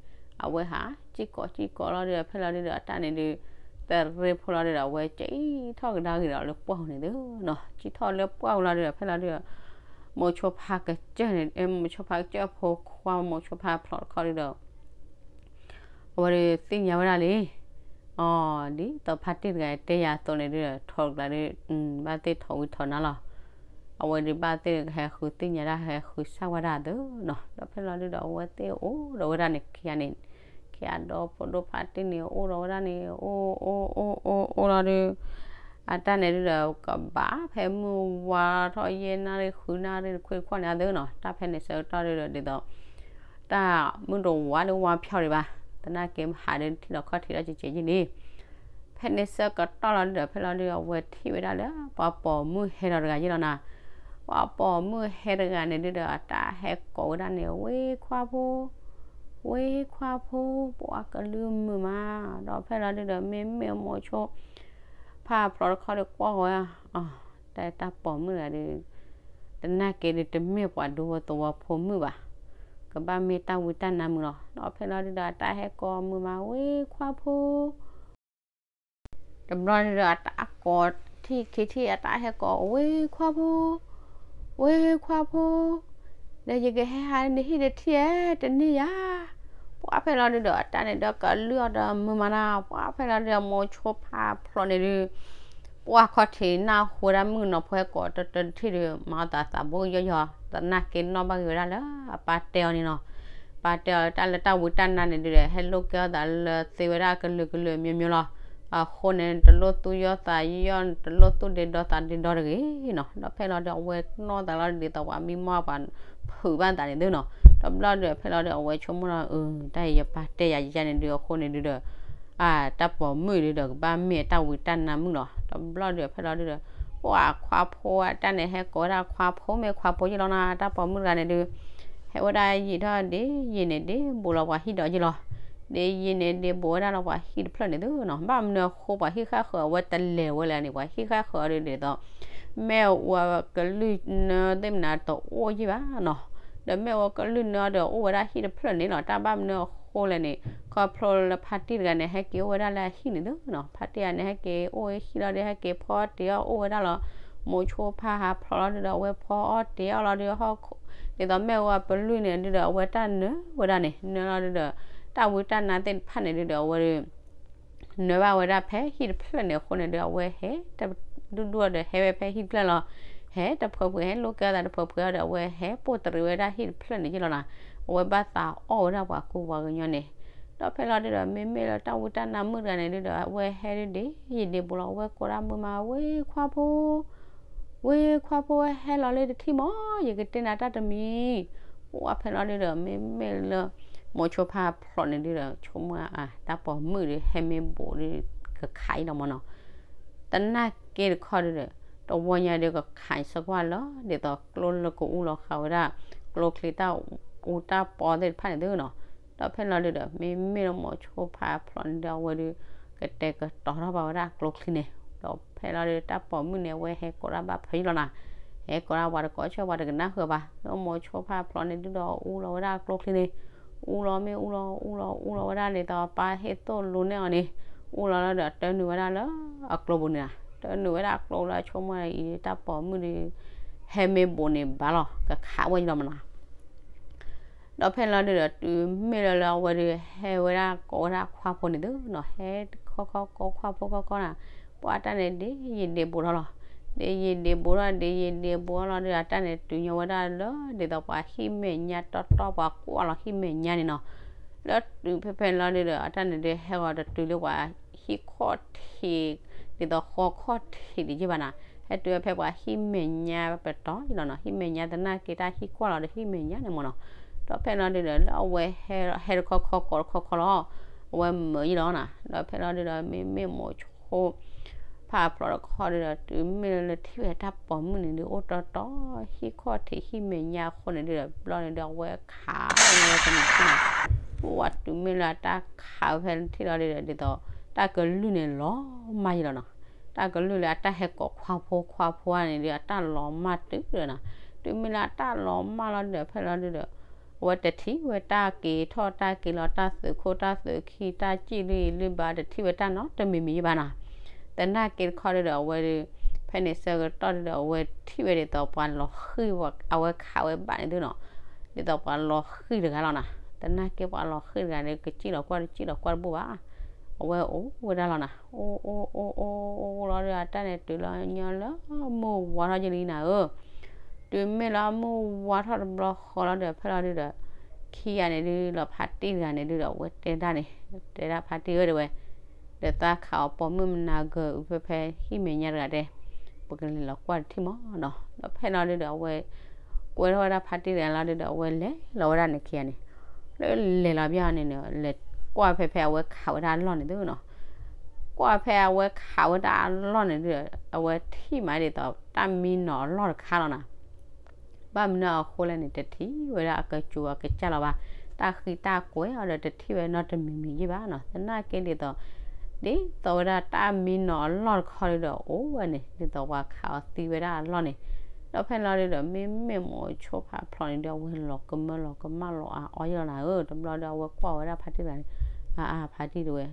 အဝဲဟးစံၣ်ကိးစံၣ်ကိးလီၤဒုးဒီး ဖဲလီၤဒုးဒီး အတၢ်န့ၣ်ဒုး တရ့ဖိလီၤဒုးဒီးအဝဲစံၣ်ထီၣ်ကဒါက့ၤဒီးလၢပှၢ်ပူၤန့ၣ်ဒုးနီၤ စံၣ်ထီၣ်လၢပှၢ်ပူၤလီၤဒုးဒီး ဖဲလီၤဒုးဒီး မိၤဆိဖါကစၢၢ်န့ၣ် မိၤဆိဖါကစၢၢ်အဖိခွါ မိၤဆိဖါဖျိးတခီဒုးဒီး အဝဲဒုးသ့ၣ်ညါဝဲဒၣ်လံ, အီၤ ဒ်သိးဖါတံၢ်တဂၤတဲယၤအသိးန့ၣ်ဒုး ထိးတကျးဒုး ဘၣ်သ့ၣ်ထိးဝံထိးနါလီၤ. အဝဲဒုးဘၣ်သ့ၣ်ဟဲဃုသ့ၣ်ညါဒၣ် ဟဲဃုစၢ်ဝဲဒၣ်သုနီၤ ဒီးဖဲလီၤဒုးဒီး အဝဲသ့ၣ်အိၣ်ဒီးဝဲဒၣ်န့ၣ်ခံဂၤန့ၣ် ခံဂၤဒီးဖိဒိၣ်ဖါတံၢ်န့ၣ် အိၣ်ဒီးဝဲဒၣ်န့ၣ် အိၣ်အိၣ်အိၣ်အိၣ်အိၣ်လီၤဒုး အတၢ်န့ၣ်ဒုးဒီး ကဘၣ်ဖဲမုၢ်ဝါထီၣ်ယဲၢ်နၣ်ရံၣ်ဃုနၣ်ရံၣ်တခွံတခီၣ်န့ၣ်အသိးနီၤ တၢ်ဖဲန့ၣ်ဆၢကတီၢ်ဒုးဒီး ဒ်သိး တၢ်မုၢ်တဝါလၢဝါဖျီၣ်ဒံးဘၣ်, သနာ်က့ဟးဒုးထံၣ်လီၤခီၣ်ထံးဒီးကဲးကဲးယံၤလံ. ဖဲန့ၣ်ဆၢကတီၢ်လီၤဒုးဒီး ဖဲလီၤဒုးဒီး အဝဲထံၣ်ဝဲဒၣ်လၢ ပှၤပိာ်မုၣ်ဟဲဒီးတဂၤယ့ၢ်လီၤနီၤ. ပှၤပိာ်မုၣ်ဟဲတဂၤန့ၣ်ဒုးဒီး အတၢ်ဟဲကိးဝဲဒၣ်န့ၣ် ဝ့ခွါဖိ, ဝ့ခွါဖိ, ပှၤကလုၢ်မုာ်မး, ဒီးဖဲလီၤဒုးဒီး မ့မ့ၢ်မိၤဆိ ဖါဖျိးတခီဒီး ကွၢ်ဝဲ, အီၤ, တၢ်ပိာ်မုၣ်တဂၤဒီး သနာ်က့ဒီး တမ့ၢ်ပှၤဒူဖိသဝီဖိမုၣ်ဘၣ်, ကဘၣ်မ့ၢ်တၢ်ဝံတၢ်နါမုၣ်လီၤ. ဒီးဖဲလီၤဒုးဒီး အတၢ်ဟဲကိးမုာ်မး ဝ့ခွါဖိ တဘျီဒုးဒီး အတၢ်ကိးထံၣ်ခံထံၣ် အတၢ်ဟဲကိး ဝ့ခွါဖိ, ဝ့ခွါဖိ, ဒီးယကဟဲဟးနဟံၣ်တထံၣ်ဧဲ တန့ၢ်ယၤ. ပှၢ်ဖဲလီၤဒုးဒီး အတၢ်န့ၣ်ဒီးကလုၢ်အီၤဒီးမုာ်မးနီၤ. ပှၢ်ဖဲလီၤဒုးဒီး မိၤဆိဖါဖျိးန့ၣ်ဒုး ပှၢ်ခီၣ်ထံးနၢ်ဟူဝဲဒၣ်မုၣ်ကနီၤဖိဟဲကိးတတၢတထံၣ်ဒီး မၤအီၤသးသးဘိကယီယီၤ, သနာ်က့နီၣ်ဘၣ်ဂ့ၤဝဲဒၣ်လၢအပၢ်တဲအီၤန့ၣ်နီၤ. ပၢ်တဲအီၤတၢ်လၢတၢ်ဝံတၢ်နါန့ၣ်ဒုးဒီး ဟဲလိာ်ကဲထီၣ်သးလၢသ့ဝဲဒၣ်ကလုာ်ကလုာ်မျိုးမျိုးလီၤ. အဃိန့ၣ် တလိၣ်သူၣ်ယီၣ်သးယီၣ် တလိၣ်သူၣ်ဒ့ဒီသးဒ့ဒီတဂ့ၤနီၤ. ဒီးဖဲလီၤဒုး အဝဲနီၣ်သးလီၤဒ်သိးပှၤမံမီၢ်ပှၤ ဖုးဘၣ်သးန့ၣ်သုနီၤ. တဘျီဒုးဖဲလီၤဒုး အဝဲဆိကမိၣ်လီၤ အၢ တၢ်အံၤယပၢ်တဲယၤယၤန့ၣ်ဒုး အဃိန့ၣ်ဒုးဒီး အၢ တၢ်ပိာ်မုၣ်ဒုးဒီး ကဘၣ်မ့ၢ်တၢ်ဝံတၢ်နါမုၣ်လီၤ. တဘျီဒုးဖဲလီၤဒုးဒီး ပှၤခွါဖိအတၢ်န့ၣ် ဟဲကိးဝဲဒၣ်ခွါဖိမ့ၢ်ခွါဖိယ့ၢ်လီၤနီၤ. တၢ်ပိာ်မုၣ်တဂၤန့ၣ်ဒုး ဟဲဝဲဒၣ်ယံာ်ထီၣ်ဒ်ယံာ်န့ၣ်ဒ်ဘူးလီၤပှၤဟံၣ်ဒီးယ့ၢ်လီၤ. ဒ်ယံာ်န့ၣ်ဒ့ဘိးဝဲဒၣ်လီၤပှၤဟံၣ်တဖျၢၣ်န့ၣ်သုနီၤ. ဘၣ်မနုၤအဃိပှၤဟံၣ်ဃၣ်ဃၢၤအဝဲတလဲၤဝဲလဲၣ်န့ၣ် ပှၤဟံၣ်ဃၣ်ဃၢၤအီၤဒုးဒ်သိး မ့ၢ်အူအကလုၢ်နၢသ့ၣ်မနၤတအိၣ်ယံာ်ဘၣ်နီၤ. ဒီးမ့ၢ်အူအကလုၢ်နၢဒီးအိၣ်ဝဲဒၣ်ဟံၣ်တဖျၢၣ်န့ၣ်လီၤ. တၢ်ဘၣ်မနုၤအဃိလဲၣ်န့ၣ် ခီဖျိလၢဖါတံၢ်တဂၤန့ၣ် ဟဲက့ၤအိၣ်ဝဲဒၣ်လၢအဟံၣ်န့ၣ်သုနီၤ. ဖါတံၢ်တဂၤန့ၣ် ဟဲက့ၤအိၣ်ဝဲဟံၣ်လီၤဒီး ဟဲက့ၤဖီအီၣ်တ့ၤအီၣ်အိၣ်ဝဲဒၣ်လီၤ. မိၤဆိဖါဟးဖျိးလီၤဒုးဒီး အဝဲဖီအီၣ်တ့ၤအီၣ်လီၤဒီး ဟီၣ်ခိၣ် ဒ်သိးမ့ၢ်အူအကလုၢ်န့ၣ်ဒုးဒီး အဝဲတၢ်နၢဝဲဒၣ်န့ၣ် နၢလီၤဒုးဒီး တၢ်ဝံတၢ်နါသ့ၣ်တဖၣ်န့ၣ်ဒုးဒီး အဝဲဒုး နၢဘၣ်ဝဲဒၣ်ဖဲဟံၣ်တဖျၢၣ်န့ၣ်အဃိန့ၣ်ဒုး အဝဲဟဲတဒူၣ်ဒူၣ်အီၤဒီး ဟဲဝဲဖဲဟံၣ်တဖျၢၣ်လီၤ. ဟဲတဖၢဖှံး ဟဲလိာ်ကဲသးတဖၢဖှံးအီၤဒီး အဝဲဟဲပိၢ်တရံးဝဲဒၣ်ဟံၣ်တဖျၢၣ်န့ၣ်ယ့ၢ်လီၤနီၤ. အဝဲဘၣ်သးအီၣ်ဝဲဒၣ်ပှၤကူပှၤကညီန့ၣ်. ဒီးဖဲလီၤဒုးဒီး မ့မ့ၢ်လၢတၢ်ဝံတၢ်နါမုၣ်တဂၤန့ၣ်ဒုးဒီး အဝဲဟဲဒုးဒ့ယံာ်ဒ့ဘိးလီၤ. အဝဲကိးဒၣ်မုၣ်မး ဝ့ခွါဖိ ဝ့ခွါဖိ ဝဲဟဲလီၤလၢတထံၣ်မး ယကတဲနၤတၢ်တမံၤ. ပှၤဖဲလီၤဒုးဒီး မ့မ့ၢ်လၢ မိၤဆိဖါဖျိးန့ၣ်ဒုးဒီး ဆိကမိၣ်အတၢ်ပိာ်မုၣ်ဒုး ဟဲမ့ၢ်ဘိးဒုး ကခးအံၤလီၤမးနီၤ. သနာ်က့တခီဒုးဒီး တဝီညါဒုးကခးအံၤ ဆိကမိၣ်လီၤ ဒ်သိးကျိလၢကအူလီၤဃာ်ဝဲဒၣ် ကျိချံတၢ်အူတၢ်ပီသ့ၣ်တဖၣ်န့ၣ်သုနီၤ. ဒီးဖဲလီၤဒုးဒီး မ့မ့ၢ်လၢမိၤဆိဖါဖျိးန့ၣ်ဒုး အဝဲဒုး ကတဲာ်ကတီၤထီၣ်ဘၣ်ဝဲဒၣ်ကျိချံန့ၣ်. ဒီးဖဲလီၤဒုး တၢ်ပိာ်မုၣ်န့ၣ် အဝဲဟဲကိးဒၣ်ဘၣ်ဖဲအံၤလီၤနီၤ. ဟဲကိးဒၣ်ပှၤတကိးဆၢ ပှၤတကနၣ်ဃုာ်ဘၣ်. ဒီးမိၤဆိဖါဖျိးန့ၣ်ဒုးဒီး အူလီၤဝဲဒၣ်ကျိချံန့ၣ် အူလီၤမ့ၢ်အူလီၤ အူလီၤအူလီၤဝဲဒၣ်ဒ်သိးပၢ်ဟ့ၣ်သိၣ်လိနဲၣ်အီၤန့ၣ် အူလီၤလီၤဒီး တၢနုာ်ဝဲဒၣ်လၢအကျိပူၤန့ၣ်နီၤ. တၢနုာ်ဝဲဒၣ်အကျိလၢအဆိကမိၣ်အံၤ တၢ်ပိာ်မုၣ်ဒုး ဟဲမ့ၢ်ဘိးန့ၣ်ဘၣ်လီၤ ကခးဝဲအံၤလီၤမးနီၤ. ဒီးဖဲလီၤဒုးဒီး တုၤမ့ၢ်လၢလၢအဝဲဒုး ဟဲဝဲဒၣ်ကိးဝဲဒၣ်ခွါဖိန့ၣ်သုနီၤ. ဟဲခီခီကိးခွါဖိခီခီနီၤ. ပှၤအတၢ်န့ၣ်ဒ်ယံာ်ဒ့ဘိးထီၣ်လီၤ. ဒ်ယံာ်ဒ့ဘိးထီၣ် ဒ်ယံာ်ဒ့ဘိးထီၣ်လီၤဒီး အတၢ်န့ၣ်တုၤညီဝဲဒၣ်လၢ ဒ်သိးပှၤဟံၣ်မဲာ်ညါတီတီ ပှၤကွၢ်လီၤဟံၣ်မဲာ်ညါန့ၣ်နီၤ. လၢတုၤဖဲဖဲန့ၣ်လီၤဒုးဒီး အတၢ်န့ၣ်ဒုးဟဲဂီၤတတုၤလၢပှၤဟံၣ်ခီၣ်ထံး ဒ်သိးဃီခီၣ်ထံးဒံးယ့ၢ်ဘၣ်နီၤ. ဟဲတုၤဝဲဖဲပှၤဟံၣ်မဲာ်ညါပတီၢ်လီၤနီၤ. ဟံၣ်မဲာ်ညါသနာ်က့ တၢ်ဟံၣ်ကွၢ်လီၤဒီးဟံၣ်မဲာ်ညါန့ၣ်မးနီၤ. ဒီးဖဲလီၤဒုးဒီး လၢအဝဲဟဲ ဟဲတခီခီကိးတခီခီလီၤ. အဝဲမၢယ့ၢ်လီၤနီၤ. ဒီးဖဲလီၤဒုးဒီး မ့မ့ၢ်မိၤဆိ ဖါဖျိးတခီဒုးဒီး တုၤမ့ၢ်လၢလၢထံၣ်ဝဲတၢ်ပိာ်မုၣ်န့ၣ်ဒုး အိၣ်တီတီ ဟံၣ်ခီၣ်ထံးဟံၣ်မဲာ်ညါအဃိန့ၣ်ဒုးဒီး ဘျီန့ၣ်ဒုး အဝဲခးဝဲတနံၤထံၣ်နီၤ. ပှၤတုၤမ့ၢ်လၢအတၢ်ခးဝဲဖဲထံၣ်လီၤဒုးဒီး ဒ်သိး တၢ်ကလုၢ်န့ၣ်လီၤမၢ်ယ့ၢ်လီၤနီၤ. တၢ်ကလုၢ်လၢအတၢ်ဟဲကိးခွါဖိခွါဖိန့ၣ်ဒုး အတၢ်လီၤမၢ်တုၤဒီးနီၤ. တုၤမ့ၢ်လၢအတၢ်လီၤမၢ်လီၤဒုးဒီး ဖဲလီၤဒုးဒီး အဝဲတထံၣ်ဝဲတၢ်က့ၤထီၣ်တၢ်က့ၤလီၤ တၢ်သုးခိၣ်တၢ်သုးခံ တၢ်စံၣ်လုၢ်အံၤလုၢ်ဘၣ် တထံၣ်ဝဲတၢ်နီတမံၤမံၤယ့ၢ်ဘၣ်နီၤ. သနာ်က့တခီဒုးဒီး အဝဲဒုး ဖဲန့ၣ်ဆၢကတီၢ်ဒုးဒီး အဝဲထံၣ်ဝဲဒ်သိးပှၤလီၤဃံၢ် အဝဲခးဝဲဘၣ်န့ၣ်သုနီၤ. ဒ်သိးပှၤလီၤဃံၢ်တဂၤလီၤနီၤ. သနာ်က့ပှၤလီၤဃံၢ်တဂၤန့ၣ် ကစံၣ်လီၤကွၢ်တစံၣ်လီၤကွၢ်တဘူၣ်ဘၣ်. အဝဲအိၣ်ဝဲဒၣ်လီၤနီၤ. အိၣ်အိၣ်အိၣ်အိၣ်အိၣ်လီၤဒီး အတၢ်န့ၣ်တုၤလီၤညီလၢမုၢ်ဝါထီၣ်ယလံနၤဧၢ တုၤမ့ၢ်လၢအမုၢ်ဝါထီၣ်တဘျီဃီလီၤဒီး ဖဲလီၤဒုးဒီး ခံဂၤန့ၣ်ဒုး လီၤဖါတံၢ်တဂၤန့ၣ်ဒုးဒီး အဝဲတဲဒၣ်န့ၣ် တဲဒၣ်ဖါတံၢ်ဧၢ တဲဝဲ, ဒီးသးခးအီၤပိာ်မုၣ်မနၤဂၢၢ်အုးဖဲဖဲ ဟံၣ်မဲာ်ညါတဂၤတဲ, ပကလဲၤလီၤကွၢ်တထံၣ်မးနီၤ. ဒီးဖဲလီၤဒုးဒီး အဝဲ ကွဲထီၣ်ဝဲဒၣ်ဖါတံၢ်တဂၤလီၤဒုးဒီး အဝဲလဲၤလီၤဝဲဒၣ်န့ၣ်ခံဂၤန့ၣ် လၢလဲၤလီၤဘၣ်န့ၣ်န့ၣ် လဲၤကွၢ်ဖဲဖဲအဝဲခးဝဲဒၣ်အလီၢ်န့ၣ်သုနီၤ. ကွၢ်ဖဲအဝဲခးဝဲဒၣ်အလီၢ်န့ၣ်ဒုးဒီး အဝဲထံၣ်မးဒ်သိး တၢ်မံနီၤအလီၢ်တခါလီၤနီၤ. ဘၣ်မနုၤအဃိလဲၣ်န့ၣ် တထံၣ်ဝဲဒၣ်အကစူၤအကစၢ်လီၤဘၣ်. တၢ်ဃံတၢ်ကွဲၤအီၤဒီး တထံၣ်ဝဲနီတမံၤမံၤယ့ၢ်ဘၣ်နီၤ. သနာ်က့ဒ်သိး ဒ်သိးဝဲဒၣ်တၢ်မံနီၤအလီၢ်တခီဒုးဒီး အိၣ်ဝဲန့ၣ် ဒ်သိးပှၤခးအီၤသံဝဲဒၣ်အလီၢ်န့ၣ်. ဒီးဖဲလီၤဒုးဒီး မ့မ့ၢ်မိၤဆိဖါဖျိးန့ၣ်ဒုး အဝဲလီၤကမၢလီၤကမၣ်လီၤအါအီၣ်ယ့ၢ်လီၤနၤဧၢ. တဘျီဒီးအဝဲကွၢ်ဝဲဒၣ်ဖါတံၢ်တဂၤန့ၣ်, အါအါ ဖါတံၢ်တဲဝဲ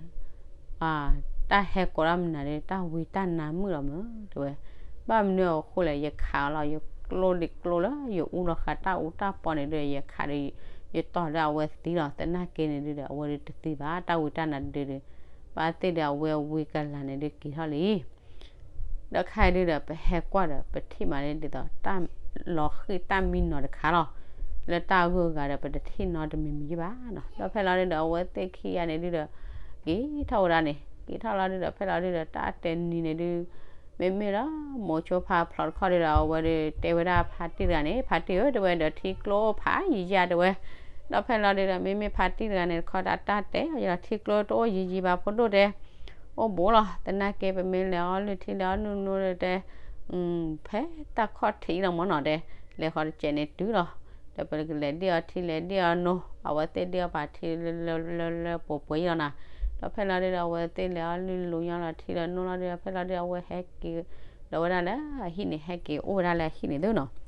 တၢ်ဟဲကိးဒၣ်မနုၤဒီး တၢ်ဝံတၢ်နါမုၣ်လီၤမၢ် တဲဝဲ. ဘၣ်မနုၤအဃိလဲၣ် ယခးအီၤလီၤ ယကျိဒ်ကျိလၢ ယအူလီၤဃာ်တၢ်အူတၢ်ပီန့ၣ်ဒုး ယခးဒီး ယတီၢ်ဒီးအဝဲသံလီၤ. သနာ်က့န့ၣ်ဒုးဒီး အဝဲဒုးတသံဘၣ် တၢ်ဝံတၢ်နါဒုးဒီး ဘၣ်သ့ၣ်ဒီးအဝဲဝံကလၤန့ၣ်ဒုးက့ၤထီၣ်လံ ဒီးခဲအံၤဒုးဒီး ပဟဲကွၢ်ဒီး ပထံၣ်မးလၢဒ်သိး တၢ်လီၤဃံၢ်တၢ်မံနီၤတခါလီၤ. လၢတၢ်ဂုၤဂၤဒီး ပတထံၣ်နီတမံၤမံၤယ့ၢ်ဘၣ်နီၤ. ဒီးဖဲလီၤဒုးဒီး အဝဲသ့ၣ်ခံဂၤန့ၣ်ဒုးဒီး က့ၤထီၣ်ဝဲဒၣ်န့ၣ် က့ၤထီၣ်လီၤဒုးဒီး ဖဲလီၤဒုးဒီး တၢ်တဲနံၤန့ၣ်ဒုး မ့မ့ၢ်လၢ မိၤဆိဖါဖျိးတခီဒုးဒီး အဝဲဒုးတဲဝဲဒၣ်ဖါတံၢ်တဂၤန့ၣ် ဖါတံၢ်ဧၢ တဲဝဲဒီး ထံကျိဖးယံၤယၤတဲဝဲ. ဒီးဖဲလီၤဒုးဒီး မ့မ့ၢ်ဖါတံၢ်တဂၤန့ၣ်တခီ တၢ်တဲအီၤလီၤ ထံကျိတအိၣ်ယံၤယံၤဘၣ်ဖိဒိၣ်တဲ အိၣ်ဘူးလီၤ. သနာ်က့ ပမ့ၢ်လဲၤအီၣ်လုၢ်ထံလဲၤအီၣ်နုၢ်နူဒီးတဲ ဖဲတၢ်ခီၣ်ထံးလီၤမၢ်နီၤတဲ လဲၤဃီၤတစဲးန့ၣ်တုၤလီၤ. ဒီးပကလဲၤဒ့ၣ်အီၤထံလဲၤဒ့ၣ်အီၤနိ, အဝဲသ့ၣ်ဒ့ၣ်အီၤပာ်ထံလၢလၢလၢလၢပှဲၤပှဲၤအံၤလီၤနီၤ. ဒီးဖဲလီၤဒုဒီး အဝဲသ့ၣ်လဲၤအီၤလုၢ်လူၤညီလီၤထံလၢနိလီၤဒုဒီး ဖဲလီၤဒုဒီးအဝဲဟဲက့ၤဒီးဝဲဒၣ်လၢအဟံၣ်န့ၣ် ဟဲက့ၤအိၣ်ဝဲဒၣ်လၢအဟံၣ်န့ၣ်သုနီၤ.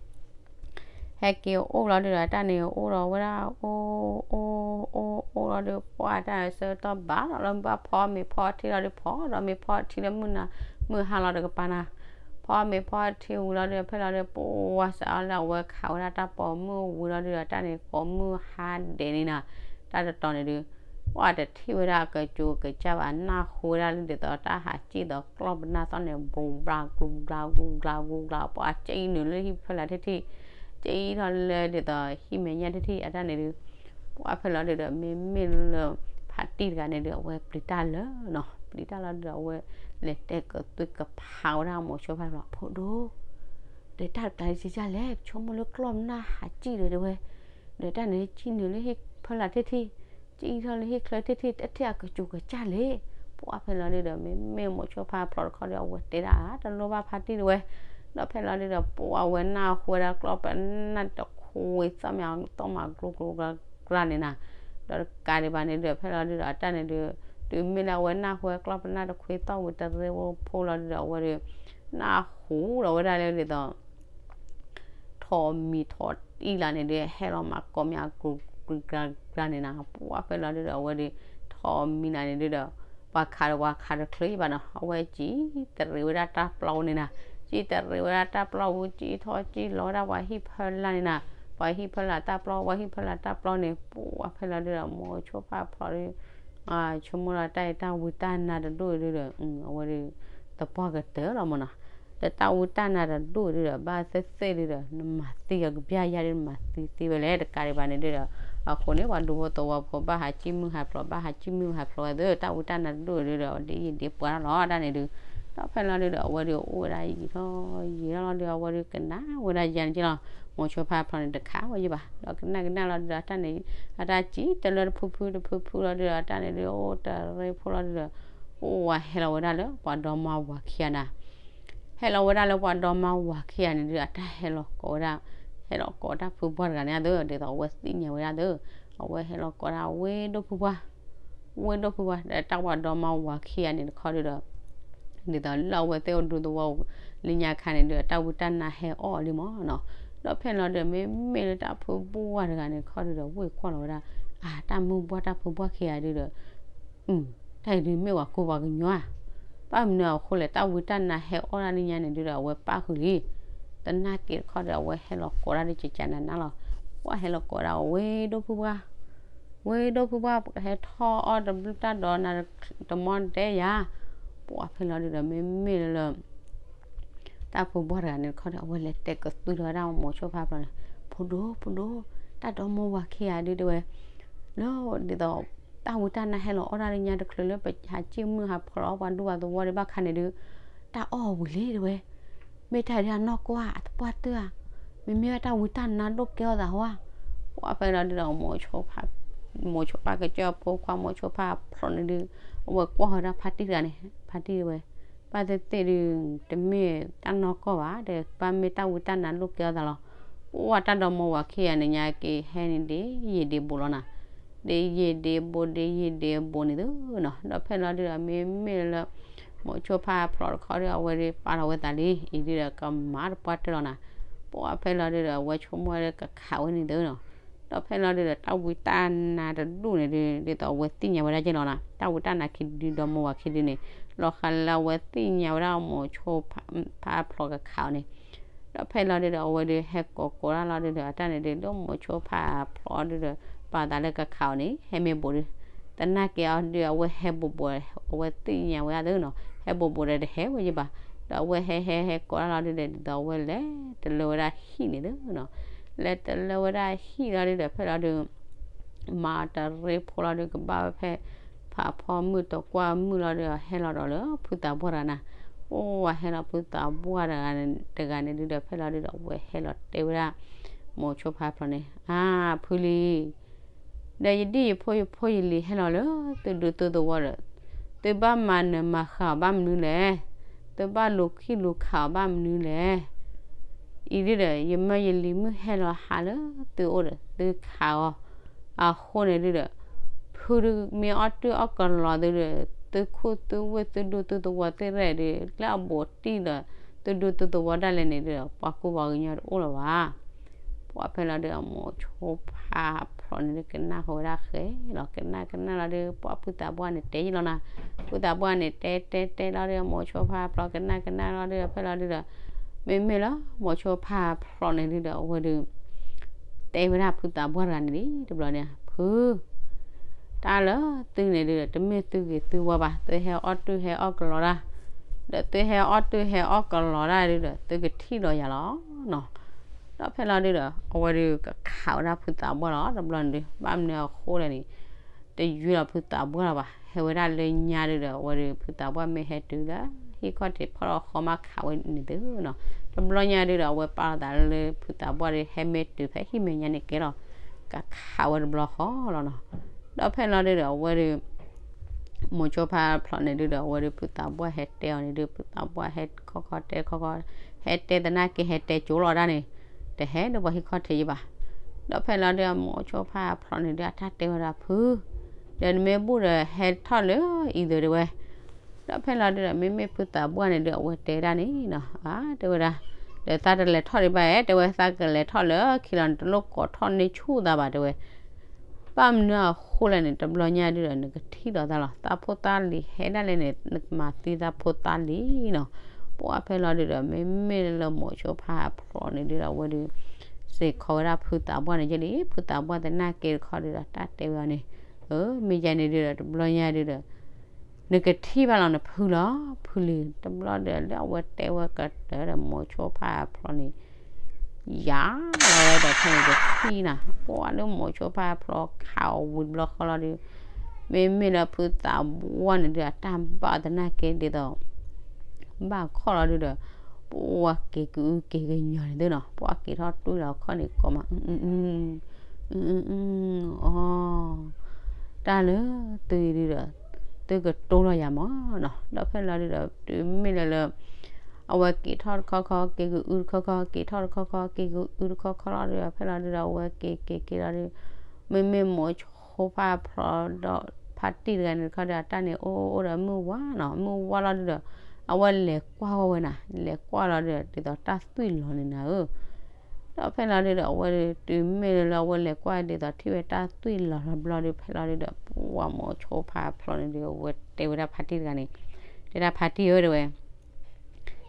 ဟဲက့ၤအိၣ်လီၤဒုဒီး အတၢ်န့ၣ်အိၣ်ဒီးဝဲဒၣ် အိၣ်အိၣ်အိၣ်အိၣ်လီၤဒု ပှၢ်တၢ်ဆၢကတီၢ်ဘၣ်လီၤလၢ ဘၣ်ဖီမ့ၤဖီထံလီၤဒု ဖီဒီးမ့ၤဖီထံလၢမုၢ်နၤမုၢ်ဟါလီၤတကပၤနၤ, ဖီမ့ၤဖီထံဝံၤလီၤဒု ဖဲလီၤဒု ပှၢ်စးအီၤလၢအဝဲခးဝဲဒၣ် တၢ်ပိာ်မုၣ်ဝံၤလီၤဒုဒီး တၢ်န့ၣ်ပိာ်မုၣ်ဟါဒဲးန့ၣ်နၤ, တၢ်တတီၤန့ၣ်ဒု ပှၢ်တထံၣ်ဝဲဒၣ်အကစူၤကစၢ်ဘၣ် နၢ်ဟူဝဲဒၣ်လၢဒ်သိးတၢ်ဟးစံၣ်ဒီးကျီၢ်ပနၢ်သီၣ်န့ၣ် ဘူးဘျါကူဘျါကူဘျါကူဘျါ ပှၢ်ကၠံနုာ်လၢဟံၣ်ဖၢလာ်ထံၣ်ထံၣ်, ကၠံထီၣ်လၢဒ်သိးဟံၣ်မဲာ်ညါထံၣ်ထံၣ် အတၢ်န့ၣ်ဒု ပှၢ်ဖဲလီၤဒုဒီး မ့မ့ၢ်လၢ ဖးတံၢ်တဂၤန့ၣ်ဒု အဝဲပျံၤတၢ်လၢာ်နီၤ, ပျံၤတၢ်လီၤဒုဒီး အဝဲလဲၤတဲကသွံကဖးဝဲဒၣ်မိၤဆိဖါဖျိး ဖိဒိၣ် ဒီးတၢ်တကျါစံၣ်စၢ်လဲၣ်, ပဆိကမိၣ်လၢကျီၢ်ပနၢ်ဟးစံၣ်ဒီးတဲဝဲ, ဒီးတၢ်န့ၣ်ကၠံနုာ်လၢဟံၣ်ဖၢလာ်ထံၣ်ထံၣ်, ကၠံထီၣ်လၢဟံၣ်ချၢထံၣ်ထံၣ် တထံၣ်အကစူၤကစၢ်လဲၣ်. ပှၢ်ဖဲလီၤဒုဒီး မ့မ့ၢ်မိၤဆိဖါဖျိးတခီဒီး အဝဲတဲဒၣ်တလိၣ်ဘၣ်ဖးတံၢ်တဝဲ, ဒီးဖဲလီၤဒုဒီး ပှၢ်ဝဲနၢ်ဟူဝဲဒၣ်ကျီၢ်ပနၢ်တခွ့သီၣ်မး သီၣ်မးကျိကျိကျါန့ၣ်နၤ, ဒီးတကးဒံးဘၣ်န့ၣ်ဒုဒီး ဖဲလီၤဒုဒီး အတၢ်န့ၣ်ဒု တုၤမ့ၢ်လၢအဝဲနၢ်ဟူဝဲကျီၢ်ပနၢ်တခွ့သီၣ်ဝံၤ တရ့ဖိလီၤဒုဒီး အဝဲဒု နၢ်ဟူဒီးဝဲဒၣ်လၢဒ်သိး ထိးမံၤထိးတံၢ်လၢန့ၣ်ဒု ဟဲလီၤမၤကိးမံၤအကျိၤကျါန့ၣ်နၤ, ပှၢ်ဖဲလီၤဒုဒီး အဝဲဒု ထိးမံၤလၢန့ၣ်ဒုဒီး ပှၤခးဒီးပှၤခးတချုးဘၣ်နီၤ, အဝဲကၠံ တရံးဝဲဒၣ်တၢ်ပျီန့ၣ်နၤ, ကၠံတရံးဝဲဒၣ်တၢ်ပျီဝံၤ ကၠံထီၣ်ကၠံလီၤဝဲဒၣ်ပှၤဟံၣ်ဖၢလာ်န့ၣ်နၤ, ပှၤဟံၣ်ဖၢလာ်တၢ်ပျီ ပှၤဟံၣ်ဖၢလာ်တၢ်ပျီန့ၣ် ပှၢ်ဖဲလီၤဒုဒီး မိၤဆိဖါဖျိးဒု ဆိကမိၣ်လၢတၢ်အံၤတၢ်ဝံတၢ်နါတဒိၣ်ဒုဒီး အဝဲဒု သပှၢ်ကတၢၢ်လီၤမးနီၤ, ဒီးတၢ်ဝံတၢ်နါတဒိၣ်ဒုဒီး ဘၣ်သ့ၣ်သ့ၣ်ဒုဒီး နမၤသံအီၤကဘျၣ်ယါဒု နမၤသံသ့ဝဲလဲၣ် တကးဒံးဘၣ်န့ၣ်ဒုဒီး အဃိန့ၣ် ပှၤဒူဖိသဝီဖိ ဘၣ်ဟးကၠံမုၢ်ဟးဖျိး ဘၣ်ဟးကၠံမုၢ်ဟးဖျိးဝဲသ့ၣ် တၢ်ဝံတၢ်နါတဒိၣ်ဒုဒီး ဒ်ယံာ်ဒ်ပှၤလီၤတၢ်န့ၣ်ဒု, ဒီးဖဲလီၤဒုဒီး အဝဲဒုအိၣ်ဝဲဒၣ်ယံာ်ထီၣ်ယံာ်ထီၣ်လီၤဒု အဝဲဒုကနၣ်ဝဲဒၣ်ယါန့ၣ်က့လီၤ, မိၤဆိဖါဖျိးန့ၣ် တခးဝဲယဘၣ် ဒီးကနၣ်ကနၣ်လီၤဒုဒီး တၢ်န့ၣ် အတၢ်ကၠံတလၢတဖုဖုတဖုဖုလီၤဒုဒီး တၢ်န့ၣ်ဒု အိၣ်တရံးဖိလီၤဒုဒီး အိၣ်ဝဲဟဲလီၤဝဲဒၣ်လၢပှၤဒီမါဝၤခံဂၤနၤ ဟဲလီၤဝဲဒၣ်လၢပှၤဒီမါဝၤခံဂၤန့ၣ်ဒု အတၢ်ဟဲလီၤကိးဝဲဒၣ်, ဟဲလီၤကိးတၢ်ဖုပှၢ်တဂၤန့ၣ်သ့ ဒ်သိးအဝဲသ့ၣ်ညါဝဲဒၣ်သ့, အဝဲဟဲလီၤကိးဒၣ်ဝ့ၢ်ဒိၣ်ဖုပှၢ်, ဝ့ၢ်ဒိၣ်ဖုပှၢ် ဒီးတၢ်ပှၤဒီမါဝၤခံဂၤန့ၣ်တခီဒုဒီး ဒ်သိးလၢအဝဲသ့ၣ်အိၣ်ဒူသဝီလၢညါခါန့ၣ်ဒု တၢ်ဝံတၢ်နါဟဲအီၣ်လံမးနီၤ, ဒီးဖဲလီၤဒုဒီး မ့မ့ၢ်လၢတၢ်ဖုပှၢ်တဂၤန့ၣ်တခီဒုဒီး ဝ့ၢ်ကွၢ်လီၤဝဲဒၣ်, အါ တၢ်မုၢ်ပှၢ်တၢ်ဖုပှၢ်ခံဂၤဒုဒီး တၢ်အံၤဒုမ့ၢ်ပှၤကူပှၤကညီဧါ, ဘၣ်မနုၤအဃိလဲၣ် တၢ်ဝံတၢ်နါဟဲအီၣ်ဒၣ်လၢညါန့ၣ်ဒုဒီး အဝဲပၣ်ဃုာ်လံ, သနာ်က့တခီဒီး အဝဲဟဲလီၤကိးဒၣ်ဒ်ကကနၤနၤလီၤ, ပှၢ်ဟဲလီၤကိးဒၣ်ဝ့ၢ်ဒိၣ်ဖုပှၢ်, ဝ့ၢ်ဒိၣ်ဖုပှၢ် ပကဟဲထီၣ်အီၣ်တဘျုးတၢ်ဒီးနၤတမီၢ်တဲယၤ, ပှၢ်ဖဲလီၤဒုဒီး မ့မ့ၢ်လၢ တၢ်ဖုပှၢ်တဂၤန့ၣ်တခီဒီး အဝဲလဲၤတဲကသွံလီၤဝဲဒၣ်မိၤဆိဖါဖျိးန့ၣ်, ဖိဒိၣ် ဖိဒိၣ် တၢ်ဒီမါဝၤခံဂၤဒုတဲဝဲ, လၢဒ်သိး တၢ်ဝံတၢ်နါဟဲလီၤအီၣ်ဒၣ်လၢညါတချုးလၢပဟးကၠံၣ်မုၢ်ဟးဖျိးအီၣ်ပှၤဒူပှၤသဝီဒံးဘၣ်ခါန့ၣ်ဒု, တၢ်အီၣ်ဝံၤလံတဲဝဲ, မ့ၢ်တၢ်ဒ်အနီၢ်ကီၢ်ဧါ အသပှၢ်တၢၢ်ဧါ, မ့မ့ၢ်ဝဲတၢ်ဝံတၢ်နါဒိၣ်ကဲအီၣ်သးဟီဧါ, ပှၢ်ဖဲလီၤဒုဒီး မိၤဆိဖါကစၢၢ်ဖိခွါမိၤဆိဖါဖျိးန့ၣ်ဒု, အဝဲကွၢ်ဃီၤဒၣ်ဖါတံၢ်တဂၤန့ၣ် ဖါတံၢ်တဲဝဲ, ဘၣ်သ့ၣ်သ့ၣ်ဒု တမ့ၢ်တၢ်နီၢ်ကီၢ်ဘၣ်, ဒီးဘၣ်မ့ၢ်တၢ်ဝံတၢ်နါဒိၣ်ကဲအီၣ်သးလီၤ. ပှၢ်တၢ်ဒီမါဝၤခံဂၤန့ၣ်ညါက့ၤဟဲန့ၣ်ဒ်ယံာ်ဒ်ဘူးလီၤနၤ, ဒ်ယံာ်ဒ်ဘူး ဒ်ယံာ်ဒ်ဘူးန့ၣ်သုနီၤ, ဒီးဖဲလီၤဒုဒီး မ့မ့ၢ်လၢ မိၤဆိဖါဖျိးတခီဒီး အဝဲဒုပာ်လီၤဝဲသးလံ, အံၤဒုဒီးကမၤတပှၢ်တၢၢ်လီၤနၤ, ပှၢ်ဖဲလီၤဒုဒီး အဝဲဆိကမိၣ်ဝဲဒၣ်ကခးဝဲန့ၣ်သုနီၤ, ဒီးဖဲလီၤဒုဒီး တၢ်ဝံတၢ်နါတဒူၣ်န့ၣ်ဒု ဒ်သိးအဝဲသ့ၣ်ညါဝဲဒၣ်က့လီၤနၤ, တၢ်ဝံတၢ်နါခံဒုဒီမါဝၤခံဒုန့ၣ် လီၤဃးလၢအဝဲသ့ၣ်ညါဝဲဒၣ်မိၤဆိဖါဖျိးကခးအီၤန့ၣ်, ဒီးဖဲလီၤဒုဒီး အဝဲဒုဟဲကိးကိးတၢ်လီၤဒုဒီး အတၢ်န့ၣ်ဒု လၢမိၤဆိဖါဖျိးဒုဒီး ပာ်သးလၢကခးအီၤန့ၣ် ဟဲမ့ၢ်ဘူးဒု, သနာ်က့အီၤဒု အဝဲဟဲဘူးဘူး အဝဲသ့ၣ်ညါဝဲဒၣ်သုနီၤ, ဟဲဘူးဘူးဒီးတဟဲဝဲယဘၣ်, ဒီးအဝဲဟဲဟဲဟဲကိးတၢ်လီၤဒုဒီး ဒ်သိးအဝဲလဲၤတလၢဝဲဒၣ်ဟံၣ်န့ၣ်သုနီၤ, လဲၤတလၢဝဲဒၣ်ဟံၣ်လီၤဒုဒီး ဖဲလီၤဒု မၤတရ့ဖိလီၤဒု ကဘၣ်ဝဲဖဲ ဖးဖီမုၢ်တကွၢ်မုၢ်လီၤဒုဒီး ဟဲလီၤဒီးလၢဖုသးပှၢ်တဂၤနၤ, အိၣ်ဝဲဟဲလီၤဖုသးပှၢ်တဂၤန့ၣ်ဒုဒီး ဖဲလီၤဒုဒီး အဝဲဟဲလီၤတဲဝဲဒၣ် မိၤဆိဖါဖျိးန့ၣ် အါ ဖုလံၤ ဒီးယဒ်ယဖိယဖိယလံၤဟဲလီၤလၢသုဒူသုသဝီဒီး သုဘၣ်မၤနၢၤမၤဃၣ်အီၤဘၣ်မနုၤလဲၣ်, သုဘၣ်လူၤခံလူၤခးအီၤဘၣ်မနုၤလဲၣ်, အံၤဒုဒီး ယမၢယလံၤမုၢ်ဟဲလီၤဟးလၢသုအိၣ်ဒီး သုခးအီၤအဃိန့ၣ်ဒုဒီး ဖုဒုမ့ၢ်အီၣ်တၢ်အီၣ်ကလီၤသုဒီး သုခိၣ်သုဝ့ၢ်သုဒူသုသဝီသ့ၣ်ရဲၣ်ဒု လၢအဘူးတံၢ်ဒီး သုဒူသုသဝီဒၣ်လဲာ်န့ၣ်ဒုဒီး ပှၤကူပှၤကညီတအိၣ်လၢၤဘၣ်. ပှၢ်ဖဲလီၤဒုဒီး မိၤဆိဖါဖျိးန့ၣ်ဒု ကနၣ်ဃီၤဝဲဒၣ်ဃဲလီၤ ကနၣ်ကနၣ်လီၤဒု ပှၢ်ဖုသးပှၢ်န့ၣ်တဲယလီၤနၤ, ဖုသးပှၢ်န့ၣ်တဲတဲတဲလီၤဒု မိၤဆိဖါဖျိးကနၣ်ကနၣ်လီၤဒု ဖဲလီၤဒုဒီး မ့မ့ၢ်လၢမိၤဆိဖါဖျိးန့ၣ်ဒုဒီး အဝဲဒု တဲဝဲဒၣ်ဖုသးပှၢ်တဂၤန့ၣ်လံ တဘျီန့ၣ် ဖု တၢ်လၢသုန့ၣ်ဒုဒီး တမ့ၢ်သုဂ့ၤသုဝါဘၣ်, သုဟဲအီၣ်တၢ်ဟဲအီၣ်ကလီၤတၢ်, ဒီးသုဟဲအီၣ်တၢ်ဟဲအီၣ်ကလီၤတၢ်ဒုဒီး သုကထံၣ်လီၤယၤလီၤနီၤ. ဒီးဖဲလီၤဒုဒီး အဝဲဒုကခးဝဲဒၣ်ဖုသးပှၢ်လီၤ တဘျီန့ၣ်ဒု ဘၣ်မနုၤအဃိလဲၣ်န့ၣ် တယွ့လီၤဖုသးပှၢ်လီၤဘၣ်, ဟဲဝဲဒၣ်လၢညါဒုဒီး အဝဲဒုဖုသးပှၢ်မ့ၢ်ဟဲတုၤလၢ ဟံၣ်ခီၣ်ထံးဖီၣ်လီၤဃီမးခးဝဲန့ၣ်သုနီၤ, တဘျီညါဒုဒီး အဝဲပာ်လီၤသးလၢဖုသးပှၢ်ဒု ဟဲမ့ၢ်တုၤဖဲဟံၣ်မဲာ်ညါန့ၣ်ကဲလီၤ, ကခးဝဲတဘျီဃီလီၤနီၤ. ဒီးဖဲလီၤဒုဒီး အဝဲဒု မိၤဆိဖါဖျိးန့ၣ်ဒုဒီး အဝဲဒုဖုသးပှၢ်ဟဲတဲအီၤန့ၣ်ဒု ဖုသးပှၢ်ဟဲခီခီတဲခီခီ, ဟဲတဲသနာ်က့ ဟဲတဲကၠိလီၤဒၣ်န့ၣ်, တဟဲဒုပှၤဟံၣ်ခီၣ်ထံးယဘၣ်. ဒီးဖဲလီၤဒု မိၤဆိဖါဖျိးန့ၣ်ဒု အတၢ်တဲဝဲဒၣ်ဖု, ဒီးနမ့ၢ်ဘူၣ်ဒီးဟဲထီၣ်လၢအံၤသ့တဲဝဲ. ဒီးဖဲလီၤဒုဒီး မ့မ့ၢ်ဖုသးပှၢ်န့ၣ်ဒု အဝဲတဲဒၣ်န့ၣ်နီၤ, တဲဝဲဒၣ်, ဒီးသးတလဲၤထီၣ်ဒံးဘၣ်ဧါ, တဲဝဲ သးကလဲၤထီၣ်လၢခံလီၤန့ၣ် တလိၣ်ကိးထီၣ်န့ၢ်ဆူၣ်သးဘၣ်တဲဝဲ ဘၣ်မနုၤအဃိလဲၣ်န့ၣ် တဘျီညါဒုဒီး နကထံၣ်လီၤသးလီၤ, သးဖိသၣ်လံၤဟဲဒၣ်လဲာ်န့ၣ် နကမၤသံသးဖိသၣ်လံၤနီၤ. ပှၢ်ဖဲလီၤဒုဒီး မ့မ့ၢ်လၢမိၤဆိဖါဖျိးန့ၣ်ဒုဒီး အဝဲဒု စ့ၢ်ကီးဝဲဒၣ်ဖုသးပှၢ်န့ၣ်ယဲလံ, ဖုသးပှၢ်သနာ်က့တခီဒုဒီး တၢ်တဲဝဲအီၤန့ၣ်, မ့ၢ်ယဲန့ၣ်ဒုဒီး တဘျီညါဒုဒီး နကထံၣ်ဘၣ်လီၤနဖုလီၤ, ဖုလံၤ တဘျီဒီး လၢအဝဲတဲဝဲကတၢၢ်ဒီးမိၤဆိဖါဖျိးန့ၣ် ယၤလီၤဝဲဒီးဖဲန့ၣ်တထံၣ်နၤ, ပှၢ်လၢမိၤဆိဖါဖျိးခးအီၤဝံၤတဘျီဃီလီၤဒု, မ့မ့ၢ်လၢဖုသးပှၢ်န့ၣ်ဒု အတၢ်ဘၣ်သနာ်က့ဒ်သိး ဘၣ်ခီၣ်လီၤဒုဒီး ပှၢ်က့ၤကအုက့ၤကညီၤန့ၣ်သ့နီၤ, ပှၢ်က့ၤထီၣ်တွံၢ်လီၤခီၣ်န့ၣ် ကိးမး အီ တၢ်လၢသုအံၤဒုဒီး သုကတိၤလီၤယၤမးနီၤ. ဒီးဖဲလီၤဒုဒီး တုၤမ့ၢ်လၢလၢ အဝဲက့ၤထီၣ်တခီခီ က့ၤကအုတခီခီ က့ၤထီၣ်တခီခီ က့ၤကအုတခီခီလီၤဒုဒီး ဖဲလီၤဒုဒီး အဝဲက့ၤက့ၤက့ၤလီၤဒု မ့မ့ၢ်မိၤဆိဖါဖျိးဒီး ဖါတံၢ်တဂၤန့ၣ်တခီဒီး အတၢ်န့ၣ်အိၣ်အိၣ်ဒီးမုၢ်ဝါနီၤ, မုၢ်ဝါလီၤဒုဒီး အဝဲလဲၤကွၢ်ဝဲဝဲနၤ, လဲၤကွၢ်လီၤဒုဒီး ဒ်သိးတၢ်သွံၣ်လီၤန့ၣ်နၤဧၢ ဒီးဖဲလီၤဒုဒီး အဝဲဒု တုၤမ့ၢ်လၢလၢအဝဲလဲၤကွၢ်ဒ်သိး ထံၣ်ဝဲတၢ်သွံၣ်လီၤတဘျီဒု ဖဲလီၤဒုဒီး ပှၢ်မိၤဆိဖါဖျိးန့ၣ်ဒု အဝဲတဲဝဲဒၣ်ဖါတံၢ်တဂၤန့ၣ်, တဲဒၣ်ဖါတံၢ်ဧၢ တဲဝဲ,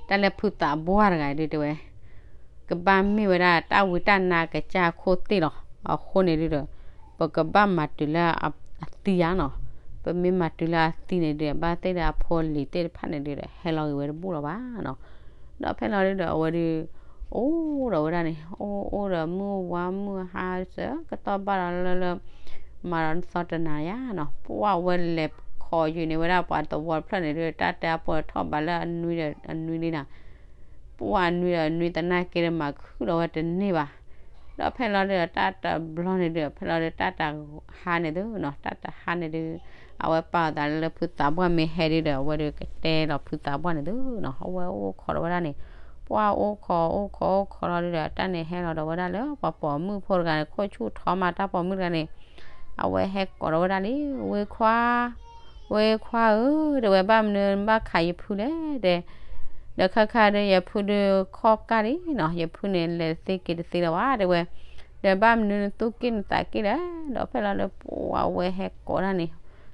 တၢ်လၢဖုသးပှၢ်တဂၤဒု တဲဝဲ ကဘၣ်မ့ၢ်ဝဲဒၣ်တၢ်ဝံတၢ်နါကစၢ်အခိၣ်သ့ၣ်လီၤ. အဃိန့ၣ်ဒုဒီး ပကဘၣ်မၤတုၤလၢအသံဧါနီၤ. ပမ့ၢ်မၤတုၤလၢအသံန့ၣ်ဒု ဘၣ်သ့ၣ်ဒီးအဖိအလံၤသ့ၣ်တဖၣ်န့ၣ်ဒုဒီး ဟဲလီၤဂ့ၤဝဲတဘူၣ်လီၤဘၣ်နီၤ. ဒီးဖဲလီၤဒုဒီး အဝဲဒု အိၣ်ဒီးဝဲဒၣ်န့ၣ် အိၣ်အိၣ်ဒီးမုၢ်ဝါမုၢ်ဟါစၢၤကတီၢ်ဘၣ်ဒီးလၢလၢ မၤဒီးနသီတနၤယါနီၤ ပှၢ်ဝဲလဲၤခိးယုာ်န့ၢ်ဝဲဒၣ်ပှၤသဝီတဖျၢၣ်န့ၣ်ဒု တၢ်တဲအပှဲၤထီၣ်ဘၣ်လၢအနွံဒီးအနွံလံနၤ ပှၢ်အနွံဒီးအနွံသနာ်က့ဒီးမၤခုၣ်ဒီးဝဲတန့ၢ်ဘၣ်. ဒီးဖဲလီၤဒုဒီးတၢ်တဘျီန့ၣ်ဒု ဖဲလီၤဒုတၢ်တဟါန့ၣ်သုနီၤ တၢ်တဟါန့ၣ်ဒု အဝဲပာ်အသးလၢလၢဖုသးပှၢ်မ့ၢ်ဟဲဒုဒီး အဝဲဒုကတဲလီၤဖုသးပှၢ်န့ၣ်သုနီၤ အဝဲအိၣ်ခိးဒီးဝဲဒၣ်န့ၣ် ပှၢ်အိၣ်ခိးအိၣ်ခိးအိၣ်ခိးလီၤဒုဒီး တၢ်န့ၣ်ဟဲလီၤဒီးဝဲဒၣ်လၢပှၤပိာ်မုၣ်ဖိတဂၤန့ၣ် ခိၣ်ဆူၣ်ထီမးတၢ်ပိာ်မုၣ်တဂၤန့ၣ် အဝဲဟဲကိးဒီးဝဲဒၣ်လံ ဝ့ခွါ ဝ့ခွါဧၢ တဲဝဲ ဘၣ်မနုၤဘၣ်ခးယဖုလဲၣ် တဲ ဒီးခါခါဒု ယဖုဒုခီၣ်ကၢ်လံနီၤ ယဖုန့ၣ်လဲၤတသ့က့ၤတသ့လၢၤဘၣ် တဲဝဲ ဒီးဘၣ်မနုၤနသူၣ်က့ၣ်နသးက့ၣ်လဲၣ် ဒီးဖဲလီၤဒု ပှၢ်ဝဲဟဲကိးဒၣ်န့ၣ်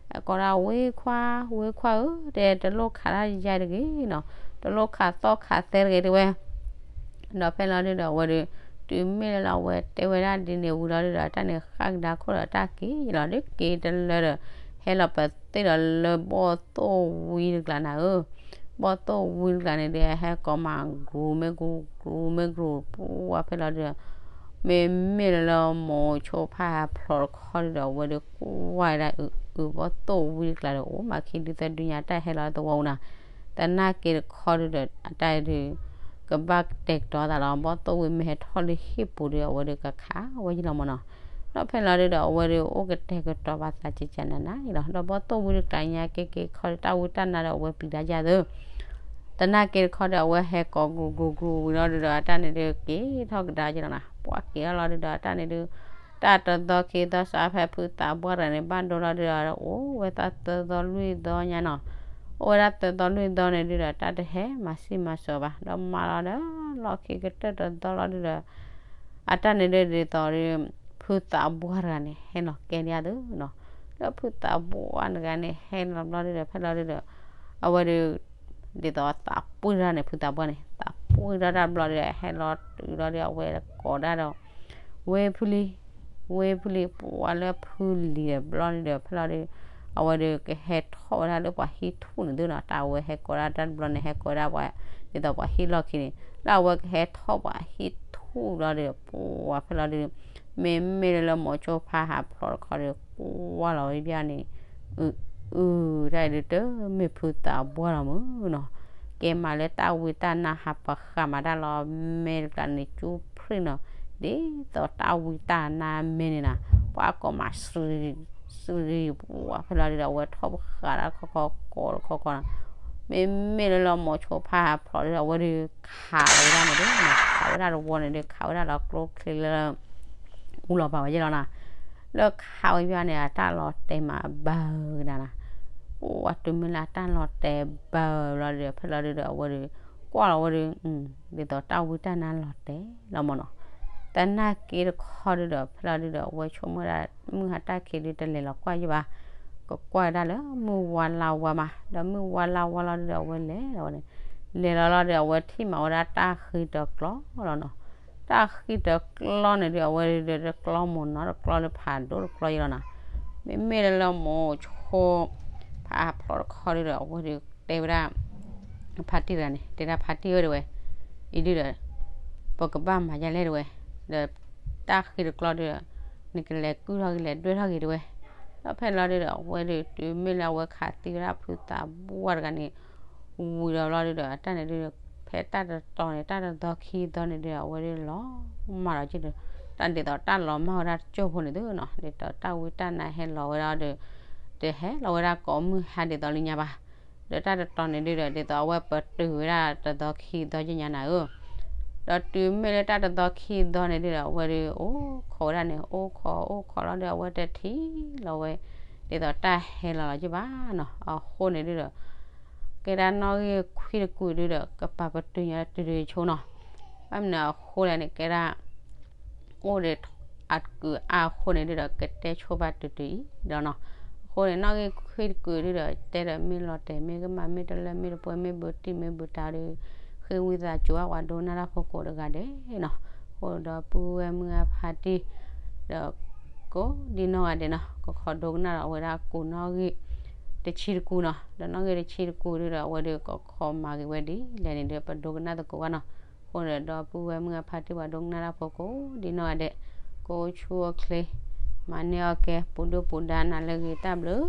ဟဲကိးဒၣ် ဝ့ခွါ ဝ့ခွါဧၢ တဲ တလိၣ်ခးတၢ်ယါတဂ့ၤနီၤ တလိၣ်ခးသီၣ်ခးသဲတဂ့ၤ တဲဝဲ ဒီးဖဲလီၤဒုဒီး အဝဲဒု တုၤမ့ၢ်လၢလၢအဝဲတဲဝဲဒၣ်ဒ်န့ၣ်ဝံၤလီၤဒုဒီး တၢ်န့ၣ်ဃၣ်ကဒါခိၣ်ဒီးတၢ်က့ၤလီၤဒု က့ၤတလၢဒီး ဟဲလီၤပသ့ၣ်ဒီးလၢဘီၣ်သိၣ်ဝံတကျးနၤဧၢ ဘီၣ်သိၣ်ဝံတကျးန့ၣ်ဒု ဟဲကိးမး ကြူၤမ့ၢ်ကြူၤ ကြူၤမ့ၢ်ကြူၤ ပှၢ်ဖဲလီၤဒုဒီး မ့မ့ၢ်လၢလၢမိၤဆိဖါဖျိးတခီဒုဒီး အဝဲဒုကွၢ်ဝဲဒၣ် အုးဘီၣ်သိၣ်ဝံတကျးဒီး အိၣ်မးခံဒုသၢဒုညါတၢ်ဟဲလီၤသဝီအူနၤ သနာ်က့တခီဒုဒီး အတၢ်ဒု ကဘၣ်ကတဲာ်ကတီၤသးလီၤ ဘီၣ်သိၣ်ဝံမ့ၢ်ဟဲထီၣ်လၢဟံၣ်ပူၤဒု အဝဲဒုကခးဝဲယလီၤမၢ်နီၤ ဒီးဖဲလီၤဒုဒီး အဝဲဒုအိၣ်ကတဲာ်ကတီၤဘၣ်သးကကနၤနၤန့ၣ်လီၤ ဒီးဘီၣ်သိၣ်ဝံတကျးညါက့ၤက့ၤခီဒု တၢ်ဝံတၢ်နါဒီးအဝဲပျံၤတၢ်ယါသၢ တနၢ်က့တခီဒီး အဝဲဟဲကိးဂူၤဂူၤဂူၤဝံၤလီၤဒုဒီး အတၢ်န့ၣ်ဒုးက့ၤထီၣ်ကဒါက့ၤလီၤနီၤ. ပှၤက့ၤထီၣ်လီၤဒုဒီး အတၢ်န့ၣ်ဒုး တၢ်တသီခံသီစးဖဲဖုသးပှၢ်တဂၤန့ၣ် ဘၣ်ဒိလီၤဒုဒီး အိၣ်ဝဲသးသၢသီလွံၢ်သီညါနီၤ. အိၣ်ဝဲဒၣ်သၢသီလွံၢ်သီန့ၣ်ဒုဒီး တၢ်တဟဲမၤစံၣ်မၤစိၤဘၣ် ဒီးမၤလီၤဒီး လီၢ်ခံကတၢၢ်တသီလီၤဒုဒီး အတၢ်န့ၣ်ဒုးဒ်သိးဒီး ဖုသးပှၢ်တဂၤန့ၣ် ဟဲလီၤကဲဒ်အံၤသုနီၤ. ဒီးဖုသးပှၢ်တဂၤန့ၣ် ဟဲလီၤဘျီဒုဒီး ဖဲလီၤဒုဒီး အဝဲဒုး ဒ်သိးသးပှၢ်တၢ်န့ၣ် ဖုသးပှၢ်န့ၣ် သးပှၢ်တၢ်တဘျီဒုဒီး ဟဲလီၤတုၤလီၤဒုဒီး အဝဲကိးဒၣ်ဒီး ဝ့ၢ်ဖုလံၤ, ဝ့ၢ်ဖုလံၤပှၤလၢဖုလံၤတဘျီဒုဒီး ဖဲလီၤဒုဒီး အဝဲဒုးကဟဲထီၣ်ဝဲဒၣ်လၢပှၤဟံၣ်ထူၣ်န့ၣ်သုနီၤ. တၢ်အဝဲဟဲကိးဒၣ်တၢ်တဘျီန့ၣ် ဟဲကိးဒၣ်ပှၤ ဒ်သိးပှၤဟံၣ်လီၢ်ခံန့ၣ် လၢအဝဲကဟဲထီၣ်ပှၤဟံၣ်ထူၣ်လီၤဒုဒီး ပှၤဖဲလီၤဒုဒီး မ့မ့ၢ်လၢလၢမိၤဆိဖါဟးဖျိးတခီဒီး ကွၢ်လီၤဝဲဘၣ်န့ၣ် အု အု တၢ်အံၤဒုးတမ့ၢ်ဖုသးပှၢ်လီၤမုၢ်နီၤ. ကဲမးလၢတၢ်ဝံတၢ်နါဟးပဃးမၤတၢ်လီၤ မဲာ်တကျါန့ၣ် ကၠူဖြံၣ်နီၤ ဒ်သိးတၢ်ဝံတၢ်နါမဲာ်န့ၣ်နီၤ ပှၤကိးမး စရံ ပှၤဖဲလီၤဒုဒီး အဝဲထီၣ်ပဃးတၢ်တခီခီကိးတခီခီနီၤ. မ့မ့ၢ်လၢလၢမိၤဆိဖါဟးဖျိးဒုဒီး အဝဲဒုးခးဝဲဒၣ်န့ၣ်ဒုး ခးဝဲဒၣ်တဝီန့ၣ်ဒုး ခးဝဲဒၣ်လၢကျိချံလၢ အူလီၤပာ်ဝဲယဲၢ်လီၤနီၤ. လၢခးဝဲယွၤန့ၣ် အတၢ်လီၤတဲာ်မးဘၢကဒါနီၤ. ပှၤတုၤမ့ၢ်လၢအတၢ်လီၤတဲာ်ဘၢလီၤဒုဒီး ဖဲလီၤဒုဒီး အဝဲဒုး ကွၢ်လီၤဝဲဒုး ဒ်သိးတၢ်ဝံတၢ်နါလီၤတဲာ်လီၤမၢ်နီၤ. တနၢ်က့တခီဒုဒီး ဖဲလီၤဒုဒီး အဝဲဆိကမိၣ်ဒၣ် မုၢ်ဟါတၢ်ခံးဒုတလဲၤလီၤကွၢ်ယဲၢ်ဘၣ် ကကွၢ်ဒၣ်လၢမုၢ်ဝါလါဝါမး ဒီးမုၢ်ဝါလါဝါလီၤဒုဒီး အဝဲလဲၤလီၤဝဲန့ၣ် လဲၤလီၤလီၤဒီး အဝဲထံၣ်မးဝဲဒၣ်တၢ်ဃံတကျီလီၤနီၤ. တၢ်ဃံတကျီန့ၣ်ဒုး အဝဲဒုးတကျီမ့ၢ်နီၤ တကျီလၢဖးဒိၣ်တကျီယဲၢ်လီၤနီၤ. မ့မ့ၢ်လၢလၢမိၤဆိ ဖးဖျိးတခီဒုဒီး အဝဲဒုးတဲဝဲဒၣ် ဖါတံၢ်တဂၤန့ၣ် တဲဒၣ်ဖါတံၢ်ဝဲတဝဲ အံၤဒုဒီး ပကဘၣ်မၤယဲၢ်လဲၣ်တဝဲ ဒီးတၢ်ဃံတကျီဒုဒီး နကလဲၤကုၢ်ထီၣ်ဂ့ၤ လဲၤဒွဲၣ်ထီၣ်ဂ့ၤတဝဲ. ဒီးဖဲလီၤဒုဒီး အဝဲဒုးတုၤမ့ၢ်လၢအဝဲခးသံဝဲဒၣ်ဖုသးပှၢ်တဂၤန့ၣ် ဝံၤဒီးလီၤဒုဒီး အတၢ်န့ၣ်ဒုဒီး ဖဲတၢ်တတီၤန့ၣ် တၢ်တသီခံသီန့ၣ်ဒုဒီး အဝဲဒုးလီၤမၢ်လီၤက့ၤဒီး တၢ်ဒ်သိးတၢ်လီၤမၢ်ဝဲဒၣ်တစိၢ်ဖိန့ၣ်သုနီၤ ဒ်သိးတၢ်ဝံတၢ်နါဟဲလီၤဝဲဒၣ်ဒီး တဟဲလီၤဝဲဒၣ်ကိးမုၢ်ဟါဒ်သိးလၢညါဘၣ်. ဒီးတၢ်တတီၤန့ၣ်ဒုဒီး ဒ်သိးအဝဲပတုာ်ဝဲဒၣ်တသီခံသီယဲၢ်ညါနၤဧၢ ဒီးတုၤမ့ၢ်လၢတၢ်တသီခံသီန့ၣ်ဒုဒီး အဝဲဒုးအိၣ်ခိးဝဲဒၣ်န့ၣ် အိၣ်ခိးအိၣ်ခိးလီၤဒီး အဝဲတထံၣ်လီၤဝဲ ဒ်သိးတၢ်ဟဲလီၤလီၤက့ၤဘၣ်နီၤ. အဃိန့ၣ်ဒုဒီး ကဲဒၣ်နီၣ်ဂံၢ်ခွံတကုာ်ဒုဒီး ကပာ်ပတုာ်ညါတုၤတုၤဆိနီၤ. ဘၣ်မနုၤအဃိလဲၣ်န့ၣ် ကဲဒၣ် အိၣ်ဒီးအကုာ်အါအဃိန့ၣ်ဒုဒီး ကတဲဆိဘၣ်တုၤတုၤအံၤဒီးနီၤ. အဃိန့ၣ် နီၣ်ဂံၢ်ခွံတကုာ်ဒုဒီး တဲဒီးမ့ၢ်လီၤတဲာ် မ့ၢ်ကမၣ် မ့ၢ်တလၢ မ့ၢ်တပှဲၤ မ့ၢ်ဘူးတံၢ် မ့ၢ်ဘူးတၢ်ဒီး ဃ့ဝံသးစူၤဘၣ်ပှၤဒိကနၣ်တၢ်ဖိကိးတဂၤဒဲးနီၤ. အဃိဒီပုၢ်ဝဲၢ်မုၢ်အဖါတံၢ် ဒီးကိးဒ်နီၢ်ဂၤဒဲးနီၤ ကခိးဒိကနၣ်ဒီးအဝဲဒၣ်ကိးနီၣ်ဂံၢ်တဆံတကုာ်နီၤ. ဒီးနီၣ်ဂံၢ်တဆံတကုာ်ဒုဒီး အဝဲဒုးကခိးမၤဂ့ၤဝဲဒ်လဲၣ်န့ၣ်ဒီး ပဒိကနၣ်သကိးဘၣ်နီၤ. အဃိန့ၣ်ဒီပုၢ်ဝဲၢ်မုၢ်အဖါတံၢ် ပှၤဒိကနၣ်တၢ်ဖိကိးဒ်နီၢ်ဂၤဒဲး ကိးဆူအချ့ မၤန့ၢ်အီၣ်ကဲ ပူၤဒုၣ်ပူၤဒါနၤလၢအဂ့ၤ တၢ်ဘျုး